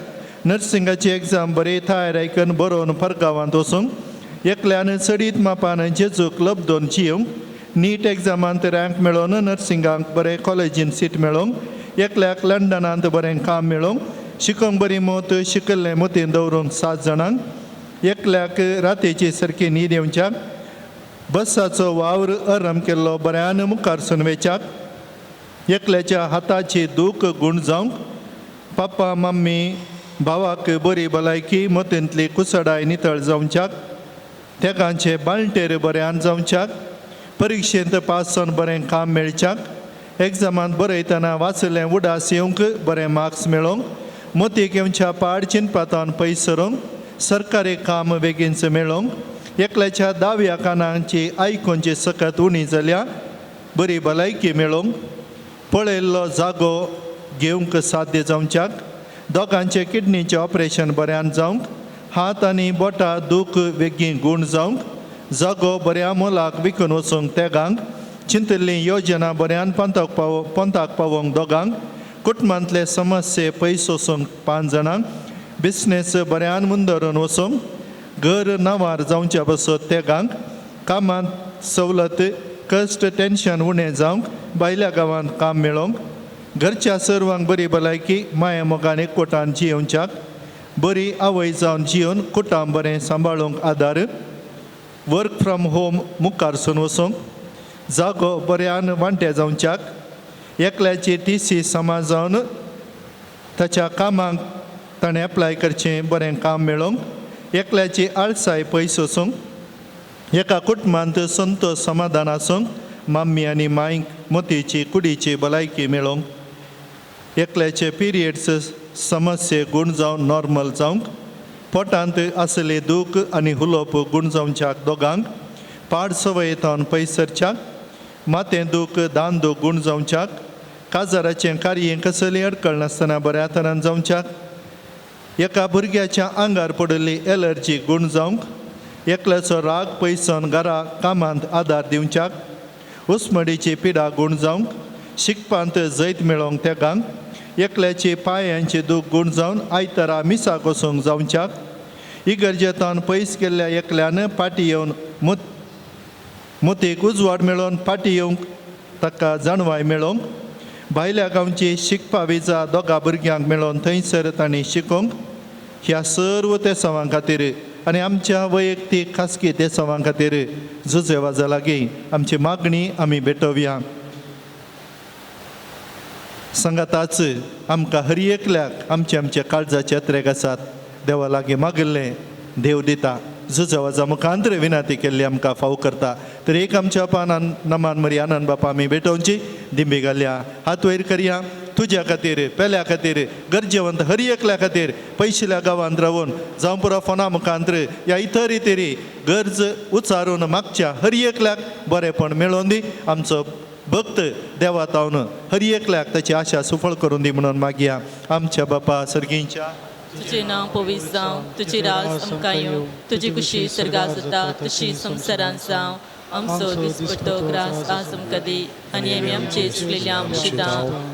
नर्सिंगाची एग्जाम बरी थायर आयकन बरोवन परगांवांत वचूंक एकल्यान चडीत मापान जेजूक लब्दोन जिवंक नीट एग्जामांत रँक मेळोवन नर्सिंगाक बरें कॉलेजीन सीट मेळोवंक एकल्याक लंडनांत बरें काम मेळोवंक शिकोवंक बरी मोत शिकल्लें मोतीन दवरूंक 7 जाणांक एकल्याक रातीची सारकी न्हीद येवच्याक बसाचो वावर आराम केल्लो बऱ्यान मुखार सून वेच्याक एकल्याच्या हाताची दूख गूण जावंक पापा मम्मी भावाक बरी भलायकी मतींतली कुसडाय नितळ जावच्याक तेगांचे बाळंटेर बऱ्यान जावच्याक परिक्षेंत पास जावन बरें काम मेळच्याक एग्जामांत बरयतना वाचलें उडास येवंक बरें मार्क्स मेळोवंक मोतीक येवच्या पाड चिंतपातान पयस सरूंक सरकारी काम बेगीनच मेळोवंक एकल्याच्या दाव्या कानांची आयकुंची सकत उणी जाल्या बरी भलायकी मेळोवंक पळयल्लो जागो घेवंक साध्य जावच्याक दोगांचे किडनीचें ऑपरेशन बऱ्यान जावंक हात आनी बोटां दूख बेगीन गूण जावंक जागो बऱ्या मोलाक विकून वचूंक तेगांक चिंतिल्ली योजना बऱ्यान पंताक पावोवंक 2 कुटुंबांतले समस्ये पयस वचूंक 5 जाणांक बिजनेस बऱ्यान मुंदरून वचूंक घर नांवार जावच्या बसत तेगांक कामांत सवलत कश्ट टेन्शन उणें जावंक भायल्या गांवांत काम मेळोवंक घरच्या सर्वांक बरी भलायकी माया मोगान एकवटान जियोवच्याक बरी आवय जावन जियोवन कुटुंब बरें सांबाळूंक आदार वर्क फ्रॉम होम मुखार सून वचूंक जागो बऱ्यान वांटे जावच्याक एकल्याची टी सी समा जावन ताच्या कामाक ताणें एप्लाय करचें बरें काम मेळोवंक एकल्याची आळसाय पयस वचूंक एका कुटुंबांत संतोश समाधान आसूंक माम्मी आनी मांयक मोतीची कुडीची भलायकी मेळोवंक एकल्याचे पिरियड्स समस्ये गूण जावन नॉर्मल जावंक पोटांत आसले दूख आनी हुलोप गूण जावच्याक 2 पाड संवयेंत पयस सरच्याक माथें दूख दान दूख गूण जावच्याक काजाराचें कार्य कसली अडकळ नासतना बऱ्या तरान जावच्याक एका भुरग्याच्या आंगार पडिल्ली एलर्जी गूण जावंक एकल्याचो राग पयस घरा कामांत आदार दिवच्याक उस्मडीची पिडा गूण जावंक शिकपांत जैत मेळोवंक तेगांक एकल्याची पांयांची दूख गूण जावन आयतारा मिसाक वचूंक जावच्याक इगर्जेंतान पयस गेल्ल्या एकल्यान फाटी येवन मोतीक उजवाड मेळोवन फाटी येवंक ताका जाणवाय मेळोवंक भायल्या गांवची शिकपा विजा 2 भुरग्यांक मेळोवन थंयसर तांणी शिकोवंक ह्या सर्व तेसांवां खातीर आनी आमच्या वैयक्तीक खासगी तेसांवां खातीर जुजेवाजा लागीं आमची मागणी आमी भेटोवया. सांगाताच आमकां हर एकल्याक आमचे आमच्या काळजाचे अत्रेक आसात देवा लागीं मागिल्लें देव दिता जुजवाजा मुखांतर विनंती केल्ली आमकां फाव करता. तर एक आमच्या पानान नमान मरी आनंद बापा आमी भेटोवची दिंबी घालया हात वयर करया तुज्या खातीर पेल्या खातीर गरजेवंत हर एकल्या खातीर पयशिल्या गांवांत रावून जावं पुरो फोना मुखांतर या इतर इतरी गरज उचारून मागच्या हर एकल्याक बरेंपण मेळोवन दी. आमचो भक्त देवा तावन हर एकल्याक ताची आशा सुफळ करून दी म्हणून मागया. आमच्या बापा सर्गींच्या तुझे नांव पवित्र जावं, तुजी राज आमकां येवं, तुजी खुशी सर्गात जाता तशी संवसारांत जावं. आमचो दिसपट्टो ग्रास आज आमकां दी आनी आमी आमचे चुकलेल्या आमशिता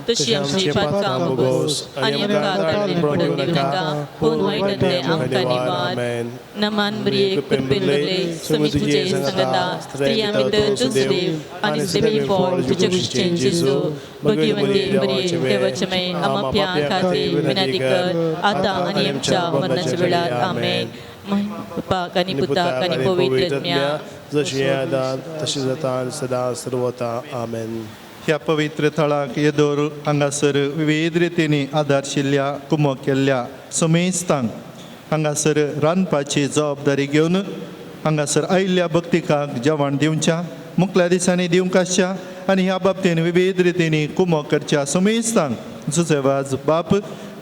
तशी आमची पातकां भोगोस आनी आमकां ताळमेळ पडून दिवं नाका, पूण वायटांतलें आमकां निवार. नमान मरिये, कृपेन भरले, स्वामी तुजे संगता, स्त्रियां भितर तूं सुदैव आनी सुदैवी फळ तुज्या कुशीचें जेजू. भगवंती मरिये, देवाचे माये, आमा पाप्यां खातीर विनंती कर आतां आनी आमच्या मरणाच्या वेळार. आमेन. बापाक आनी पुताक आनी पवित्र आत्म्याक, जशी आतां तशी जाता आनी सदां सर्वता. आमेन. ह्या पवित्र थळाक येदोर हांगासर विविध रितींनी आदारशिल्ल्या कुमक केल्ल्या समेस्तांक हांगासर रांदपाची जबाबदारी घेवन हांगासर आयिल्ल्या भक्तिकाक जेवण दिवच्या, मुखल्या दिसांनी दिवंक आसच्या आनी ह्या बाबतीन विविध रितींनी कुमक करच्या समेस्तांक जुजेवाज बाप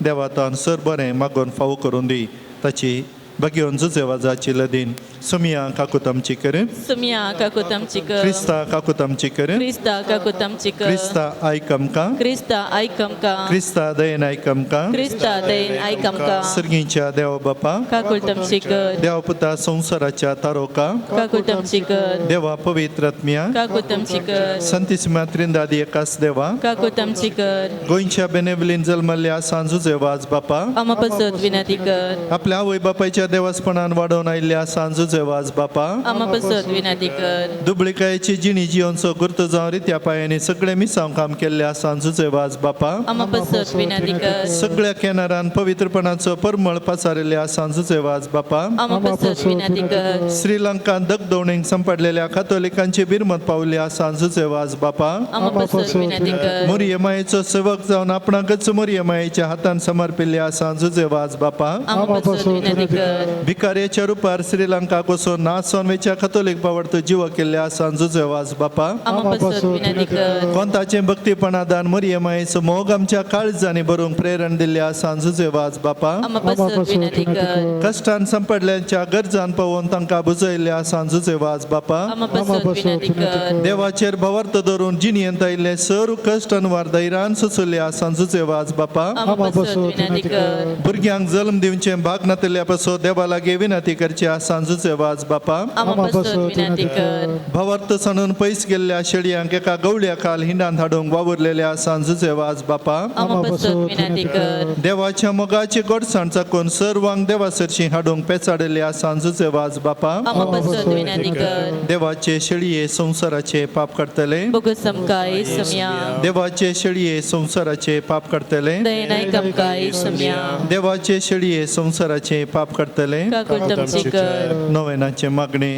देवातान सर बरें मागोवन फावो करून दी. ताची भाग्यवन जुजेवाजाची लदीन सुमिया काकूत आमची कर. सुमिया काकूत आमची कर. क्रिस्ता काकूत आमची कर. क्रिस्ता काकूत आमची कर. क्रिस्ता आयक आमकां. क्रिस्ता आयक आमकां. क्रिस्ता दयेन आयक आमकां. क्रिस्ता दयेन आयक आमकां. सर्गीच्या देवा बापा, काकूत आमची कर. देवा पुता संवसाराच्या तारोका, काकूत आमची कर. देवा पवित्र आत्म्या, काकूत आमची कर. संतीसिमा त्रिंदादी एकास देवा, काकूत आमची कर. गोंयच्या बेनेवलीन जल्मल्ल्या सांजुजे वाज बापा, आमा पसत विनंती कर. आपल्या आवय बापायच्या देवासपणान वाडोवन आयिल्ल्या सांजुजे वाज बापा, आमा पसत विनंती कर. दुबळिकायेची जिणी जियोनचो गुर्त जावन रित्या पायांनी सगळे मिसांव काम केल्ल्या सांजुजे वाज बापा, आमा पसत विनंती कर. सगळ्या केनारान पवित्रपणाचो परमळ पसारिल्ल्या सांजुजे वाज बापा, आमा पसत विनंती कर. श्रीलंकान दगदवणीक संपडलेल्या कातोलिकांची बिरमत पावल्या सांजुजे वाज बापा, आमा पसत विनंती कर. मोरये मायेचो सेवक जावन आपणाकच मोरये मायेच्या हातान समर्पिल्ल्या सांजुजे वाज बापा, आमा पसत विनंती कर. भिकाऱ्याच्या रुपार श्रीलंकाक वचून नासोन वेच्या कथोलीक पावडतो जीव केल्ल्या सांजुजे वाज बापा, आमा पसत विनंती कर. कोंताचें भक्तीपणादान मोरये मायेचो मोग आमच्या काळजांनी भरूंक प्रेरण दिल्ल्या सांजुजे वाज बापा, आमा पसत विनंती कर. कश्टान संपडल्यांच्या गरजान पळोवन तांकां बुजयल्ल्या सांजुजे वाज बापा, आमा पसत विनंती कर. देवाचेर भवार्थ धरून जिणयेंत आयिल्ले सर्व कश्ट अनवार धैर्यान सोंसुल्ल्या सांजुजे वाज बापा, आमा पसत विनंती कर. भुरग्यांक जल्म दिवचें भाग नातिल्ल्या पासो देवा लागीं विनंती करच्या सांजुजे वाज बापा, आमा पसत विनंती कर. भवार्थ सांडून पयस गेल्ल्या शेळयांक एका गवळ्या खाल हिंडान हाडूंक वावुरलेल्या सांजुजे वाज बापा, आमा पसत विनंती कर. देवाच्या मोगाची गोडसाण चाकून सर्वांक देवा सरशी हाडूंक पेचाडिल्ल्या सांजुजे वाज बापा, आमा पसत विनंती कर. देवाचे शेळये संवसाराचे पाप काडटले, बगस आमकां समया. देवाचे शेळये संवसाराचे पाप काडटले, दयेन आयक आमकां समया. देवाचे शेळये संवसाराचे पाप काडटले. काकूत आमची कर. नोवेनाचे मागणे.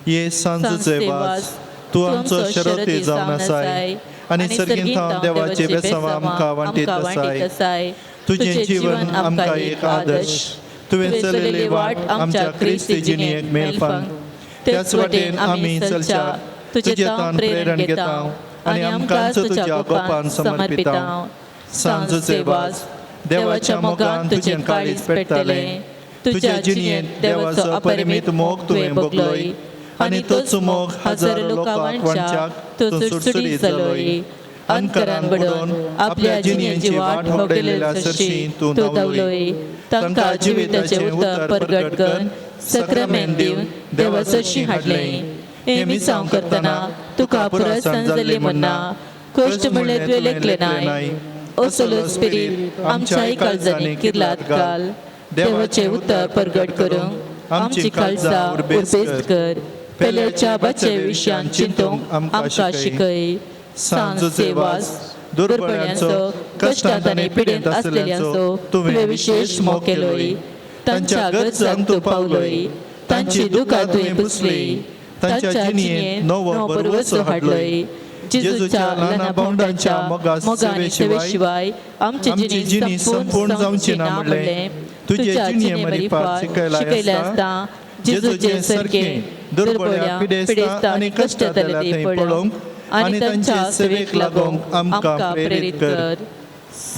ये सांजुजे वाज, तूं आमचो शरती जावन आसाय आनी सर्गींत देवाचे बेसांव आमकां वांटीत आसाय. तुजें जीवन आमकां एक आदर्श, तुवें चलयल्ली वाट आमच्या क्रिस्ती जिणेक मेलफांग, त्याच वाटेन आमी चलच्या तुजे तान प्रेरण घेता आनी आमकांच तुज्या गोपान समर्पिता. सांजुजे वाज, देवाच्या मोगान तुजें काळीज पेट्टलें, तुज्या जिणेंत देवाचो अपरिमीत मोग तुवें भोगलोय आनी तोच मोग हजारो लोकांक वांटच्याक तूं सुडसुडीत जालोय. अंतरान बडोवन आपल्या जिणेची वाट होगडिल्ल्या सरशी तूं धांवलोय. तांकां जिविताचें उतर परगट कर सक्रामेंत दिवन देवा सरशी हाडलें. हें मिसांव करतना तुका पुरस्कार जाल्ली म्हणना, कश्ट म्हणल्यार तुवें लेखलें नाय. असलो स्पिरीत आमच्याय काळजांनी किर्लात घाल. देवाचें उतर परगट करूंक आमची काळजां उर्बेस्त कर. पेल्याच्या बाचे विशयान चिंतूंक आमकां शिकय. सांजुजे वाज, दुर्बळ्यांचो, कश्टांत आनी पिडेंत आसलेल्यांचो तुवें विशेश मोग केलोय. तांच्या गरजांक तूं पावलोय, तांची दुकां तुवें पुसली, तांच्या जिणेंत नवो भरवसो हाडलोय. जेजूच्या ल्हान भावंडांच्या मोगा आनी सेवे शिवाय आमची जिणी संपूर्ण जावची ना म्हणलें तुजे जिणे मरिफात शिकयलें आसता. जेजूचे सारकें दुर्बळ्या, पिडेस्ता आनी कश्टांतल्या थंय पळोवंक आनी तांचे सेवेक लागूंक आमकां प्रेरीत कर.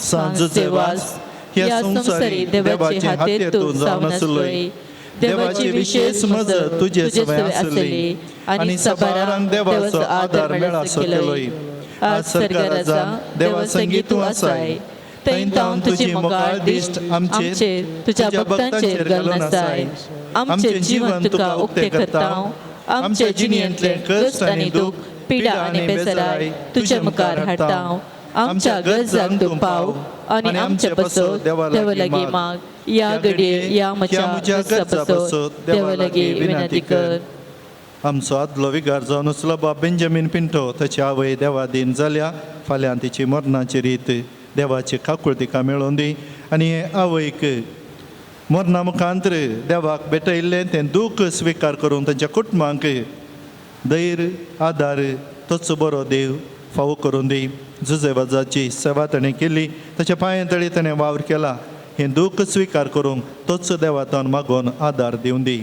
सांजुजे वाज, ह्या संवसारी देवाचे हातेर तूं जावन आसलोय. देवाची विशेष मजत तुजे सवय आसली आनी साबारांक देवाचो आदार मेळासो केलोय. आज सरकाराचा देवा संगी तूं आसाय, थंय तावन तुजी मोगाळ दिश्ट आमचेर तुज्या भक्तांचेर घालून आसाय. आमचें जीवन तुका उक्तें करता. आमचे जिणेंतले कश्ट आनी दूख, पिडा आनी बेजाराय तुज्या मुखार हाडटा. आमच्या गरजांक तूं पाव आनी आमचे पासत देवा लागीं माग. ह्या घडये ह्या म्हज्या गरजा पासत देवा लागीं विनंती कर. आमचो आदलो विगार जावन आसलो बाब बेंजामीन पिंटो ताची आवय देवादीन जाल्या. फाल्यां तिची मरणाची रीत देवाची काकूळ तिका मेळोवन दी आनी हे आवयक मरणा मुखांतर देवाक भेटयल्लें तें दूख स्विकार करून तांच्या कुटुंबांक धैर्य आदार तोच बरो देव फावो करून दी. जुजेवाजाची सेवा ताणें केली, ताच्या पांये तळी ताणें वावर केला. हें दूख स्विकार करूंक तोच देवातान मागोवन आदार दिवन दी.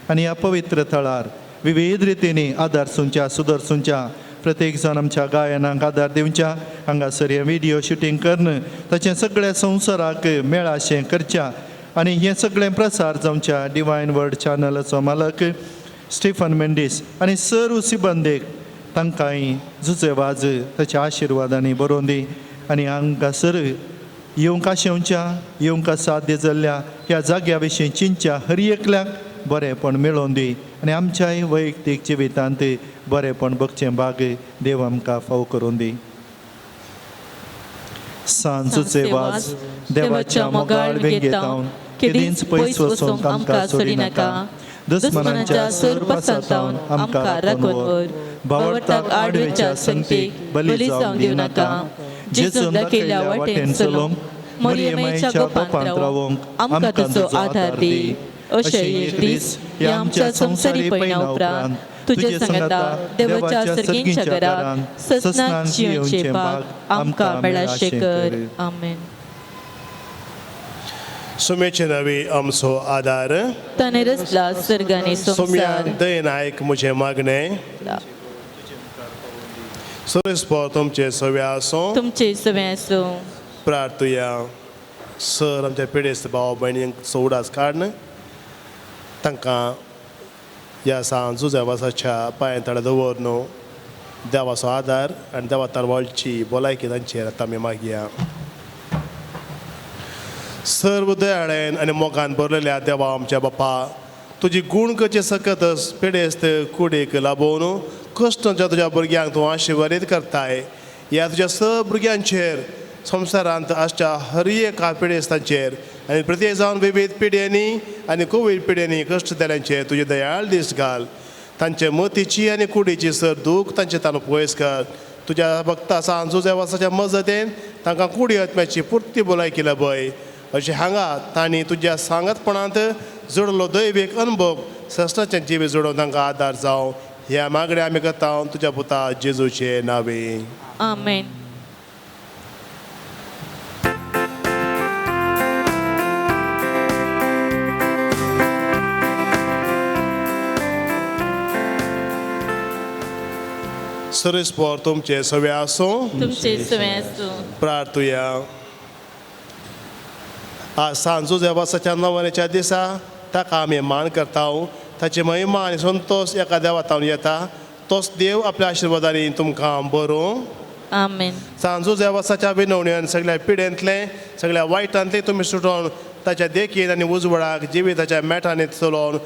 आनी ह्या पवित्र थळार विविध रितींनी आदार सुंच्या सुदरसुंच्या प्रत्येक जाण आमच्या गायनाक आदार दिवच्या. हांगासर हें व्हिडियो शुटींग करून ताचें सगळ्या संवसाराक मेळाशें करच्या आनी हें सगळें प्रसार जावच्या डिवायन वर्ड चॅनलाचो मालक स्टिफन मेंडीस आनी सर्व सिबंदेक तांकांय जुजेवाज ताच्या आशिर्वादांनी बरोवन दी. आनी हांगासर येवंक आशेवच्या येवंक साध्य जाल्ल्या ह्या जाग्या विशीं चिंतच्या हर एकल्याक बरेंपण मेळोवन दी आनी आमच्याय वैयक्तीक जिवितांत बरेंपण बगचें भाग देव आमकां फावो करून दी. सांजूचे वाज देवाच्या मोगाळ वेंगेतावन केदींच पयस वचूंक आमकां सोडिनाका. दुस्मनाच्या सोरपासांतावन आमकां राखून व्हर. भावार्थाक आडवेच्या संगतीक बली जावंक दिवनाका. जेजून दाखयल्ल्या वाटेन चलूंक मरियमाईच्या गोपांत रावूंक आमकां तुजो आधार दी. अशें एक दीस ह्या आमच्या संवसारी पयणा उपरांत तुजे सांगाता देवाच्या सर्गींच्या घरांत ससनाक जियेवचें भाग आमकां मेळाशें कर. आमेन. सुमेचे नवी आमचो आदार ताणें रचला सर्ग आनी सोम्या संवसार. दयेन आयक म्हजें मागणें. सुरेस्पोर तुमचें सव्या आसूं. तुमचें सवें आसूं. प्रार्थुया. सर आमच्या पिडेस्त भाव भयणींक उडास काडून तांकां ह्या सांजू देवासाच्या पांय तळा दवर न्हू देवाचो आदार आनी देवा तरवाळची भलायकी तांचेर आतां आमी मागया. सर्व दयाळेन आनी मोगान भरलेल्या देवा आमच्या बापा, तुजी गूण करचे सकत पिडेस्त कुडीक लाबोवन कश्टांच्या तुज्या भुरग्यांक तूं आशिर्वादीत करताय. ह्या तुज्या सग भुरग्यांचेर संवसारांत आसच्या हर एका पिडेस्तांचेर आनी प्रत्येक जावन विविध पिड्यांनी आनी कोवीड पिड्यांनी कश्ट जाल्यांचेर तुजे दयाळ दीस घाल. तांचे मतीची आनी कुडीची सर दूख तांचे ताणू पयस कर. तुज्या भक्ता सांजू देवासाच्या मजतेन तांकां कुडी आत्म्याची पुर्ती भलायकी लाभय. अशें हांगा तांणी तुज्या सांगतपणांत जोडलो दैवीक अनुभव सस्नाचें जिवीत जोडून तांकां आदार जावं. ह्या मागण्या आमी करता तुज्या पुता जेजूचे नांवे. आमेन. सुरेस्पोर तुमचें सवें आसूं. तुमचें सवें आसूं. प्रार्थुया. आज सांजू देवासाच्या नवनेच्या दिसा ताका आमी मान करता. ताची महिमा आनी संतोश एका देवातावन येता. तोच देव आपल्या आशिर्वादांनी तुमकां बरोवं. आमेन. सांजू देवासाच्या विनवण्यान सगळ्या पिडेंतलें सगळ्या वायटांतलें तुमी सुटोवन ताच्या देखीन आनी उजवडाक जिविताच्या मेटांनी चलोवन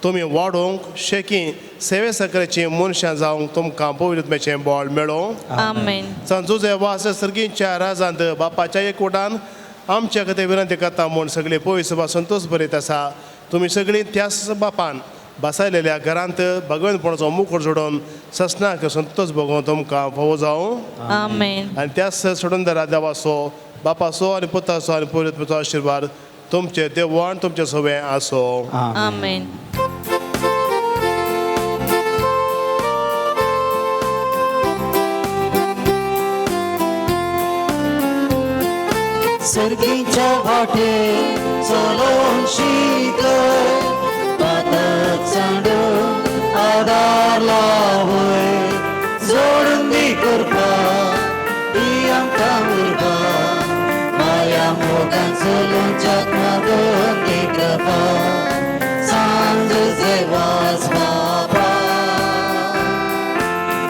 तुमी वाडोवंक शेकी सेवे सकरेची मनशां जावंक तुमकां पवित्रमेचें बळ मेळोवं. आमेन. सांजू देवास सर्गींच्या राजांत बापाच्या एकवटान आमच्या खातीर विनंती करता म्हूण सगळी पयस संतोश बरीत आसा. तुमी सगळीं त्याच बापान बसायलेल्या घरांत भगवंतपणाचो मुखर जोडून ससनाक संतोश भोगोवन तुमकां फावो जावं. आमेन. आनी त्याच सोडून दरा देवाचो बापाचो आनी पुताचो आनी पवित्रचो आशिर्वाद तुमचे देवान तुमचे सवें आसो. आमेन. सर्गीच्या वाटे चलोवन शिकय, पातक सांडून आदार लावय, जोडून दी करपा ती आमकां उर्बा, माया मोगान चलोवच्याक मागून दी कृपा, सांज देवास बापा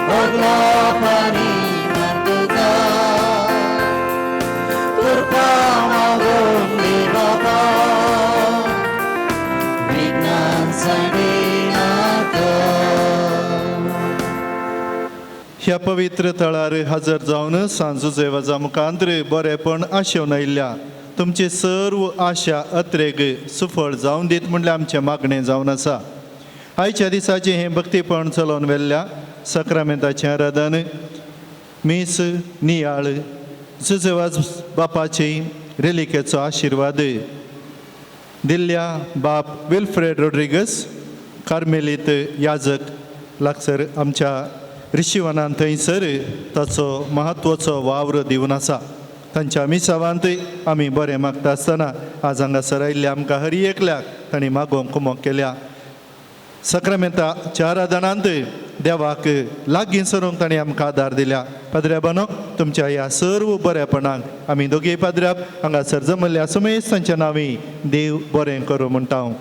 वगलापानी मान तुका, कृपा ह्या पवित्र थळार हजर जावन सांजुजेवाजा मुखांत्र बरेपण आशेवन आयिल्ल्या तुमची सर्व आशा अत्रेग सुफळ जावन दीत म्हणल्यार आमचें मागणें जावन आसा. आयच्या दिसाचें हें भक्तीपण चलोवन व्हेल्ल्या सक्रामेंताचें आराधन मीस नियाळ जुजेवाज बापाची रेलिकेचो आशिर्वाद दिल्ल्या बाप विल्फ्रेड रोड्रिगस कार्मेलीत याजक लागसर आमच्या ऋषीवनान थंयसर ताचो म्हत्वाचो वावर दिवन आसा. तांच्या मिसावांत आमी बरें मागता आसतना आज हांगासर आयिल्ल्या आमकां हर एकल्याक तांणी मागोवंक कुमोक केल्या. सक्रामेंताच्या आराधनांत देवाक लागीं सरूंक तांणी आमकां आदार दिल्या. पाद्र्याबानो तुमच्या ह्या सर्व बरेपणाक आमी दोगीय पाद्र्याब हांगासर जमल्ल्या समेस्त तांच्या नांवी देव बरें करूं म्हणटा हांव.